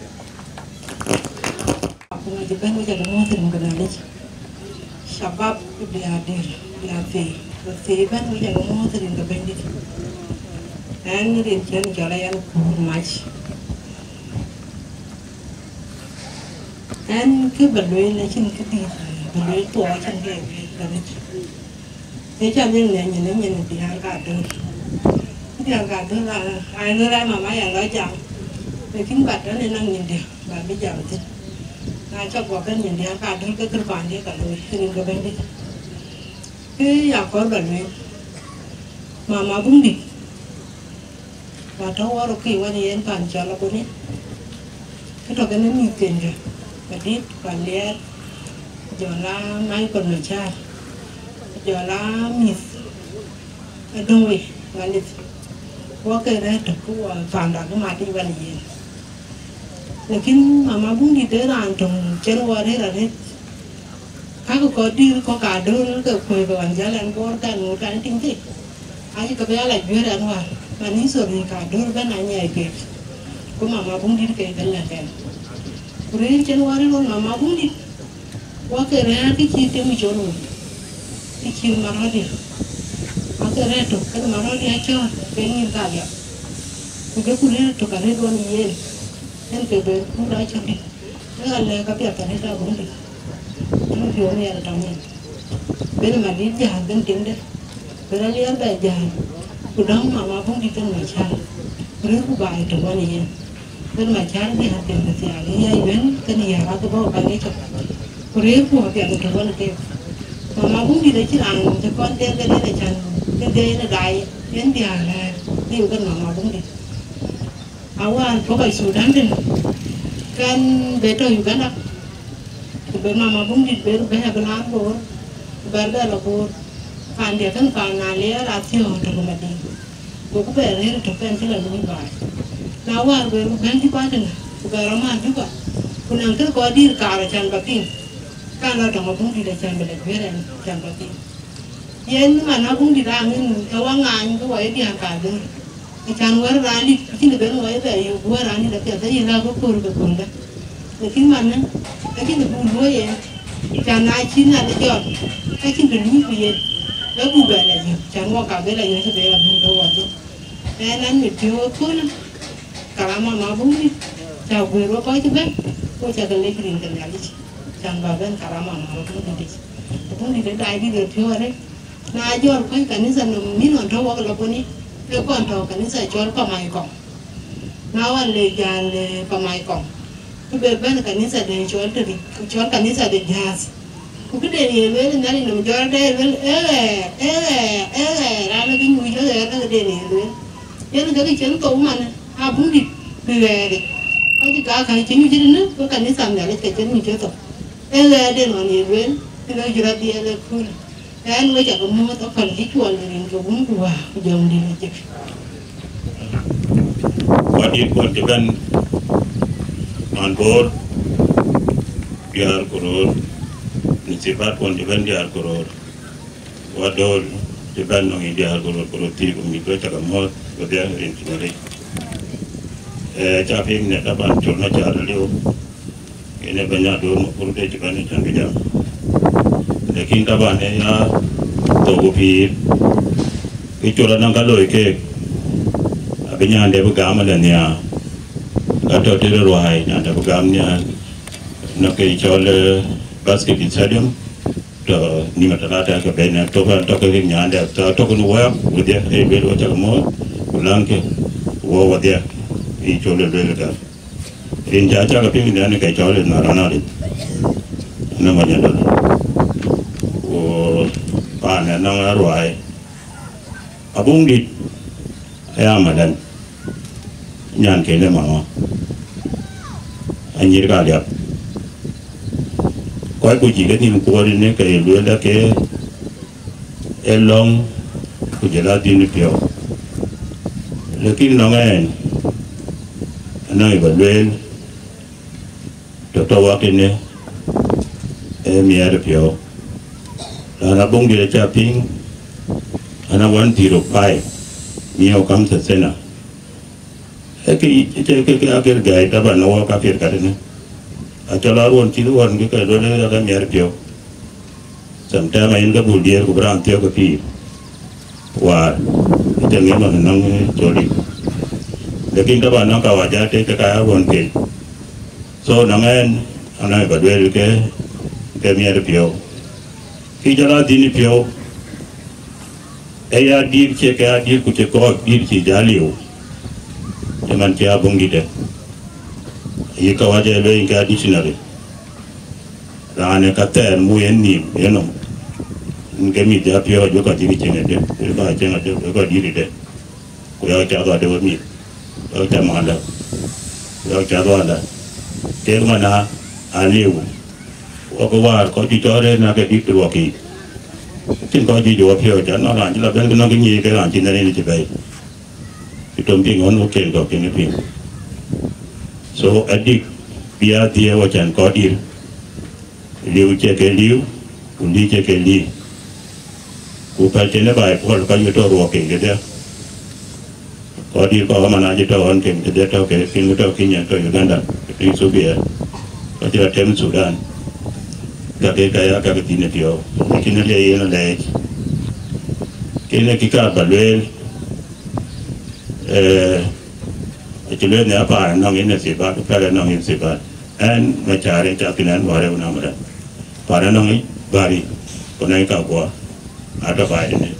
Ku ŋic ëbɛ̈n wek cä ke muɔ̈ɔ̈th rin ke Nhialic. Shabab bï a dïr, bï a thii, ku thii ëbɛ̈n wek cä ke muɔ̈ɔ̈th rin ke Bɛ̈nydït. Ɛn rin cïn cɔl aya Kuur Mac. Ɛn kë bä lueel acïn kë dït, bä lueel thuɔɔu acïn kë ye lueel arëët. Ë cä lueel në nyin, ë nyin diäär ka döör. Diäär ka döör, aa, aa, ë lueel aa mama ya lɔ jam. Lakin bä tɔ̈ në naŋ nyin diäär, bä bï jam thïn. Na cä guɔ bɛ̈n nyin diäär ka döör, ke kër paandiɛ̈ ka looi, rin ke Bɛ̈nydït. Kë ya kɔɔr bä lueel, mama Buŋdït, bä tɔ̈ wär ë kë wën yen pan cɔl abuni. Kë tɔ̈ kenë mïthken kë, Madït, ku Aliɛɛr, ku jɔl aa Michael Macär, ku jɔl aa mïth ë döŋ wei, Ɣalith. Wɔ ke rɛ̈ɛ̈r tök, ku wɔ panda bï mat yic wën yen. Lakin mama Buŋdït ee raan töŋ cïn wɔ rëër arëët. Ka kɔc dïïr kɔ̈k ka döör ke kuëë ke ɣɔn jäl ɛn Bor kan ŋut kan tiŋ thïn. Acï ke bï a la juëër ɛn wäär, man history ka döör bɛ̈n a nyiɛɛi kek. Ku mama Buŋdït ke ke lɛ̈k ɛn. Ku rëër cïn wɔ rëër ɣön mama Buŋdït, wɔ ke rɛ̈ɛ̈r kë cï tiŋ col ŋut, kë cï marɔ̈ɔ̈diɛ̈. Wɔ ke rɛ̈ɛ̈r tök, kën marɔ̈ɔ̈diɛ̈ acɔ̈ɔ̈r, ke nyïïr ka liap. Ku jɔku rëër tök arëët ɣön yen, yen ke bɛ̈n kut acök dït. Ë ɣa lɛ̈k apiɛth arëët Abuŋdït, cïn piɔ̈u nhiɛɛr ë tɔŋ yen. Bën Madït jäl, bën tiŋde, bën Aliɛɛr bɛ jäl, ku däŋ mama Abuŋdït kën Macär, ku rëërku baai tök ɣɔn ë yen. Bën Macär jäl tiŋ de thiaak, ë yäc wën kën yäär akë bɔ̈ baŋ ë cök, ku rëërku apiɛth tök ɣɔn ë keek. Mama Abuŋdït acïn raan cï kɔn dɛɛr ke dɛɛr ë cän, ke dɛɛr ë daai, yen diäär lɛ̈ɛ̈r, dhiu kën mama Abuŋdït. Awään pɔ̈k ë Thudan tënë, kɛn be tɔ̈ Uganda, ku be mama Buŋdït be röt bɛ̈n abï naan Bor, ku bɛ̈n bɛ lɔ Bor, paandiɛ̈ kën paan Aliɛɛr athiɔ̈ɔ̈ŋ tök ë Madiŋ, goku bɛ rëër tök kɛn cï lɔ luui baai. Na wäär be röt bɛ̈n cï kuat tënë, ku bɛ rɔt mat Juba, ku naŋ kë kɔc dïïr kaar acän bä piŋ, kan lɔ tɔŋ Abuŋdït acän bï lɔ juëër ɛn acän bä piŋ. Yen man Abuŋdït aŋic nu, ë wä ŋaany ke wɔ ye diäär ka döör. Acan wär raan dït, acïn të ben wɔ ye bɛ yök wär raan dït apiɛth, ayï lääk ë kööl ke kööldä. Lakin man ë, acïn të buk luɔ̈i yen, acan na cïn Nhialic jɔt, acïn të luui ku yen, ë buk bɛ lɔ yök, acan wɔ ka ben lɔ yök cï ben lɔ bïn tɔ̈u wɔ thïn. Ɣɛn an mit piɔ̈u ëköölë, karama ma Buŋdït, cä guëër wek kɔc cï bɛ̈n, ku cä ke lec rin ke Nhialic, can bä bɛ̈n karama ma Buŋdït yic. Buŋdït ë daai dït ë piɔ̈u arëët, na jɔl kuany kanitha nɔm, mïn ɣɔn tɔ̈ wok lɔ buni, ke kɔn tɔ̈ kanitha cɔl Pamaikɔŋ. Na ɣɔn le jäl, eh, Pamaikɔŋ, ku be bɛ̈n kanitha de cɔl tëdï, cɔl kanitha de Jääth. Ku këden ye lueel, Nhialic nɔm jɔl dɛ lueel, ee ɣɛɛr, ee ɣɛɛr, ee ɣɛɛr, raan ë ke nyuc ee ɣɛɛr, ke këden ye lueel. Yen ke ke cïn thou man, Abuŋdït bï ɣɛɛric. Kɔc ë gak kä cï nyuc ëtënë, ke kanitha Nhialic ke cïn nyuc ë thou. Ee ɣɛɛrden ɣɔn ye lueel, ke ke cï rɔt dhiɛl ëköölë. Ɣɛn we cä ke muɔ̈ɔ̈th aköl cï cuɔl rin ke Wun ku Wäär ku Jɔŋdït Lajik. Wadït kuɔn cï bɛ̈n nɔn Bor diäär ku röör, në thiëëpat kuɔn cï bɛ̈n diäär ku röör, wa dööl cï bɛ̈n nɔŋ yï diäär ku röör, ku röör thii ku mïth, we cä ke muɔ̈ɔ̈th, we dhiɛl rin cï Nhialic. Eh, ca piŋ ne taban col na car liu. Ene banya dur ma kur de ci bani can bi jam. Lakin taban e ya to go pir. Ki col na ka loy ke. Abi nyande bi gam le nia. Ka to tire ruai nyande bi gam nia. Na ke col, eh, basket stadium. To ni ma talata ke bena to ka to ke nyande to to kun wa. Wudia e be lo cha mo. Kulanke. Wo wudia. I col le le ka. Rin ca cak piŋ dɛn ke cɔl in na rɔn adï. Në mɔny adöl. Ku paan ë nɔŋ aruai. Abuŋ dït aya madan. Nyan kene mama. Anyir ka liap. Kɔc ku cï ke nïm kuɔɔr në ke lueel ke e lɔŋ ku jël adhïn piɔ̈u. Lakin nɔŋ ɛn, anɔŋ ë ba lueel, tɔ̈ tɔ̈ wak ënë, ee miɛɛt piɔ̈u. Raan abɔŋ dït aca piŋ, ana one zero five, miɛɛu kam thethena. Ee ke yic, ke, ke, ke aker gäi taban në wɔ ka piɛth kat ënë. Acɔl a ruɔn cïth ɣɔn ke ke lueel ë ake miɛɛt piɔ̈u. Sometimes ayen ke bul diëër ku bï raan thiɔ̈k ke pïïr. Waar, ëcë ŋic man nɔŋ coli. Lakin taban nɔŋ ka wa ja tek ke ka ya ruɔn kec. So nɔŋ ɛn, anɔŋ ë ba lueel ke, ke miɛɛt piɔ̈u. Ki jɔl a dhïn piɔ̈u, ee ya dït cie ke ya dït ku cie kɔɔc dït cï ja liu. Cï man cï abɔŋ dït ë. Yï ka wa jɛ lueel ke a dictionary. Raan ë ka thɛɛr mu yen nïïm yen nɔm. Yen ke mïth ja piɔ̈ɔ̈c wek kɔc cï ke cieŋ ëdë, wek kɔc cieŋ ëdë, wek kɔc dït ëdë. Ku yɔ̈k cath wadë wek mïth, yɔ̈k cath mandä, ku yɔ̈k cath wandä. Kek man a, a liu. Wok ë wäär kɔc cï cɔɔr rëër na ke dït ruɔk yiic. Cïn kɔc juëc wɔ piɔ̈ɔ̈c, anɔŋ raan cï la bɛ̈n ke nɔŋ ke nyiic ke raan cïn en cï bɛ̈i. Cï tom piŋ ɣɔn wok kel kɔ̈k cïn piŋ. So, adik bï a dhiëëu acan kɔc dït. Liu cie ke liu, ku lïï cie ke lïï. Ku päl cïn ë baai puɔl ka yï tɔ ruɔk kek kedhie. Kɔc dït kɔ̈k aman acï tɔ ɣɔn kek kedhie tɔ ke, kën ku tɔ Kenya, tɔ Uganda, tɔ Ethiopia, ka cï rɔt tem Sudan. Ka ke ka ya ka ke thïn ë piɔ̈u. Lakin ë le yen alɛɛc. Kën ë kï kaar ba lueel, eh, acï lueel në apaan nɔŋ yen ë thibat, ku pɛl nɔŋ yen thibat. Ɛn Macar ë cath kïn ɛn wäär ë wun amëda. Pan anɔŋ yic bäri, ku nɔŋ yic kakuɔ, atɔ baai tënë.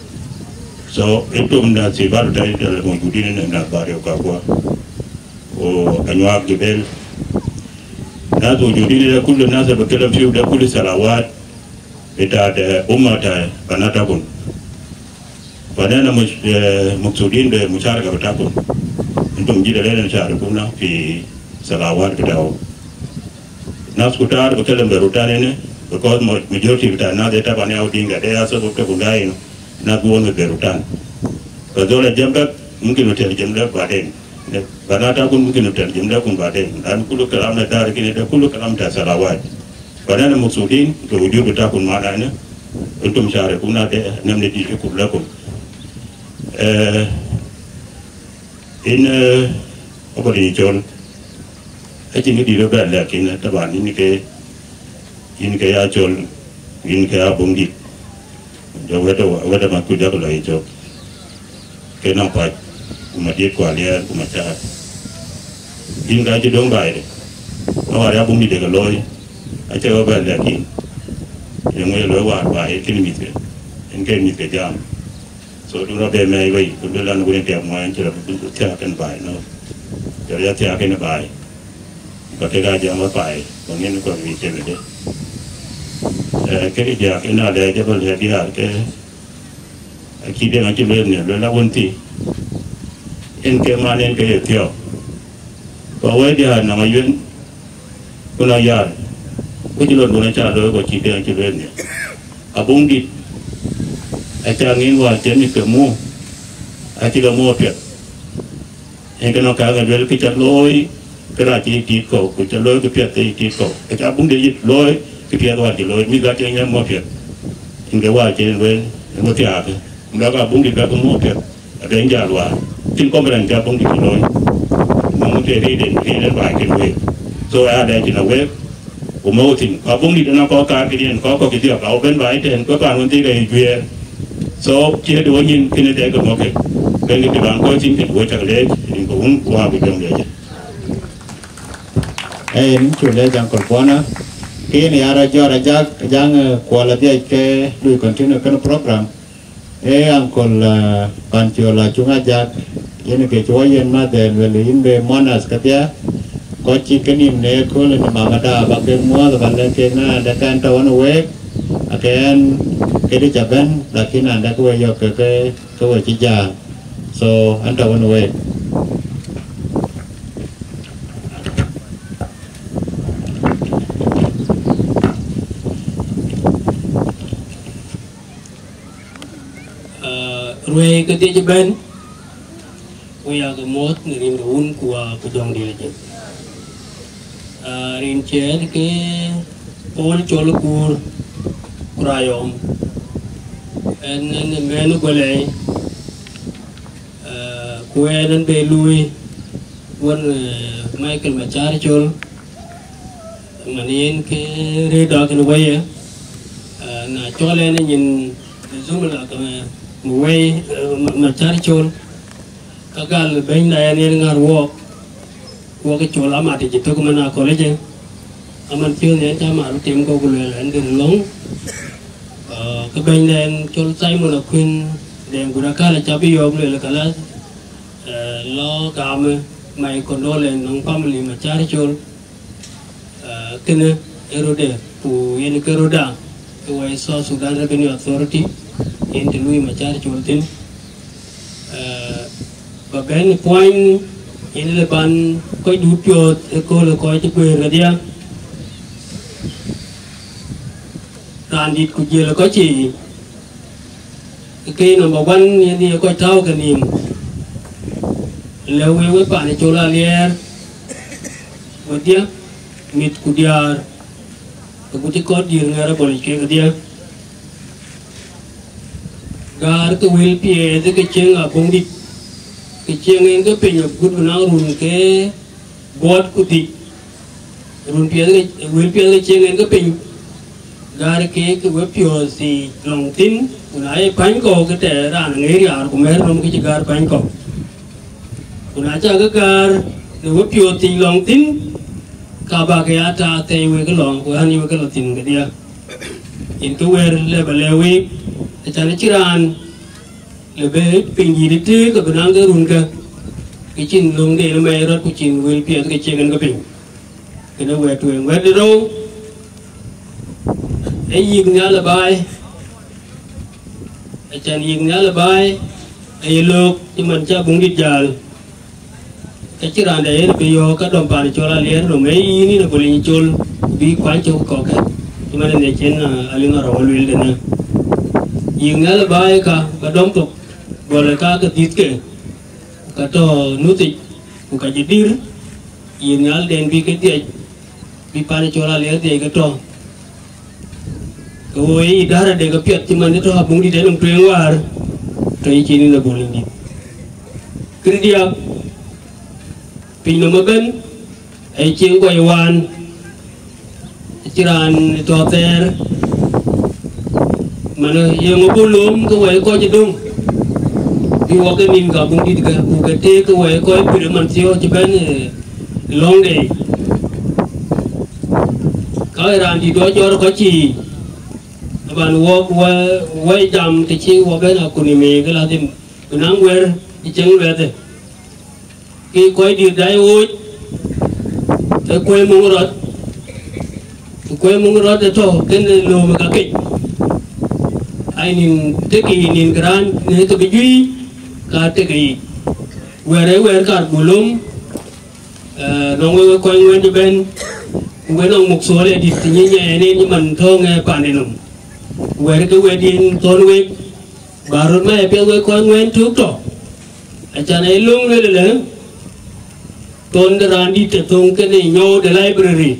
So, itum na thibat tɔ yic dɛl mujudin në na bäri ku kakuɔ. Ku anyuak gibel. Nas mujudin de kullu nas bi kelem fiu de kullu salawat bitaat umma ta banatakun. Fanena mush-, eh, muksudin be musharaka bitakum. Intum jida lena musharikuna fi salawat bitau. Nas kutar bikelem be Rutan ene, because mo-, majority bita nas de taban ya Odinga, de ya sabab ta kundain, nas bi won be Rutan. Fa zola jambak, mumkin uterjem lek baden. Ne, banatakun mumkin uterjem lekum baden. Lan kullu kalam na dar kine de kullu kalam ta salawat. Fanena muksudin, be wujud bitakum maana ene. Intum musharikuna de, namne di shukr lakum. Eh, in, eh, abadi col. Acïn kë dït rɔt bɛ̈n lɛ̈k yïn, taban yïn ke, yïn ke ya col, yïn ke ya buŋ dït. Jɔ wɛ̈t, wɛ̈t ë math ku jɔkï lɔ yï cök. Ke nɔŋ pac, ku madït ku aliɛɛr ku macaar. Yïn ka cï döŋ baai de. Awar ya buŋ dït de ke looi, acie rɔt bɛ̈n lɛ̈k yïn. Yeŋö ye looi waar baai, yen kën mïthke, yen ke mïthke jam. So du rɔt be mɛɛc wei, ku luel an, wun tiap ŋuan cï rɔt bï thiaak kën baai, no. Jɔl ya thiaak kën baai. Ba kek a jam wä baai, ba ŋiɛn kɔn wïc cïn ëdë. Eh, kek diaak ëna lɛɛc ë ba lɛ̈k diaar ke, acï deŋ acï lueel nhial, luel awun thii. Yen ke man yen ke ye thiɔ̈k. Ba wɛ̈ɛ̈t diaar nɔŋ ayuën, ku nɔŋ yar, ku cï lon dun aca looi, ku acï deŋ acï lueel nhial. Abuŋ dït, aca ŋiɛn wäär cï mïth ke mu, acï ke mu apiɛth. Yen ke nɔŋ kääŋ ë luel, kë ca looi, kë rac ë tiit kɔ̈u, ku ca looi kë piɛth ë tiit kɔ̈u. Aca buŋ de yït looi, kë piɛth wäär cï looi, mïth ka cï ŋiɛn mu apiɛth. Yen ke wäär cï lueel, yen ku thiaakë. Ku lɔk abuŋ dït ka ke mu apiɛth, abï jal wäär. Cïn kɔm rɛn ca buŋ dït cï looi. ŋut ë riiden, riiden baai kën week. So, aya dɛ cïn a week, ku mɔ̈u thïn. Ka buŋ dït ënɔŋ kɔc kaar këdiɛ̈n, kɔc kɔ̈k cï dhiɔp, a wä bɛ̈n baai tɛ̈n, kek paan wën thïn ke ye juëër. So, ciɛ̈t wä nyin kënë dɛ ke mɔ̈k kek. Bɛ̈n kë të bän kɔc thïn kën, wä cak leec, rin ke wun, ku abï jɔŋ leec. Ee, yïn cuk leec Uncle Bona. Ke yen ya rɔt jɔt Ajak, Ajak, eh, Kuɔl adhiac ke lui continue kënë program. Ee, Uncle, eh, Pancol Acuŋ Ajak, yen ke cï wɔ yen mäthɛ luel yïn be mourner kedhie. Kɔc cï kenïïm në ëkööl në Mamada ba kek muɔ̈ɔ̈th, ba lɛ̈k kek na ëndë kɛn tɔ̈ ɣɔn week, akɛn këdï ca bɛ̈n, lakin ëndë ke we yök ke, ke, ke we cï jäl. So, ɛn tɔ̈ ɣɔn week. Ah, ruɛ̈i ke dhiëc ëbɛ̈n, we ya ke muɔ̈th në rin ke wun ku wa ku jɔŋ diɛ̈ jël. Ah, rin ciɛɛt ke Paul Col Kuur ku Rayom. Ɛn, ɛn ë mɛn ë Guɛlɛi, ah, ku ɛn, ɛn be lui wën, eh, Michael Macar Col. Man yen ke rëëtda kënë wëi, eh, na cɔl ɛn nyin zumla ke wëi, eh, ma, Macar Col, ka gal bɛ̈nyda ɛn yen ŋär wɔɔk, wɔk Col amat cï tök man akɔ̈l ëcë, aman piɔ̈ɔ̈th ɛn cä mat tim kɔ̈k ku lueel ɛn dït lɔ̈ŋ, eh, ke bɛ̈nyda ɛn Col Simon Akuën Deŋ Gut Akäl acä bï yɔ̈ɔ̈k lueel kalas, eh, lɔ gam, eh, my condolence nɔŋ family Macar Col. Ah, kënë ë rötde, ku yen ke rötda, ke wɛ̈i South Sudan Revenue Authority, yen të lui Macar Col thïn. Ah, ba bɛ̈n puɔ̈ny, yen le ban kɔc dut piɔ̈ɔ̈th ëkööl ë kɔc cï guëër kedhie. Raan dït ku jiël ë kɔc cï Ke number one yen ye kɔc tääu ke nïïm. Lëu wek, wek paan ë Col Aliɛɛr, wedhie, mïth ku diäär, ke ku cï kɔc dïïr ŋɛ̈r abɔlic kek kedhie. Gäär ke wël piɛth ke cieŋ abɔ̈ŋdït, ke cieŋ en ke piny agut bï naŋ run ke buɔt ku dhïc. Run piɛth ke, wël piɛth ke cieŋ en ke piny, gäär keek ke wepiɔ̈ɔ̈th thii lɔŋ thïn, ku na ye päny kɔ̈u ke tɛɛr raan aŋeer riaar ku mɛ̈ɛ̈r nɔm ke cï gäär päny kɔ̈u. Ku na cä ke gäär në wepiɔ̈ɔ̈th thii lɔŋ thïn, ka bä ke ya taak thɛɛi wek ë lɔŋ, ku ɣän ye wek ë lɔ thïn kedhie. Yen ke wëër lë bä lɛ̈k week, acan acïn raan le bë piny dït ë tëëk abï naŋ ke run ke, ke cïn löŋden ë mɛc rɔt ku cïn wël piɛth ke cieŋ en ke piny. Kënë wɛ̈t tueŋ. Wɛ̈t de rou, ee yïk nhial ë baai, acan yïk nhial ë baai, aye löök cï man cä buŋdït jäl. Ka cïn raan dɛ̈ yen bï yɔ̈ɔ̈k ka dɔm paan Col Aliɛɛr nɔm, ee yïn, yïn ë Bol Nyicol, bï kuany cök kɔ̈kkë, cï man ë cïn, ah, Aliŋ Arɔu lueel tënë. Yïk nhial ë baai ka, ka dɔm thok, gɔl ë ka ke dhïthke, ka tɔ̈ nuthic, ku ka jɔ dïr, yïk nhial den bï ke dhiɛc, bï paan Col Aliɛɛr dhiɛc ke tɔ̈. Ke wo ye idara de ke piɛth cï man ë tɔ̈ abuŋdït en nɔm tueŋ wäär, tɔ̈ yï cïn yïn ë Bol Nyicol. Kënë diäk, piny nɔm ëbɛ̈n, ee cieŋ kɔc waan, acïn raan tɔ̈ thɛɛr, man, eh, yeŋö buk lööm ke wɛ̈i kɔc ë döŋ, bï wɔ ke nïn ka buŋdït ke, ku ke teek ke wɛ̈i kɔc pïr ë man thiɔ̈k cï bɛ̈n, eh, lɔ̈ŋde. Ka ë raan dït wɔ jɔt kɔc cï, aban wɔ, wɔ, wɔ jam të cï wɔ bɛ̈n akuni mei ke ladhim bï naŋ wɛ̈r ë cieŋ luɛthë. Ke kɔc dït dai wooc, ke kuɛ̈i muŋ rɔt, ku kuɛ̈i muŋ rɔt ë tɔ̈ kënë lööm ë kakec. Ai nïn tëkë yic, nïn kë raan në ke bï juëc, ka tëkë yic. Wɛ̈ɛ̈r ee wɛ̈ɛ̈r kaar buk lööm, eh, nɔŋ wek, wek kɔc ŋuɛ̈n cï bɛ̈n, ku wek nɔŋ muk thuɔɔl ë dït të nyic nyɛɛn en cï man tɔ̈ ŋɛk paande nɔm. Wɛ̈ɛ̈r ke wɛ̈t yen thɔ̈n wek, bä röt mac apiɛth wek kɔc ŋuɛ̈n tök tɔ̈. Acan ee löŋ lueel ëlë, thon de raan dït të thöŋ kënë nyɔu de library.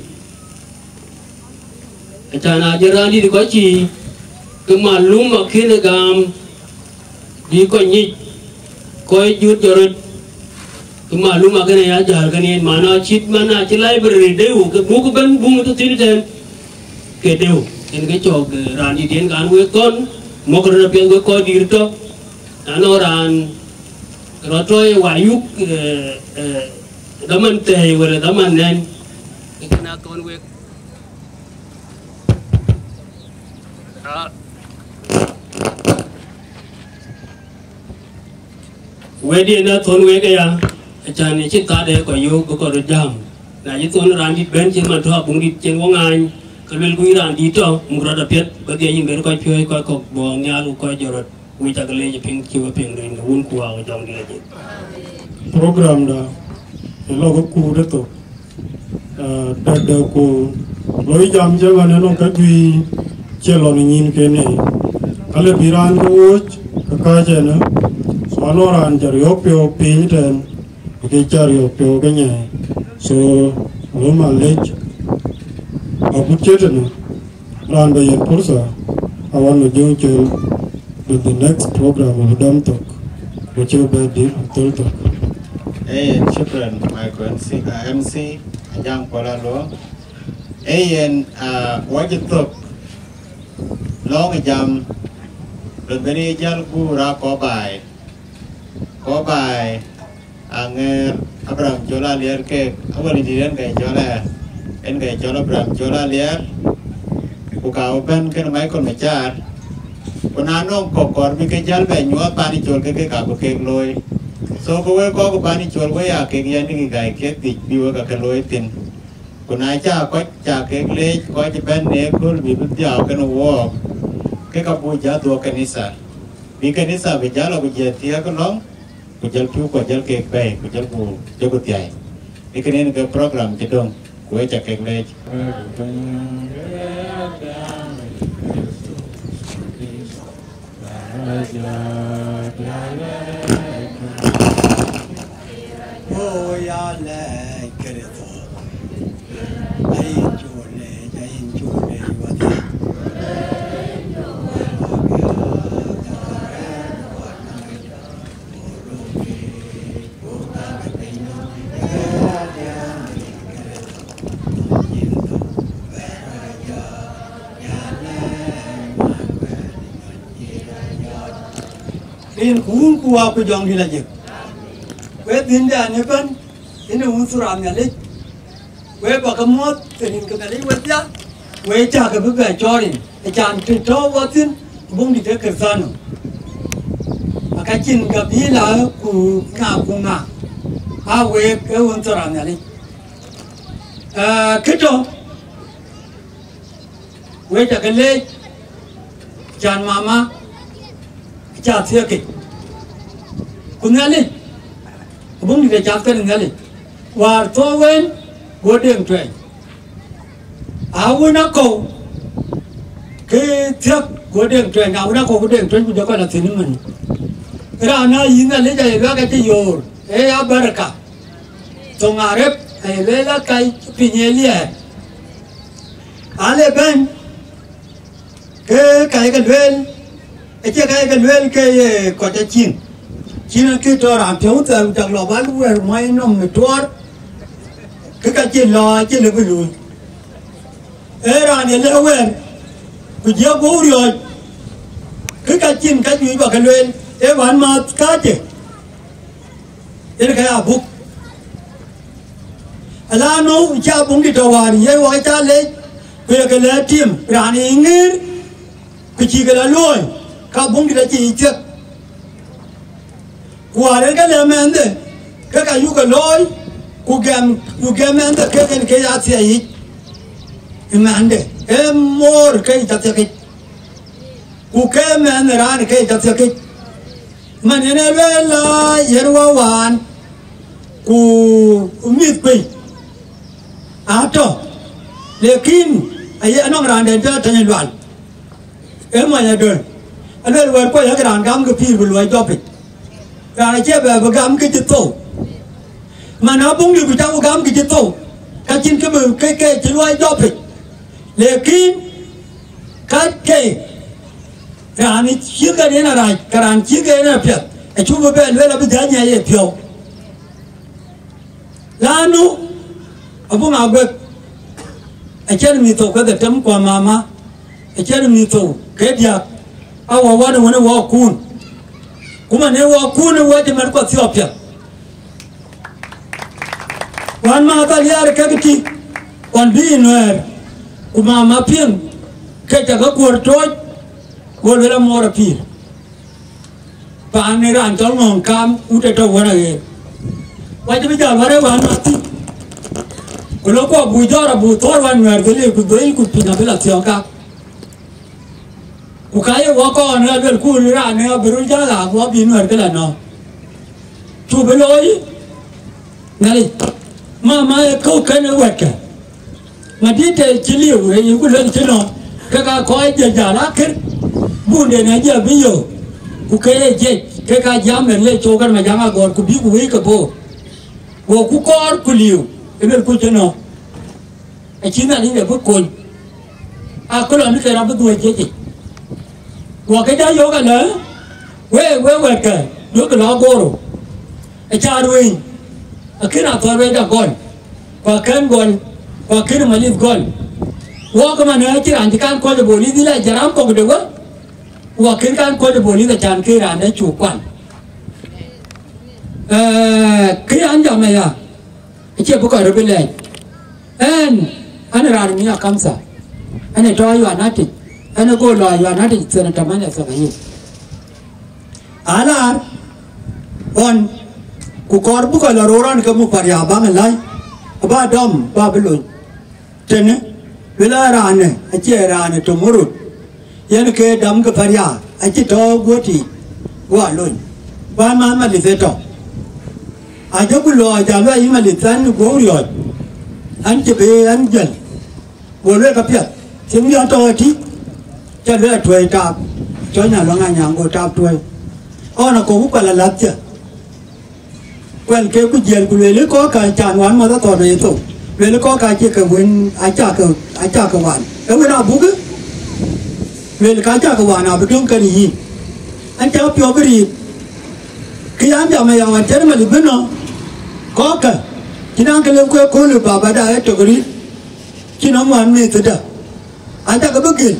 Acan aa jël raan dït kɔc cï, ke malum akënë gam, bï kɔc nyic, kɔc jut jɔt röt, Kë maluma kënë ya jäl kënë yen, man acït man acï library deu, ke buk bɛ̈n buk tɔ̈ thïn tɛ̈n, ke deu. Yen ke cɔk, eh, raan dït yen kan wek thɔ̈n, mɔ̈k röt apiɛth wek kɔc dït tɔ̈. Na nɔŋ raan rɔt tɔ̈ ye wayuk, eh, eh, dhaman thɛɛi wala dhaman nɛn, ke kën a thɔ̈n wek. Ah. Wɛ̈t yen a thɔ̈n wek aya, acan ë cï thadë kɔc yök bï kɔc röt jam. Na cï thɔ̈n raan dït bɛ̈n cït man tɔ̈ abuŋ dït cïn wɔ ŋaany, ke luel ku yï raan dït tɔ̈, muk rɔt apiɛth, bä dhiɛc yïn ber kɔc piɔ̈ɔ̈c, kɔc kɔ̈k buɔɔk nhial ku kɔc jɔt rɔt, wek cak leec ë piŋ cï we piŋ rin ke wun ku waak jɔŋdït ajïth. Program da, ë lɔ ke kuut ë thok. Ah, dɛ̈kdɛ̈k ku loi jam cï ɣɔn ënɔŋ käjuëc cie lɔ në nyïn kënë. Ka le bï raan ke wööc ke kääc ënë. So anɔŋ raan cä riɔ̈k piɔ̈u piny tɛ̈n, ke cä riɔ̈k piɔ̈u ke nyɛɛi. So, lɔ malec, agut cï tënë. Raan bä yen pursa, awan në Jɔŋcol, the, the next program of Dam Thok, ku cï bɛ dït thöl thok. Ee, shukran, my M C, uh, M C, Ajang Kuala Luo. Ee, yen, uh, wajib thok, lɔŋ jam, röt beni jal gu ra kɔ baai. Kɔ baai, Aŋeer Abraham Col Aliɛr kek, awäl dït en ke cɔl ɛ, en ke cɔl Abraham Col Aliɛr, ku ka bɛ̈n kën Michael Macar, ku na nɔŋ kɔ̈k kɔɔr bï ke jäl bɛ nyuɔɔth pan Col ke ke ka bï kek looi. So ke wek kɔ̈k pan Col we ya kek yɛn dï gai kek dhïc bï wek ka ke looi thïn. Ku na ca kɔc ca kek leec kɔc bɛ̈n në ëkööl bï bï dhiau kën wɔɔk, ke ka buk jä dhuɔk kanitha. Bï kanitha bï jäl ku jɛ thiëëk lɔ̈ŋ, ku jël pïu ku jël kek bɛ̈ɛ̈i, ku jël ku jël ku thiai. Ë kënë yen ke program cï döŋ, ku ë ca kek leec. Rin ku wun ku wa ku jɔŋ dït ajëk. Wek dhïndan ëbɛ̈n, ënë wun thura Nhialic. Wek bä ke muɔ̈th, të rin ke Nhialic wedhia, wek cä ke bï bɛ cɔɔr rin, ë can të tɔ̈u wɔ thïn, buŋ dït ë Kërthano. Aka cïn gabila ku ŋa ku ŋa, aa wek ee wun thura Nhialic. Ee, kë tɔ̈, wek cä ke leec, can mama, cä thiëëkic. Ku Nhialic, abuk dït ë cath kën Nhialic, wäär thou wën, go deŋ tuɛny. A wën akɔ̈u, ke thiëk, go deŋ tuɛny, a wën akɔ̈u, go deŋ tuɛny, ku jɔ kɔc lɔ thïn ëmën. Raan aa yïn Nhialic aye luak acï yoor, ee ya baraka. Thoŋ arëp, aye lueel akai piny ë liɛɛr. Ale bɛ̈ny, ke ka ye ke lueel, acie ka ye ke lueel ke ye kɔc acin. Cin akï tɔ raan piɔ̈u thɛɛr, ku cak lɔ bal wɛ̈ɛ̈r muɔi nɔm në tuɔɔr, ke ka cï lɔ acï lë bï luui. Ee raan ye lë wɛ̈ɛ̈r, ku jiëk guɔ̈u riɔ̈ɔ̈c, ke ka cïn ka juëc bä ke lueel, ee wän maath kääcë. Yen ka ya buk. Ala nou cä buŋ dït tɔ wäär ye wä ca lec, ku ye ke lɛ tim raan ë ŋiir, ku cï ke la luɔ̈ɔ̈i, ka buŋ dït acï yic thiek. Ku wäär en ke lɛ mɛnhde, ke ka yuk ke looi, ku gɛm, ku gɛm mɛnhde ke en ke ya thiɛɛc yic ë mɛnhde, ee moor ke yic athiek yic. Ku ke mɛnh raan ke yic athiek yic. Man yen e lueel la yen wä wään, ku mïth kuei atɔ, lekin aye anɔŋ raan den tɔ tany lual. E mony adöl. Aluel wɛ̈ɛ̈t kuɔ yak raan gam ke pïïr bï luɔi jɔpic. Raan acie bɛ bï gam ke cï thou. Man abuk dït ku cak ku gam ke cï thou, ka cïn kë bï ke, ke cï luɔi jɔpic. Lekin ka ke raan cï ke yen arac, ke raan cï ke yen apiɛth, acuk bï bɛ luel abï dhäny ë ye piɔ̈u. Lanu abuk ŋa guek, acïn mïth thou ke dhetem, ku amama acïn mïth thou ke diäk, awɔ wän wën wɔ kun. Ku man ë wɔ kun ë wɔ cï mɛt kɔ thiɔp piɛth. Wän ma dhal yar kek tï, ɣɔn bï nuɛɛr, ku mama piŋ, ke cä ke kuɔ̈r tooc, go luel amuɔɔr apïïr. Paan ë raan cɔl ŋɔ̈ŋ kam wut ë tɔ̈u wär aɣeer. Wacï bï jäl wär ë wään mathï. Ku lɔ kuɔ bu jɔɔr abu thɔɔr wään nuɛɛr dhil ku dhuëël ku piny abï la thiɔ̈k kak. Ku ka ye wɔ kɔɔn ë luel ku raan ë abï röl jäl aa wɔ bï nuɛɛr kë la nɔ̈k. Cu bï looi. Nhialic, mama ë kɔ̈u kën ë wɛ̈tkë. Madït ë cï liu ë yï ku luel cï nɔ̈k, ke ka kɔc jël jäl akër, bunden ë jël bï yök, ku ke ye jiëc, ke ka jam ë le cok kën Majaŋ Agɔɔr, ku bï ku wëi ke boor. Go ku kɔɔr ku liu, ë luel ku cï nɔ̈k. Acï Nhialic ë bï kony. Akölɔ në ke rɔt bï dhuɔ̈c jiëc yic. Guɔ ke jɔ yök alë, wek, wek wɛ̈tkë, duökï lɔ Agoro. Aca ruëëny, akën Athɔ̈r wec agɔl, ku akën gɔl, ku akën Malith gɔl. Wɔk ëmën acï raan cï kan kɔc ë bolith, ila jaram kɔ̈k de wek, ku akën kan kɔc ë bolith acan ke raan de cuk kuan. Ee, kë an jam aya, acie bï kɔc röt bï lɛɛc. Ɛn, ɛn raan mi akamtha, ɛn ë tɔ ayuan atic, ɛn ë go lɔ ayuan atic thiën tamania thiɔ̈k ayï. Alaar ɣɔn, ku kɔɔr bï kɔc lɔ roor ɣɔn ke muk paria baŋ ë läi, ba dɔm ba bï lony. Tënë, luel ë raanë, acie raanë tö murut, yen ke dam ke paria, acï tɔ guöt yiic, guɔ lony. Bän man Malith ë tɔ. Ajɔku lɔ aca luɔi yï Malith ɛn guɔ̈u riɔ̈ɔ̈c, ɛn cï bï ɛn jël. Go luel ka piɛth, thiëŋ yɔn tɔ ëtï, ca luel atuɔ̈i taap, cɔny alɔŋ anyaŋ go taap tuɔ̈i. Ɣɔn akɔ̈u ku kuɛl alathcë. Kuɛl ke ku jiɛl ku luel kɔ̈k ka can wan mɔth athɔ̈n ë thou. Luel kɔ̈k ka cï ke wën acä ke, acä ke wan. Ë wën abukë, luel ka cä ke wan abï döŋ kën yïn. Ɛn cä piɔ̈u bï riit. Kë yan jam aya wan cïn Malith bï nɔ̈k. Kɔ̈kkë, cïn an ke lëu ke kööl ë baba da ë tök riit. Cïn nɔm wan mïth ëdä. Acä ke bï gël.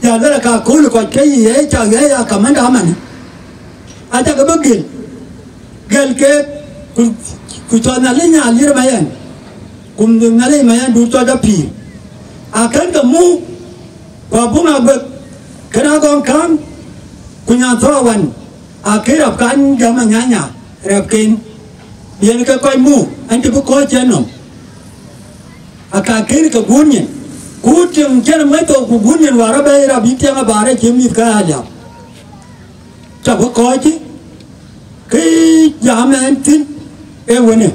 Ya luel ka kööl kɔc ke yï ë cak ë ya kamanda amani. Acä ke bï gël, gël keek, ku, ku cɔl Nhialic Nhialic Mayen, ku Nhialic Mayen du cɔc apïïr. Akën ke muk, ku abuk aguek, kën agɔŋ käŋ, ku nyan thɔ̈ɔ̈k wan, akë rap kan gäm anyanya, rɛpken, bï ke kɔc muk, ɛn cï bï kɔc cï nɔm. Aka kën ke guur nyin, ku tiŋ cïn mɛ̈c thou ku guur nyin wäär abɛ̈i rap yï tiɛŋ abaar acï mïth ke aliap. Cä bï kɔc cï, kë jam ɛn thïn ee wënë.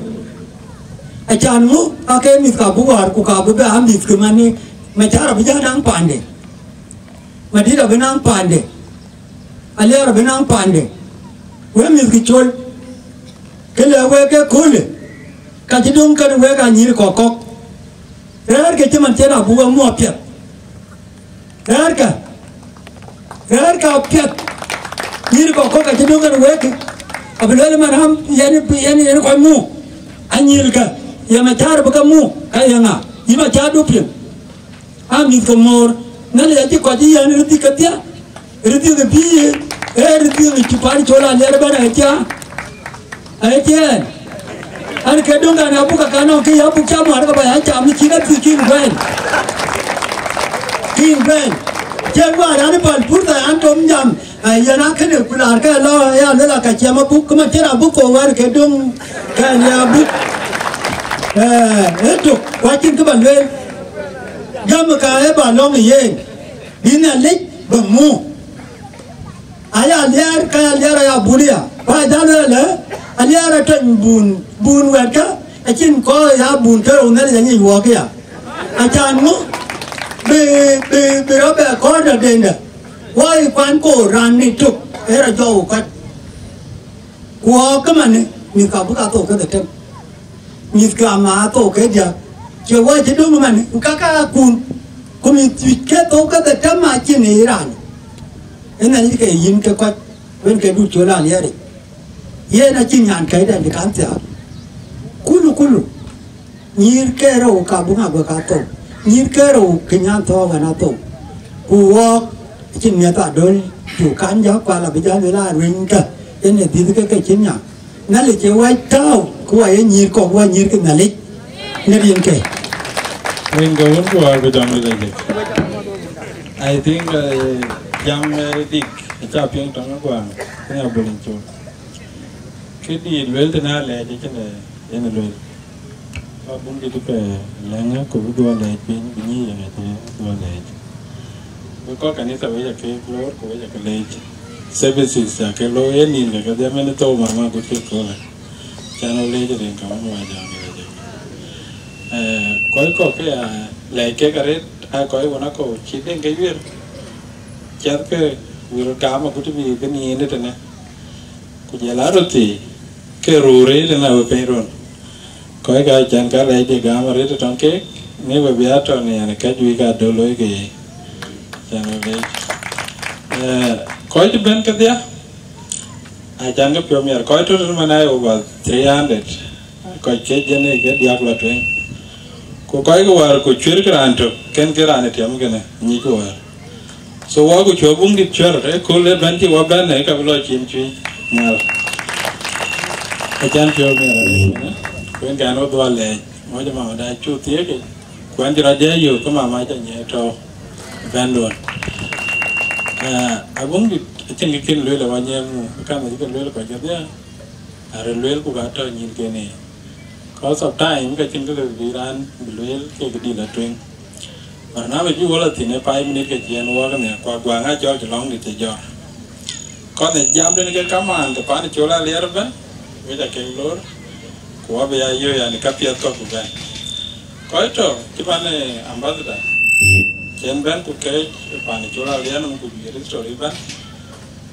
Acan ŋö ake mïth ka bï wäär ku ka bï bɛ a mïth kë mani, Macar abï jɔ naŋ paande. Madït abï naŋ paande. Aliɛɛr abï naŋ paande. Wek mïth kë col, kë lɛ wek ke köölë, ka cï döŋ kën wek anyïïr kɔ̈k kɔ̈k. Rɛ̈ɛ̈rkë cï man cïn abuk wek muɔɔk piɛth. Rɛ̈ɛ̈rkë, rɛ̈ɛ̈rkë apiɛth. Nyïïr kɔ̈k kɔ̈k acï döŋ kën wek, abï lueel man ram yɛn, yɛn, yɛn kɔc muk. Anyïïlkë, ye Macar bï ke muk, ka ye ŋa? Yï Macar du piŋ. A mïth ke moor, Nhialic acï kɔc yɛn rït dhïk kedhie, rït dhïk ë pïïr, ee rït dhïk cï pan col aliɛr ëbɛ̈n aye cä, aye cɛɛn. An, ke döŋ kan abuk ka nɔŋ kë ya buk cam wäär ke ba ya cam cïn athï kïn bɛ̈n. Kïn bɛ̈n. Cïn wäär an, päl pur thai an, tom jam, yɛn a kënë ku laar ke lɔ ya luel aka ciɛm abuk, ke man cïn abuk kok wäär ke döŋ kan ya buk. Ee, ëtök, ku acïn kë ba lueel. Gäm ka ë ba lɔ̈ŋ ë yen, bï Nhialic bä muk. Aya aliɛɛr, ka ya aliɛɛr aya bun ya. Ku aya jal ëlë, aliɛɛr atɔny bun, bun wɛ̈tkë, acïn kɔc ya bun ke rou Nhialic anyic wuɔɔk ya. Acan ŋö, bï, bï, bï rɔt bɛ kɔɔr dɔ dendë. Wɔ ë kuan koor raan ni tök, ë rɔt jɔɔk ë kɔc. Ku ɣɔɔk ëmënë, mïth ka bï ka thou kedhie tem. Mïth ka ma thou ke diäk. Cie wɔ cï döŋ ëmënë, ku ka ka kun. Ku mïth juëc ke thou kedhie tem acïn ë raan. Ënɛn ke yïn ke kɔc, wën ke dut col aliɛɛric. Yen acïn nyan kɛ̈cdɛn bï kan thiaak. Kulu kulu. Nyïïr ke rou ka buŋ aguek athou. Nyïïr ke rou ke nyan thɔɔk ɣɛn athou. Ku wɔɔk cïn miɛth adöl, cu kan jɔ kual abï jɔ luel a ruënykä, yen ë dhiëth ke ke cïn nya. Nhialic ë wac tääu, ku wa ye nyïïr kɔk, wa nyïïr ke Nhialic në rin ke. Rin ke wun ku war bï jam ë lec. I think, uh, jam, uh, dik, ca piŋ tɔŋ guan, nya bul in col. Kë dït luel tënë alɛɛc acïn, uh, yen luel. Ka bun dït pɛ lɛŋë ku bï dhuɔ lɛɛc piny, bï nyi yɛn ëtë dhuɔ lɛɛc. Bï kɔc kanitha wec akek loor ku wec akë leec. Services ca ke looi ë nïn ke kedhie mɛn thou mama gut ke köölë. Can ɣo leec rin ka wun wa jam ke jam. Eh, kɔc kɔ̈k ke ya lɛɛc kek arëët, aa kɔc wun akɔ̈u cï deŋ ke yuër. Ciɛth ke wir gam agut bï bï nïn ëtënë. Ku jɔl a röt thii, ke ruu rëër tënë we piny run. Kɔc ka can ka lɛc de gam arëët tɔŋ keek, ni we bï a tɔ̈ në yen ka juëc ka döl looi ke ye. Can we leec. Eh, kɔc cï bɛ̈n kedhie, a can ke piɔ̈u miɛt, kɔc tɔ̈ tënë man aa over three hundred. Kɔc ke jɛn ë ke diäk lɔ tueŋ. Ku kɔc ke wäär ku cuër ke raan tök, kën ke raan ë tiɛm kënë, nyic ku wäär. So, wɔ ku cuɔ buŋ dït cuɛr, ë kööl ë bɛ̈n cï wɔ bɛ̈n, ë ka bï lɔ cin cuëny nhial. Acan piɔ̈u miɛt arëët, ku yen kɛn wɔ dhuɔl lɛɛc, mɔc ë mama da cu thiëëk, ku ɛn cï rɔt jɛ yök, ke mama ca nyiɛɛi tɔ̈u bɛ̈n duɔn. Eh, abuŋ dït, acïn kë kën lueel ë wɔ nyiɛɛm mu, ë kaŋ cï kën lueel kɔc kedhie, arë lueel ku ka tɔ̈ nyïn kën ë. Cause of time, ka cïn kë lëu bï raan bï lueel kek dït la tueŋ. Barnamij bï wɔ la thïn ë five minute ke ciɛɛn wɔk nhial, ku aguaŋ acɔl cï lɔŋ dït cï jɔt. Kɔn ë jam den ke kamaan, të pan col aliɛr ëbɛ̈n, wec akek loor, ku wɔ bï ya yöö yani ka piɛth kɔ̈k ku bɛ̈n. Kɔc tɔ̈ cï man ë ambassador, cïn bɛ̈n ku keec ë pan col aliɛr nɔm ku juëër history ëbɛ̈n.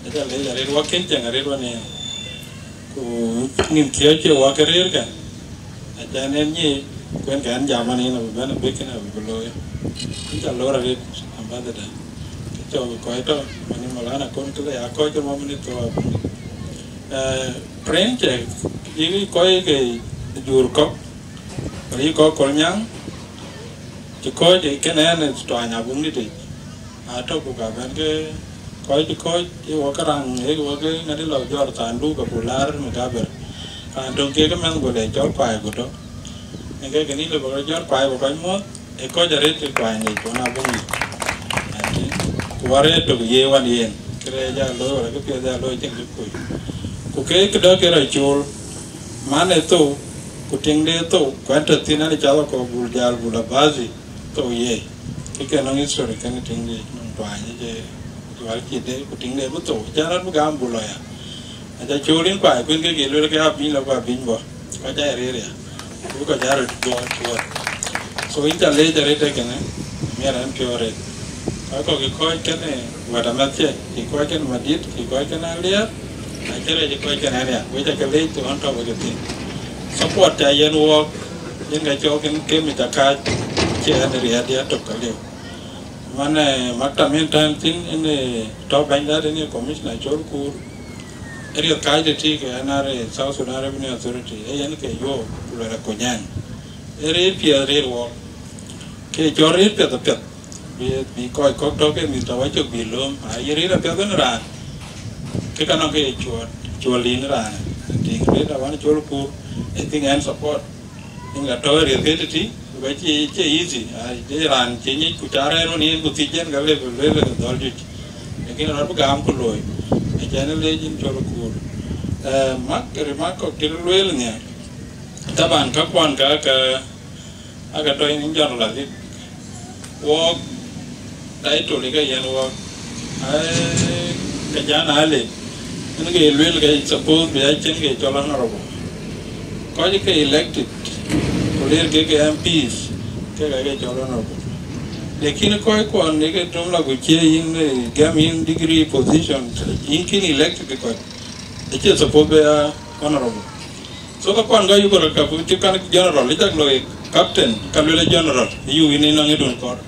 Aca leec arëët, wɔ kën cieŋ arëët wɔ nin. Ku nïn thiëëc cie wɔ ke rëër kɛn. Aca nɛn nyic, ku en kɛn jam wɔ nin abï bɛ̈n abï kën abï bï looi. Ku ca lor arëët ambassador. Kë cɔk kɔc tɔ̈, wɔ nin Maulana Kon Kile ya kɔc ke mɔm ni thou abun. Eh, print check, yï kɔc ke jur kɔ̈k, wala yï kɔc Kolnyaŋ, cï kɔc ë kën ɛn ë tuany abun ni tëc. Atɔ̈ ku ka bɛ̈n ke kɔc cï kɔc ë wɔ ke raŋ, ë wɔ ke ŋadï lɔ jɔt thanduk abuk laar në gaber. Raan töŋ kek ë mɛnh go le cɔl kuai go tɔ̈. Ë ke kënë le bä rɔt jɔt kuai bä kɔc muɔ̈th, ë kɔc arëët cï kuai ŋic ku na bï ŋic. Ati, ku wär ë tök ye wan yen, kërɛɛc aa looi wala kë piɛth aa looi cïn kë kuc. Ku ke këdɔ̈k ke rɔt cool, man ë thou, ku tiŋde thou, ku ɛn tɔ̈ thïn ɛn ë cath akɔ̈u bul jäl bul abäthi. Thou ye, ke ke nɔŋ history kënë tiŋde nɔŋ tuany ë je jual cï de, ku tiŋde bï thou, cän rɔt bï gam bul lɔ ya. Aca cöl rin kuai kuën ke ke luel ke abiny lɔ ku abiny bɔ̈, kɔc aa rëër ya, ku kɔc aa röt guɔ cuɔɔt. So yïn ca leec arëët ë kënë, miɛt ɛn piɔ̈u arëët. Kɔc kɔ̈k ë kɔc kënë wɛ̈t amɛ̈th cë, cï kɔc kënë madït, cï kɔc kënë aliɛɛr, acï rɛc ë kɔc kënë ania, wec acï leec thou ɣɔn tɔ̈ wek ë thïn. Support ca yen wɔɔk, yen ka cɔk yen ke mit akac, cï ɛn riɛɛt diɛt tök aliu. Man, eh, maktam yen tɛ̈n thïn yen, eh, tɔ̈ bɛ̈nyda yen ye commissioner col kuur. Ë riɛth kac de tïï ke N R A, South Sudan Revenue Authority, ee yen ke yuɔɔk ku luɛl akuny ɛn. Ee rëër piɛth rëër wɔɔk. Ke cɔl rëër piɛth apiɛth. Bï, bï kɔc kɔ̈k tɔ̈ ke mïth tɔ̈ wacök bï lööm. Aye rëër apiɛth yen raan. Ke ka nɔŋ ke ye cuɔt, cuɔl yen raan. Tiŋ rëër awan col kuur. Ee thing ɛn support. Yen ka tɔ̈ riɛth ke tëtï, ku ka cie, cie easy. Ai, cie raan cie nyic ku ca rɛɛr wën yen ku thic yen ka le, le, le dhɔl juëc. Lakin rɔt bï gam ku looi. Acän ë leec yen col kuur. Eh, mak, remark kɔ̈k cï lueel nhial. Taban ka kuan ka, ka, aka tɔ̈ yen general adhik. Wɔɔk title ke yen wɔɔk. Ai, ke jan ale. Yen ke luel ke suppose bï a cïn ke cɔl honorable. Kɔc ke elected, ku ler ke ke M Ps, ke ka ke cɔl honorable. Lakin kɔc kuɔn ne ke töm la ku cie yin, eh, gam yin degree position, yin kin elected kɔc. Acie suppose bï a honorable. So ka kuan ka yuku rɔt ka ku cï kan general, ijak loi captain, ka luel general, yu yin ina ngidun kɔr.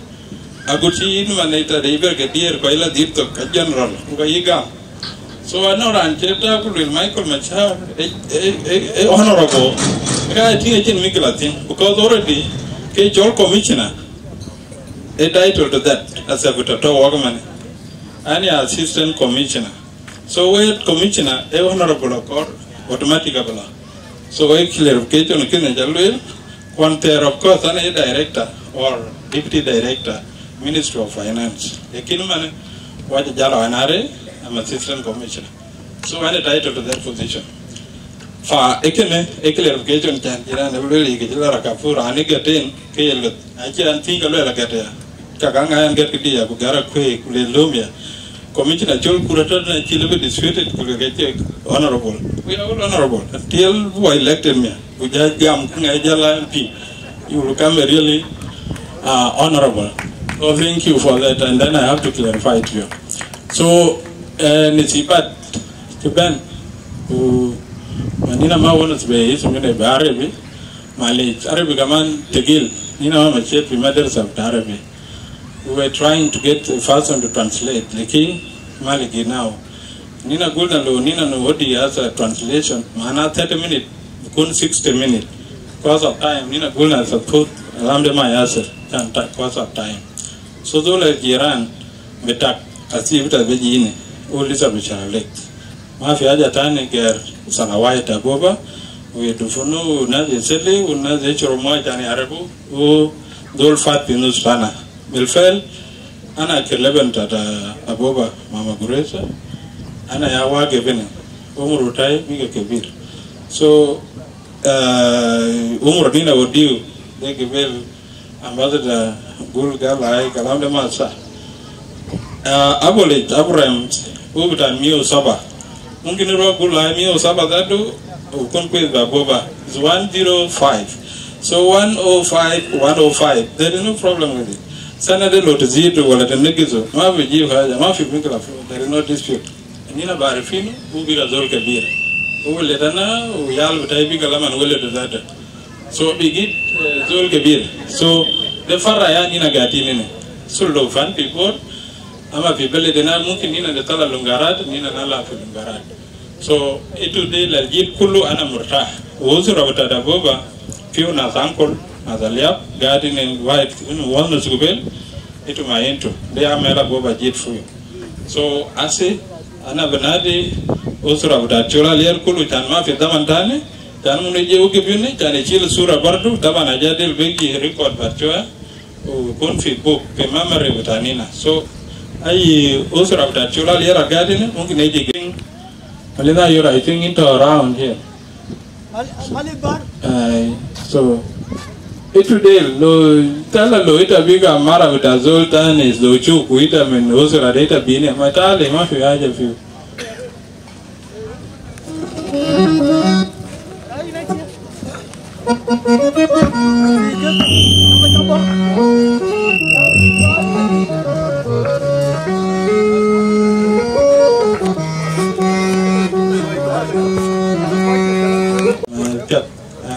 Agut cï yin man ita de iber ke dier, kɔ ila dhil thok ka general, ku ka yi gam. So anɔŋ raan cï ta ku luel Michael Machar, e, e, e, e honorable. Ka I think acïn mikla thïn, because already ke cɔl commissioner, a title to that, as a bit of work man, and assistant commissioner. So we commissioner, a honorable accord, automatic abla. So a clarification kën ca lueel, kuan thɛɛr, of course, an a director or deputy director, Ministry of Finance. Lakin man, wacha jalo anare, I'm assistant commissioner. So an a title to that position. Fa ekene, a clarification can, you know, really, ke jila rakafu, ani gatin, ke yelgat. Achi an think a little gat ya. Kaka ngai an gat ke dia, ku gara kwe, ku le lomia. Commissioner Chol Kura tɔ̈ na cï lëbë disputed, ku le ke cï honorable. We are all honorable. Until who elected me, ku ja gam ku ngai jala M P, you will come a really, uh, honorable. So thank you for that, and then I have to clarify to you. So, uh, nisibat, kiben, ku manina ma wona sibe isu mine be Arabi, malish, Arabi kaman tegil, nina ma mashit fi madrasa bita Arabi. We were trying to get a person to translate, lakin ma lagi now. Nina gulna lo, nina no odi as a translation, maana thirty minute, bikun sixty minute. Because of time, nina gulna suppose, alam de ma yasir, can ta-, because of time. So zola jiran, betak, asi bita bejini, u lisa bishara lek. Ma fi haja tani ger salawai ta Abuba, u yedufunu, u nas yeseli, u nas yeshuru moya tani yarabu, u zol fat fi nus sana. Bilfel, ana kir leben ta, ta Abuba, Mama Guresa, ana ya wage bini, umru tai biga kebir. So, uh, umru dina wadiu, de gibel, Ambassador gul gal ai kalam de ma sa. Uh, Abu Leit, Abraham, u bita mia u saba. Mungkin ro gul ai mia u saba zatu, u kun kwes ba Abuba. It's one zero five. So one oh five, one oh five. There is no problem with it. Sana de lo tzidu wala tanakizu. Ma fi jibu haja, ma fi mikla. There is no dispute. Nina barifinu, u biga zol kebir. U weledana, u yal bitai biga laman weledu zatu. So bigit, eh, zol kebir. So de farra ya nina gatin nina. Sul lo fan fi bor, ama fi beledena mumkin nina de tala lungarat, nina nala fi lungarat. So itu de la jit kulu ana murtah. Usura bita Abuba, fiu nas ankol, nas aliab, gatin in wahid, in wal nas gubel, itu ma intu. De amela Abuba jit fiu. So, asi, ana benadi usura bita Chol Alier kulu, can ma fi zaman tani, can munu je u gibini, can ichil sura bardu, taban aja del begi record bar choya, u kun fi book, fi memory bita nina. So, ai usura bita Chol Alier agadini, mungkin eji gini. Malina, you're, I think, into around here. Mali, Mali Bar. Ai, so, itu del, lo, tala lo ita biga mara bita zol tani, lo chuku ita min usura de ita bini, ma tali, ma fi haja fiu. Piɛth. Eh,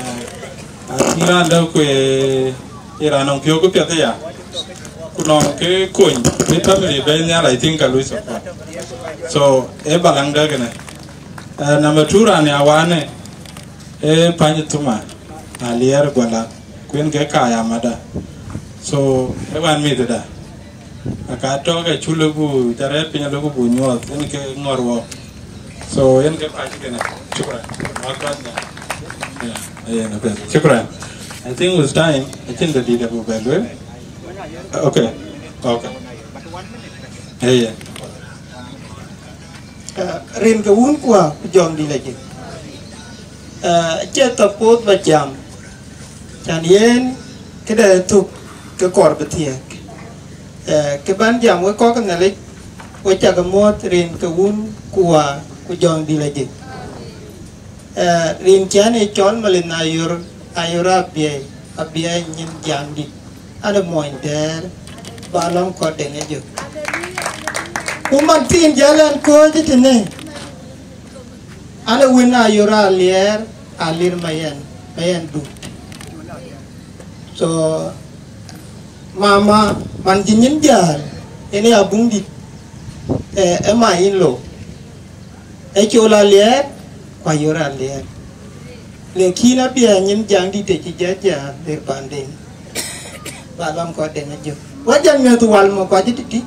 a cï raan dɛ̈ ku ë raan nɔŋ piɔ̈u kë piɛth aya. Ku nɔŋ kë kony, kë family bɛ̈i nhial, I think, ka lui support. So, ë balaŋ dɛ̈ kënë. Eh, number two raan ya wanë, ë Pany Thuma, Aliɛr Guala, ku yen ke ka ya mada. So, ë wan mïthda. Aka tɔ̈ ke cuk lëu buk ca rɛ̈ɛ̈r piny, lëu buk nyuɔɔth, yen ke ŋɔ̈r wɔ. So, yen ke pac kënë. Shukran. Makuan ya. Yeah, yeah, no, okay. Shukran. I think with time, I think the leader will be well. Okay. Okay. Yeah, yeah. Eh, rin ke wun kua ku jɔŋdït la jik. Eh, acie thapoth ba jam, can yen këde thök ke kɔɔr bï thiëëk. Eh, kë ban jam wek kɔc ke Nhialic, we cak muɔ̈th rin ke wun kua ku jɔŋdït la jik. Eh, rin cän ë cɔl Malith Ayör, Ayör Abiɛi, Abiɛi nyin jamdït, an ë mony dɛ̈ɛ̈r, ba lɔ̈ŋ kɔ̈t deŋ ë jök. Ku man thiin jäl ɛn kööc tënë, an ë wën Ayör Aliɛɛr, Alir Mayɛn, Mayɛn Dut. So, mama, man cï nyin jäl, yen ë abuŋdït, eh, ë ma in lo. Ë Col Aliɛɛr, ku Ayör Aliɛɛr. Lekin abï a nyin jaŋ dït të cï jat ja ler panden. Ba lam kɔc den ajök. Wa jam miɔ̈th wal mɔ kɔc tïtï.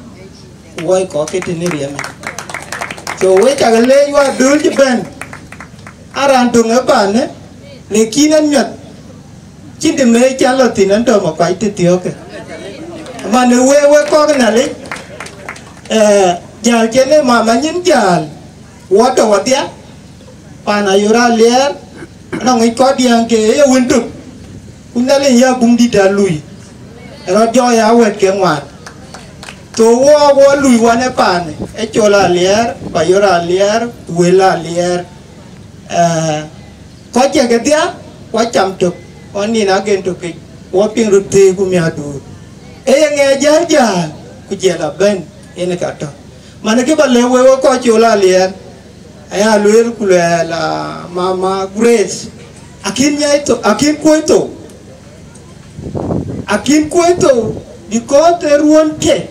Woi kɔc ke tënë riɛm. So we cak leec wa döl cï bɛ̈n. Aran töŋ ë panë. Lekin an miɔ̈th. Cïn të mëë ca lɔ thïn an tɔ̈ mɔ kɔc tïthiɔ̈kë. Man ë we we kɔk Nhialic. Eh, jäl cïn ë mama nyin jäl. Wɔ tɔ̈ wadhia. Pan Ayora Aliɛɛr, anɔŋ ŋic kɔc diɛɛŋ ke ye wën tök, ku Nhialic ya buŋ dït a lui, rɔt jɔ ya wɛ̈t ke ŋuan. Tho wɔ wɔ lui wan ë paan ë Col Aliɛɛr, ku Ayora Aliɛɛr, ku Wël Aliɛɛr. Eh, kɔc cɛ kedhia, wɔ cam tök, wɔ nin agen tök kic, wɔ piŋ röt thëëk ku miäkduur. Ee ye ŋɛɛc jäl jäl, ku jiɛl abɛ̈n, yen ka tɔ̈. Man kë ba lɛ̈k wek wek kɔc Col Aliɛɛr, aya lueel ku luɛɛl, ah, Mama Grace, akïn nyai thou, akïn kuöc thou, akïn kuöc thou, because ë ruɔ̈n ke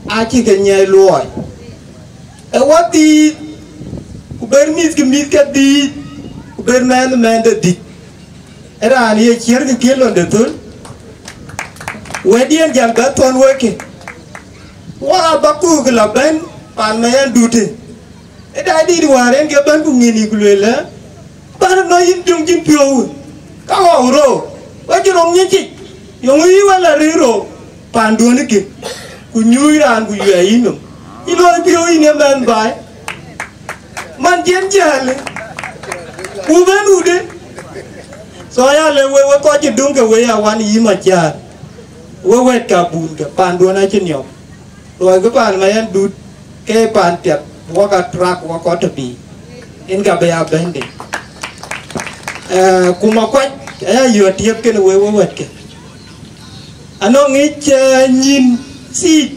acï ke nyai luɔi. Ë wɔ dhiith, ku ber mïth ke mïth ke dhiith, ku ber mɛnh mɛnh de dhic. Ë raan ye ciɛ̈r ke kiën lon de thöl, wɛ̈tdiɛn jäl bɛ thɔ̈n wek ke. Wa ba kuuk la bɛ̈n pan mɛɛn dutë. Ë daai dït wäär en ke bɛ̈n ku ŋiɛ̈n yï ku lueel ë, bän nɔ yïn jɔŋ cïn piɔ̈u, ka ɣɔu rou, we cï rɔŋ nyic yic, yɔŋ yï wël arëër rou, panduön ë ke, ku nyuuc raan ku yuɛɛi yï nɔm. Yï luɔi piɔ̈u yïn ë mɛnh baai, man cïn jäl, ku bɛ̈n wudë. So ya le we, we kɔc cï döŋ ke we ya wan yï Macar, we wɛ̈t ka bun ke panduön acï niɔp. Luɔi kë paan Mayɛn Dut, ke paan piɛth, wok atrak, wok kɔc tɔ biic. Yen ka bï ya bɛ̈nde. Eh, ku Makuac, aya yöt tiëp kën we, we wɛ̈tkë. Anɔŋ ŋic, eh, nyïn thiic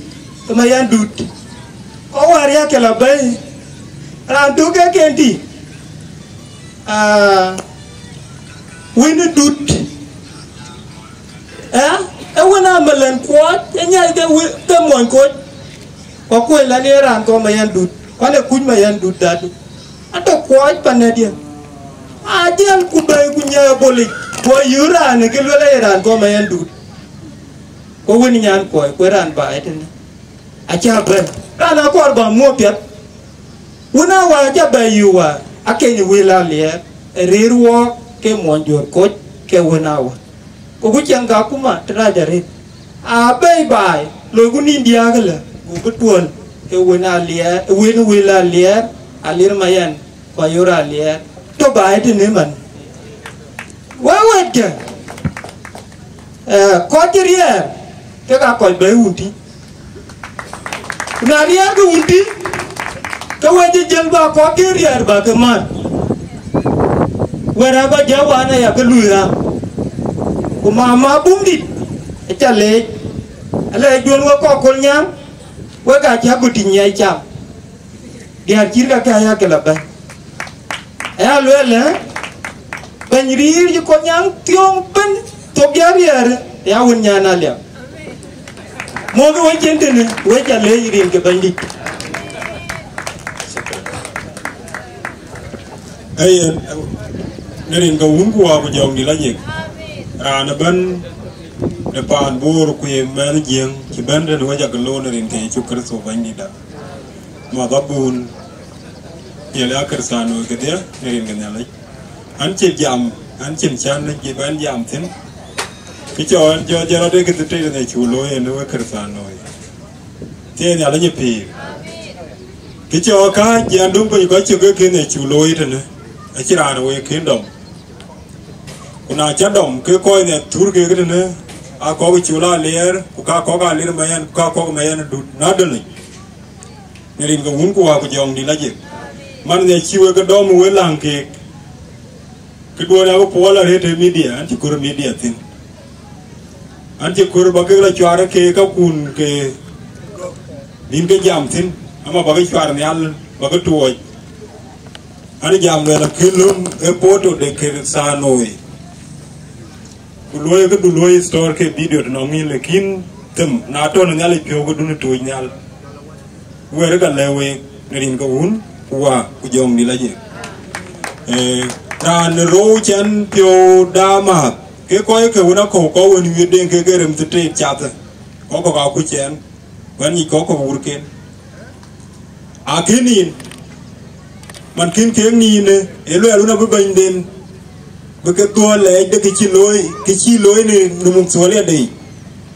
ke Mayɛn Dut. Kɔc wäär ya ke la bɛ̈i, raan tök ke ken tï. Ah, wën ë Dut. Ë, ë wën a Malɛn Kuɔɔc, ë nyai ke wë-, ke muɔny Koc. Kɔ kuël an, ye raan kɔn Mayɛn Dut, kuan ë kuc Mayɛn Dut dadu. Atɔ Kuɔɔc panɛdiɛn. A jiɛl ku bɛ̈i ku nyɛɛi bolic, ku ayï raan ë ke luel aye raan kɔn Mayɛn Dut. Ku wën nyan Kuɔɔc, ku ë raan baai tënë. Acä bɛ̈n. Raan akɔɔr bä muɔ̈k piɛth. Wën a wä acä bɛ yï wä, akeny wël Aliɛɛr, ë rëër wɔɔk ke muɔny Juɔ̈r Koc ke wën a wä. Ku ku cieŋ ka kuma të rac arëët. A bɛ̈i baai, loiku nïn diääk ëlë, ku bï tuɔ̈l, ke wën Aliɛɛr, wën wël Aliɛɛr, Alir Mayɛn, ku Ayora Aliɛɛr. Tɔ baai tënë man. Wek wɛ̈tkë, eh, kɔc cï riɛɛr, kek aa kɔc bɛ̈i wun tï. Ku na riɛɛr ke wun tï, ke we cï jël bä kɔc ke riɛɛr bä ke man. Wɛ̈t abä jɔ wan aya ke lui raam. Ku mama bum dït, aca leec. Alɛɛc duön we kɔk Kolnyaŋ, wek aa cä ku tï nyiɛc cam. Diäär cït kakë aya ke la bɛ̈n. Aya lueel, eh? Bɛ̈ny riir cï Kolnyaŋ thiɔ̈ɔ̈ŋ ëbën, thok ya riɛɛr, ya wën nyan Aliap. Mɔ̈kë wec cïn tënë, wec ca leec rin ke Bɛ̈nydït. Ee yen, në rin ke Wun ku Wä ku Jɔŋdït Lajik. Raan ëbën në paan Bor ku ye mɛnh Jiëŋ, cï bɛ̈n tënë wec akë loor në rin ke Yecu Kërtho Bɛ̈nydïtda. Mɔ̈th abun, ye lë Akërthano kedhie në rin ke Nhialic. An cï jam, an cïn cän cï bɛ̈n jam thïn. Kë cɔɔk an jɔ jɔt rɔt ë kë thïn tëde në cuk looi ënë we Kërthano. Thie Nhialic ë pïïr. Kë cɔɔk ka jiɛɛn dum piny kɔc cï ke kën ë cuk looi tënë, acï raan wek kën dɔm. Ku na cä dɔm, ke kɔc nhiath thur kek tënë, aa kɔk Col Aliɛɛr, ku ka kɔk Alir Mayɛn, ku ka kɔk Mayɛn Dut, na dölic. Në rin ke Wun ku Wä ku Jɔŋdït Lajik. Man nhiac cï wek ke dɔm ë we läŋ keek. Këduɔ̈n abï puɔl arëët ë media, an cï kör media thïn. An cï kör bä kek la cuar ke kakun ke bïn ke jam thïn, ama bä ke cuar nhial, bä ke tuɔɔc. An jam luɛl akël löm ë poto de Kërthanoi. Ku luɔi këdu luɔi store ke video të nɔŋ yïn, lakin them na tɔ̈ në Nhialic piɔ̈u këdun ë tuɔɔc nhial. Wɛ̈t ka lɛ̈k week në rin ke Wun ku Wä ku Jɔŋdït Lajik. Eh, Raan rou cɛn piɔ̈u daamääth, ke kɔc ke wën akɔ̈u kɔ̈u wën wiëëtden ke ke rem thiëtëët cathë, kɔc kɔ̈k aa kuc cɛɛn, wën nyic kɔc kɔ̈k wurken. Akën nin, man kën kek nin, ee luɛɛl wën abï bɛ̈nyden, bï ke dhuɔ̈l lɛɛc de kë cï looi, kë cï looi në, në muk thuɔl yadei.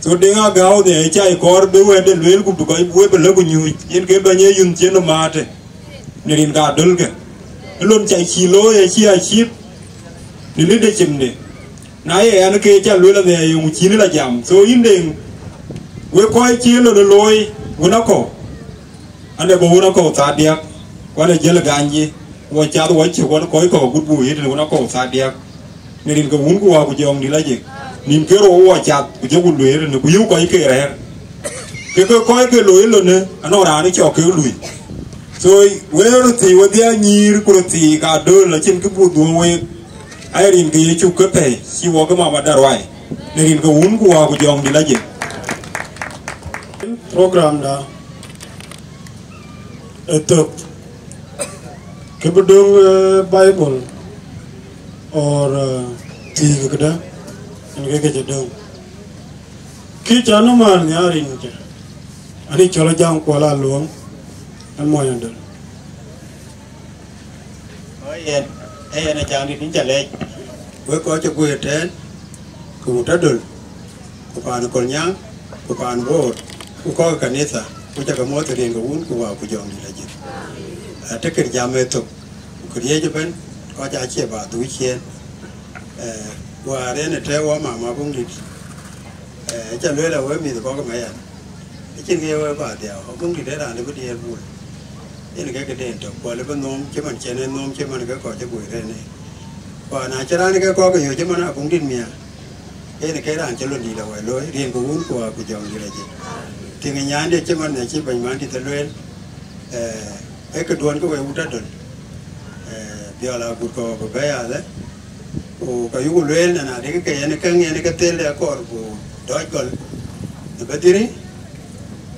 So Deŋ Agäu de cai kɔɔr bï wɛ̈tde lueel, ku bï kɔc wek bï lëk ku nyuuc, yen ke bɛ̈ny ee yun cïn ë maatë. Në rin ka dölkë. Ë lon ca cï looi, acï acip në leadershipde. Na ye ɛn ke ca lueel adhɛ yöŋ cïn la jam. So yïn Deŋ, wek kɔc cï lon ë looi, wën akɔ̈u. Ande bɔ̈ wën akɔ̈u thaa diäk. Ku ande jël ganji, wɔ cath wɔ cök wën kɔc kɔ̈k agut buk yet wën akɔ̈u thaa diäk. Në rin ke Wun ku Wä ku Jɔŋdït Lajik. Nïn ke rou wɔ cath ku jɔku lueel në ku yöök kɔc ke rɛ̈ɛ̈r. Ke ke kɔc ke looi lonë anɔŋ raan ë cɔk kek lui. So wek röt thii wedhie anyïïr ku röt thii ka dööl acïn kë buk dhuɔ̈k week. Aye rin ke Yecu ke pɛ̈i cï wɔ ke mama daruai. Në rin ke Wun ku Wä ku Jɔŋdït Lajik. Program da ë thök. Kë bï döŋ, eh, Bible or, eh, thiëëk këdë, en ke ke cï döŋ. Kë ca nɔm määr nhiaar rin cë, ani cɔl Ajäŋ Kuɔl Aluɔŋ, en mony Adöl. Ë yen, ë yen Ajäŋdït, yïn ca leec. Wek kɔc cï guëër tɛ̈ɛ̈n, ku wut Adöl, ku paan Kolnyaŋ, ku paan Bor, ku kɔc kanitha, ku ca ke muɔ̈th rin ke Wun ku Wä ku Jɔŋdït Lajik. Aa, të kën jam ë thök, ku këriëëc ëbɛ̈n, kɔc acie ba dhuk ciëën. Ee, wäär en ë tɛ̈ɛ̈u wɔ mama Buŋdït, ee, ca lueel a wek mïth kɔ̈k ë Mayen. Acïn kë ye wek ba dhiau, Abuŋdït ë raan de bï diëër bul. Yen ke këden tök, ku alë bï nhom cï man cïn en nhom cï man ke kɔc cï guëër en ee. Ku na cï raan ke kɔ̈k ke yök cï man Abuŋdït miäk, yen ke raan cï lon dït awɛ̈t looi, rin ke Wun ku Wä ku Jɔŋdït Lajik. Tiŋ ë nyaande cï man acï bɛ̈ny man dït ë lueel, ee, ee këduɔ̈n ke wek wut Adöl. Ee, biɔl agut kɔ̈k bï bɛ̈ɛ̈i alë, ku ka yuku lueel nɛn adï ke yen käŋ yen ke thel de akɔɔr ku dɔc gɔl në Bedhiri,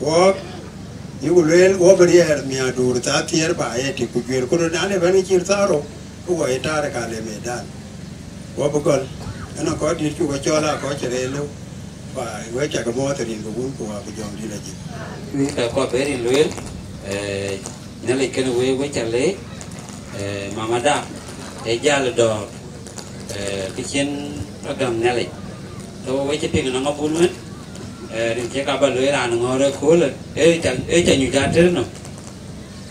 wɔɔk yuku lueel wɔ bï riɛɛr miäkduur thaa thiëër ba ye tik ku juëër ku röt na le bɛ̈n ke cït thaa rou, ku wɔ ye taar ka le medan. Wɔ bï gɔl, ënɔ kɔc dït cuk acɔl aa kɔc cï rëër lëu, ba wek cak muɔ̈th rin ke Wun ku Wä ku Jɔŋdït Lajik. Wek ka kɔc bï rin lueel, ee, Nhialic kënë wek, wek ca leec, ee, mamada, ee jäl dɔ̈ɔ̈r, ee, kë cïn agäm Nhialic. Ke wek cï piŋ nɔŋ abun wën, ee, rin cï ka ba lueel raan ŋɔ̈ɔ̈r ëköölë, ee ca, ee ca nyuc atër nɔm.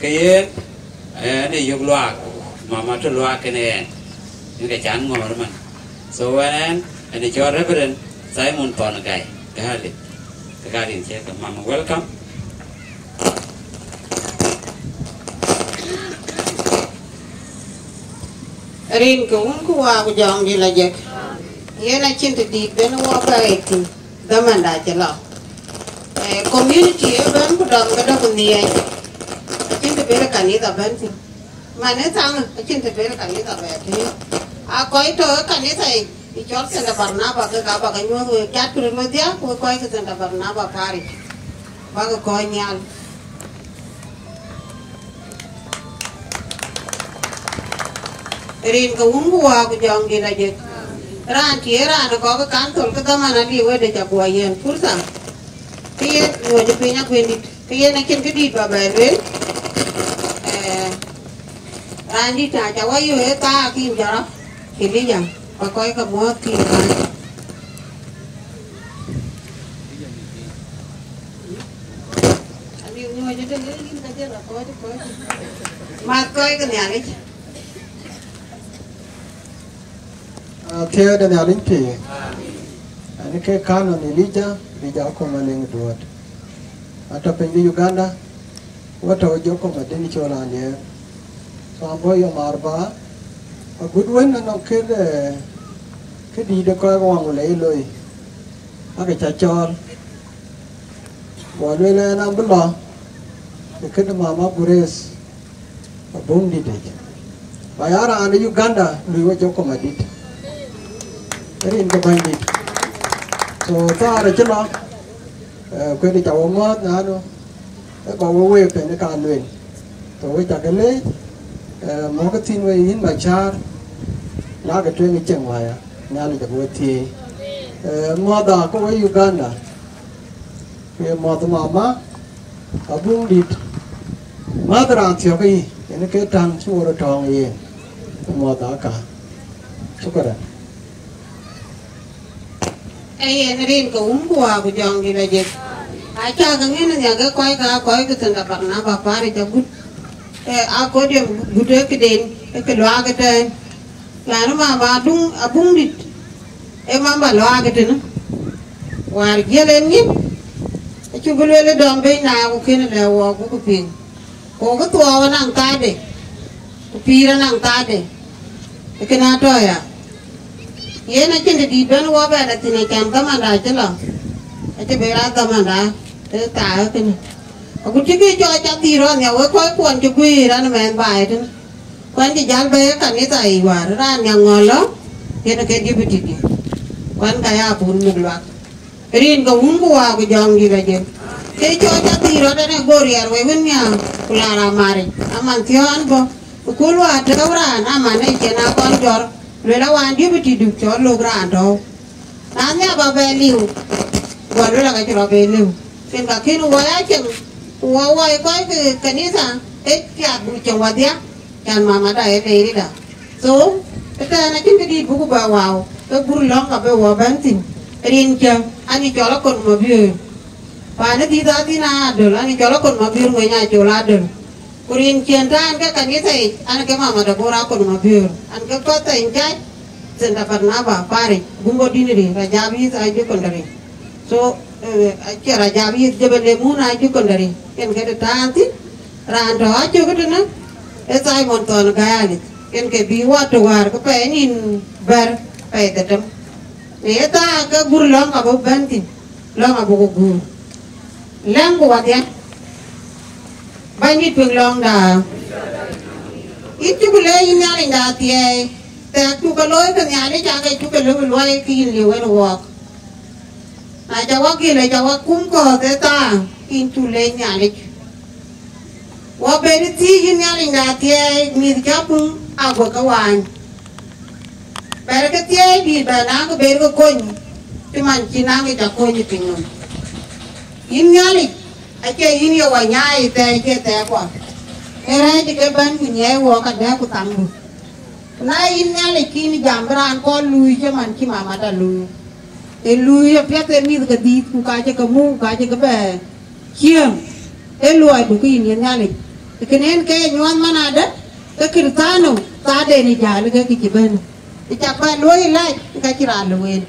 Ke yen, ee, ɛn ë yök luaak, mama tɔ̈ luaak kënë ɛn, yen ke can ŋɔ̈ɔ̈r man. So wɛn ɛn, ɛn ë cɔl Reverend Simon Thon Gai, Gali. Ke ka rin cï ke mama, welcome. Rin ke Wun ku Wä ku Jɔŋdït Lajik. Yen acïn të dït ben wɔ bɛ̈ɛ̈i thïn, dhamanda cï lɔ. Ee, community ëbɛ̈n ku dɔm këdë ku nhiëëc. Acïn të ben kanitha bɛ̈n thïn. Man ë thaŋ, acïn të ben kanitha bɛ̈n thïn. A kɔc tɔ̈ ë kanitha yic, ë cɔl Santa Barnaba, ke ka ba ke nyuɔ̈th wek, cat ku röt wedhie, ku wek kɔc ke Santa Barnaba Parish. Ba ke kɔc nhial. Rin ke Wun ku Wä ku Jɔŋdït Lajik. Raan tï ë raan ë kɔc ke council ke dhaman aliu wëde ca guɔ yen fursa. Ke yen nyuɔ̈c piny akuëndït. Ke yen acïn këdït ba bɛ lueel. Ee, raan dït, aca wä yök ë thaa Akim Jɔrɔ, Elijah, ba kɔc ke muɔ̈th kï ëbɛ̈n. Aliu nyuɔ̈c ëtënë, yïn ka jël akɔ̈ɔ̈c, kɔ̈ɔ̈c. Mäth kɔc ke Nhialic. Athiɛɛi de Nhialic pïïr. Ɛn ke Canon Elijah, Elijah Akɔm Aleŋ Duɔ̈t. Atɔ̈ piny de Uganda, wɔ tɔ̈ jɔ kɔm adïn cɔl Aliɛɛr. So abɔ̈ yom arba, agut wën anɔŋ kë, eh, këdït ë kɔc waŋ wala ye loi, ake ca cɔɔl. Wɔ lueel ɛn abï lɔ, ë këde mama Grace, Abuŋdït yic. Ba ya raan de Uganda, lui wɔ jɔ kɔm adït. Rin ke bänydït. So thaar acï lɔ, eh, kuëëdë ca wɔ muɔ̈ɔ̈th nanu, ë ba wɔ week pɛn ë ka lueel. So wek ca ke leec, eh, mɔ̈kë thïn wek yïn Macäär, Na ke tueŋ ë cieŋ waya, Nhialic abï we thieei. Eh, muɔ̈th aa ke we Uganda, ku ye muɔ̈th mama, abuŋ dït, mäth raan thiɔ̈k ë yic, yen ke täŋ cï wo rɔt tɔ̈ɔ̈ŋ yen, ku muɔ̈th aa ka. Shukran. Ee yen rin ke wun ku waa ku jɔŋdït la jek. Acä ke ŋiɛn nhiäk ke kɔc ka kɔc ke thïn ka Barnaba Parish agut. Eh, akodiɛm gut ë këden, ë kë luaak ëtɛ̈ɛ̈n. Lanu mama aduŋ, abuŋ dït, ë mama luaak ëtënë. Wäär jiël en ŋic, acuk lueel ë dɔm bei na ku kën lɛ wɔ buk piŋ. Ku kë thuɔɔu anaŋ thaade, ku pïïr anaŋ thaade, ë kën atɔ̈ ya. Yen acïn të dït bɛ̈n wɔ bɛ̈n athïn, acan dhamanda acï lɔ, acï bɛ rac dhamanda ë thaak ë kënë. Agut cï kë cɔɔc ca dhil rɔt nhial wek kɔc kuɔn cï guiir an, mɛnh baai tënë. Kuan cï jäl bɛ̈ɛ̈i ë kanitha yic wäär, raan nhiaŋ ŋɔ̈l lɔ, yen ke deputy dï. Kuan ka ya pun muk luak. Rin ke wun ku waa ku jɔŋdït la jek. Ke cɔɔc ca dhil rɔt ɛn ë go riɛɛr wei wën nhiaar, ku la raan maric, aman thiɔ̈ɔ̈n bɔ̈. Ku kul wäär tëëu raan, aman ë cïn akɔn jɔr, luel awan deputy du cɔl lok raan tɔ̈u. Na nhiaar ba bɛ liu, guɔ luel aka cï rɔt bɛ liu. Ken ka kën wɔ ya cieŋ, ku wɔ wɔ ë kɔc ke kanitha, ë piath buk cieŋ wadhia, can mamada ë leerida. So, ëtɛ̈ɛ̈n acïn këdït buk bɛ wau, ke gur lɔ̈ŋ ka bï wɔ bɛ̈n thïn. Rin cä, an ë cɔl akon mabiöör. Paan ë dhïth adhïn aa adöl, an ë cɔl akon mabiöör ŋueny aa col adöl. Ku rin ciën tään ke kanitha yic, an ke mamada bor akon mabiöör, an ke path in charge, Santa Barnaba Parish, Gumbo Diniri, Rajab Youth High Secondary. So, eh, acie Rajab Youth, Jebel Lemun High Secondary, ken ke të tään thïn, raan tɔ̈ acök tënë, ë Simon Thɔn Gayalith, ken ke bï wat të wäär ke pɛɛi nïn bɛ̈r pɛɛi dhetem. Në ye thaak ke gur lɔ̈ŋ abï bɛ̈n thïn, lɔ̈ŋ abï ku guur. Lɛ̈ŋku wadhiɛ, Bɛ̈nydït piŋ lɔ̈ŋda. Yïn cuk leec yïn Nhialicda thiɛɛi, thɛɛk cuk ke looi ke Nhialic, aake cuk ke lëu luɔi ke yïn liu en wɔɔk. Na ca wɔ gil, aca wɔ kum kɔ̈ɔ̈th ë thaar, ke yïn cuk leec Nhialic. Wɔ ben ë thiëëc yïn Nhialicda thiɛɛi, mïth cä puŋ aguɔ ke waany. Bɛ̈ɛ̈rkë thiëëc dït bɛ naŋ kë ber ke kony, cï man cï naŋ kë ca kony ë piny nɔm. Yïn Nhialic, acie yïn ye wɔ nyaai thɛɛr cie thɛɛrkuɔ. Ee rɛ̈ɛ̈c ke bɛ̈n ku nyiɛɛi wɔ ka dɛ̈ɛ̈k ku thamdu. Ku na yïn Nhialic kïn jam bï raan kɔn luui cï man cï mamada luui. Ee luui apiɛth ee mïth ke dhiith ku ka cï ke muk ku ka cï ke bɛ ciëëm, ee luɔidu ke yïn ye Nhialic. Kënë en ke ye nyuɔɔth man adë, ke Kërthiano, thaarden ë jäl ke kë cï bɛ̈n. Ë cak bɛ luɔi lac, ka cï raan lueel.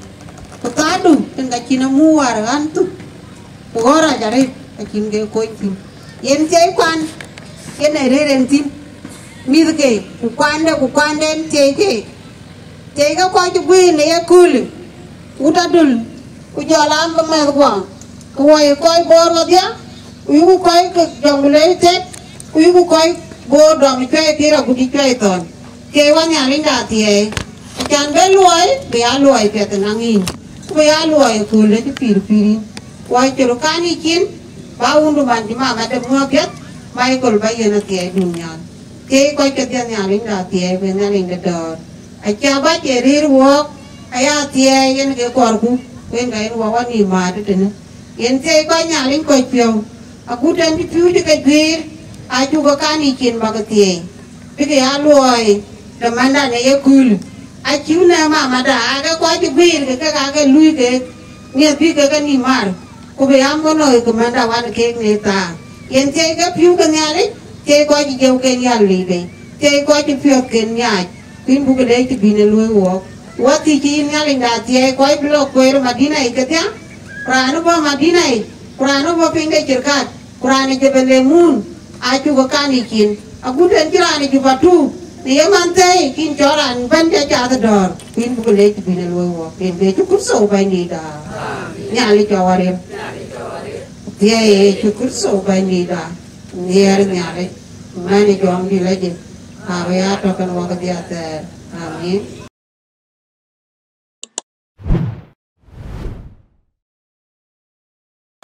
Ku thaardu, tën ka cïn amu wäär ɣän thuk, ku ɣɔ̈ɔ̈r rac arëët, ka cïn ke kony thïn. Yen thiëëc kuan, yen ee rëër en thïn. Mïthke, ku kuande, ku kuanden thiëëc ke. Tëëkë kɔc cï guiir në yeköölë, wut adöl, ku jɔl a mɛ̈thkuɔ, ku wɔ ye kɔc Bor wadhia, ku yuku kɔc ke Jonglei State, ku yuku kɔc Bor dɔm cuɛi pïïr agut cï cuɛi thɔn. Thiëëi wɔ Nhialicda thiɛɛi, acan bï luɔi, bï ya luɔi piɛth ë naŋ yïn, ku bï ya luɔi ëkööl de cï pïïr pïïr yïn. Wɔ cï röt kan yï cin, ba wundu man cï mama de muɔ̈ɔ̈th piɛth, Michael ba yen athiɛɛi dun nhial. Thiëëi kɔc kedhie Nhialicda thiɛɛi, bï Nhialic de dɔ̈ɔ̈r. Acie abac ee rëër wɔɔk, aya thiɛɛi yen ke kɔɔrku, ku yen ka yen wɔ wɔ nïïm määt tënë. Yen thiëëi kɔc Nhialic kɔc piɔ̈u, agut tɛ̈n cï pïïu cï ke guiir, acuk ke kan yï cin bä ke thiëëi. Bïk ya luɔi de mɛnda në yeköölë. Acïu në mamada, aake kɔc cï guiir ke kek aake luui keek, miɛ̈th bï kek kenïïm mar, ku bï ya mɔ̈n ɣööc ke mɛnda wan keek në thaar. Yen thiëëi ke pïïu ke Nhialic, thiëëi kɔc cï jëuken yal lei bei, thiëëi kɔc cï piɔ̈ɔ̈thken nyaac, ku yïn buk leec të bï në luöi wɔɔk. Wɔ thiëc cï yïn Nhialicda thiɛɛi kɔc bï lɔ kueer ë Madina yic kedhie, ku raan ë bɔ̈ Madina yic, ku raan ë bɔ̈ piny de Cirkat, ku raan ë Jebel Lemun, acuk ke kan yï cin. Agut en cï raan ë Juba tuuk, në ye man thëëi, kïn cɔl raan bɛ̈n cä cath dɔ̈ɔ̈r, ku yïn buk leec të bï në luöi wɔɔk. Yen ke Yecu Kërtho Bɛ̈nydïïtda. Nhialic cɔk wä ril. Thiëëi Yecu Kërtho Bɛ̈nydïïtda. Nhiɛɛr Nhialic, mɛn ë jɔŋdït la jik, abï ya tɔ̈ kën wɔ kedhie athɛɛr. Amin.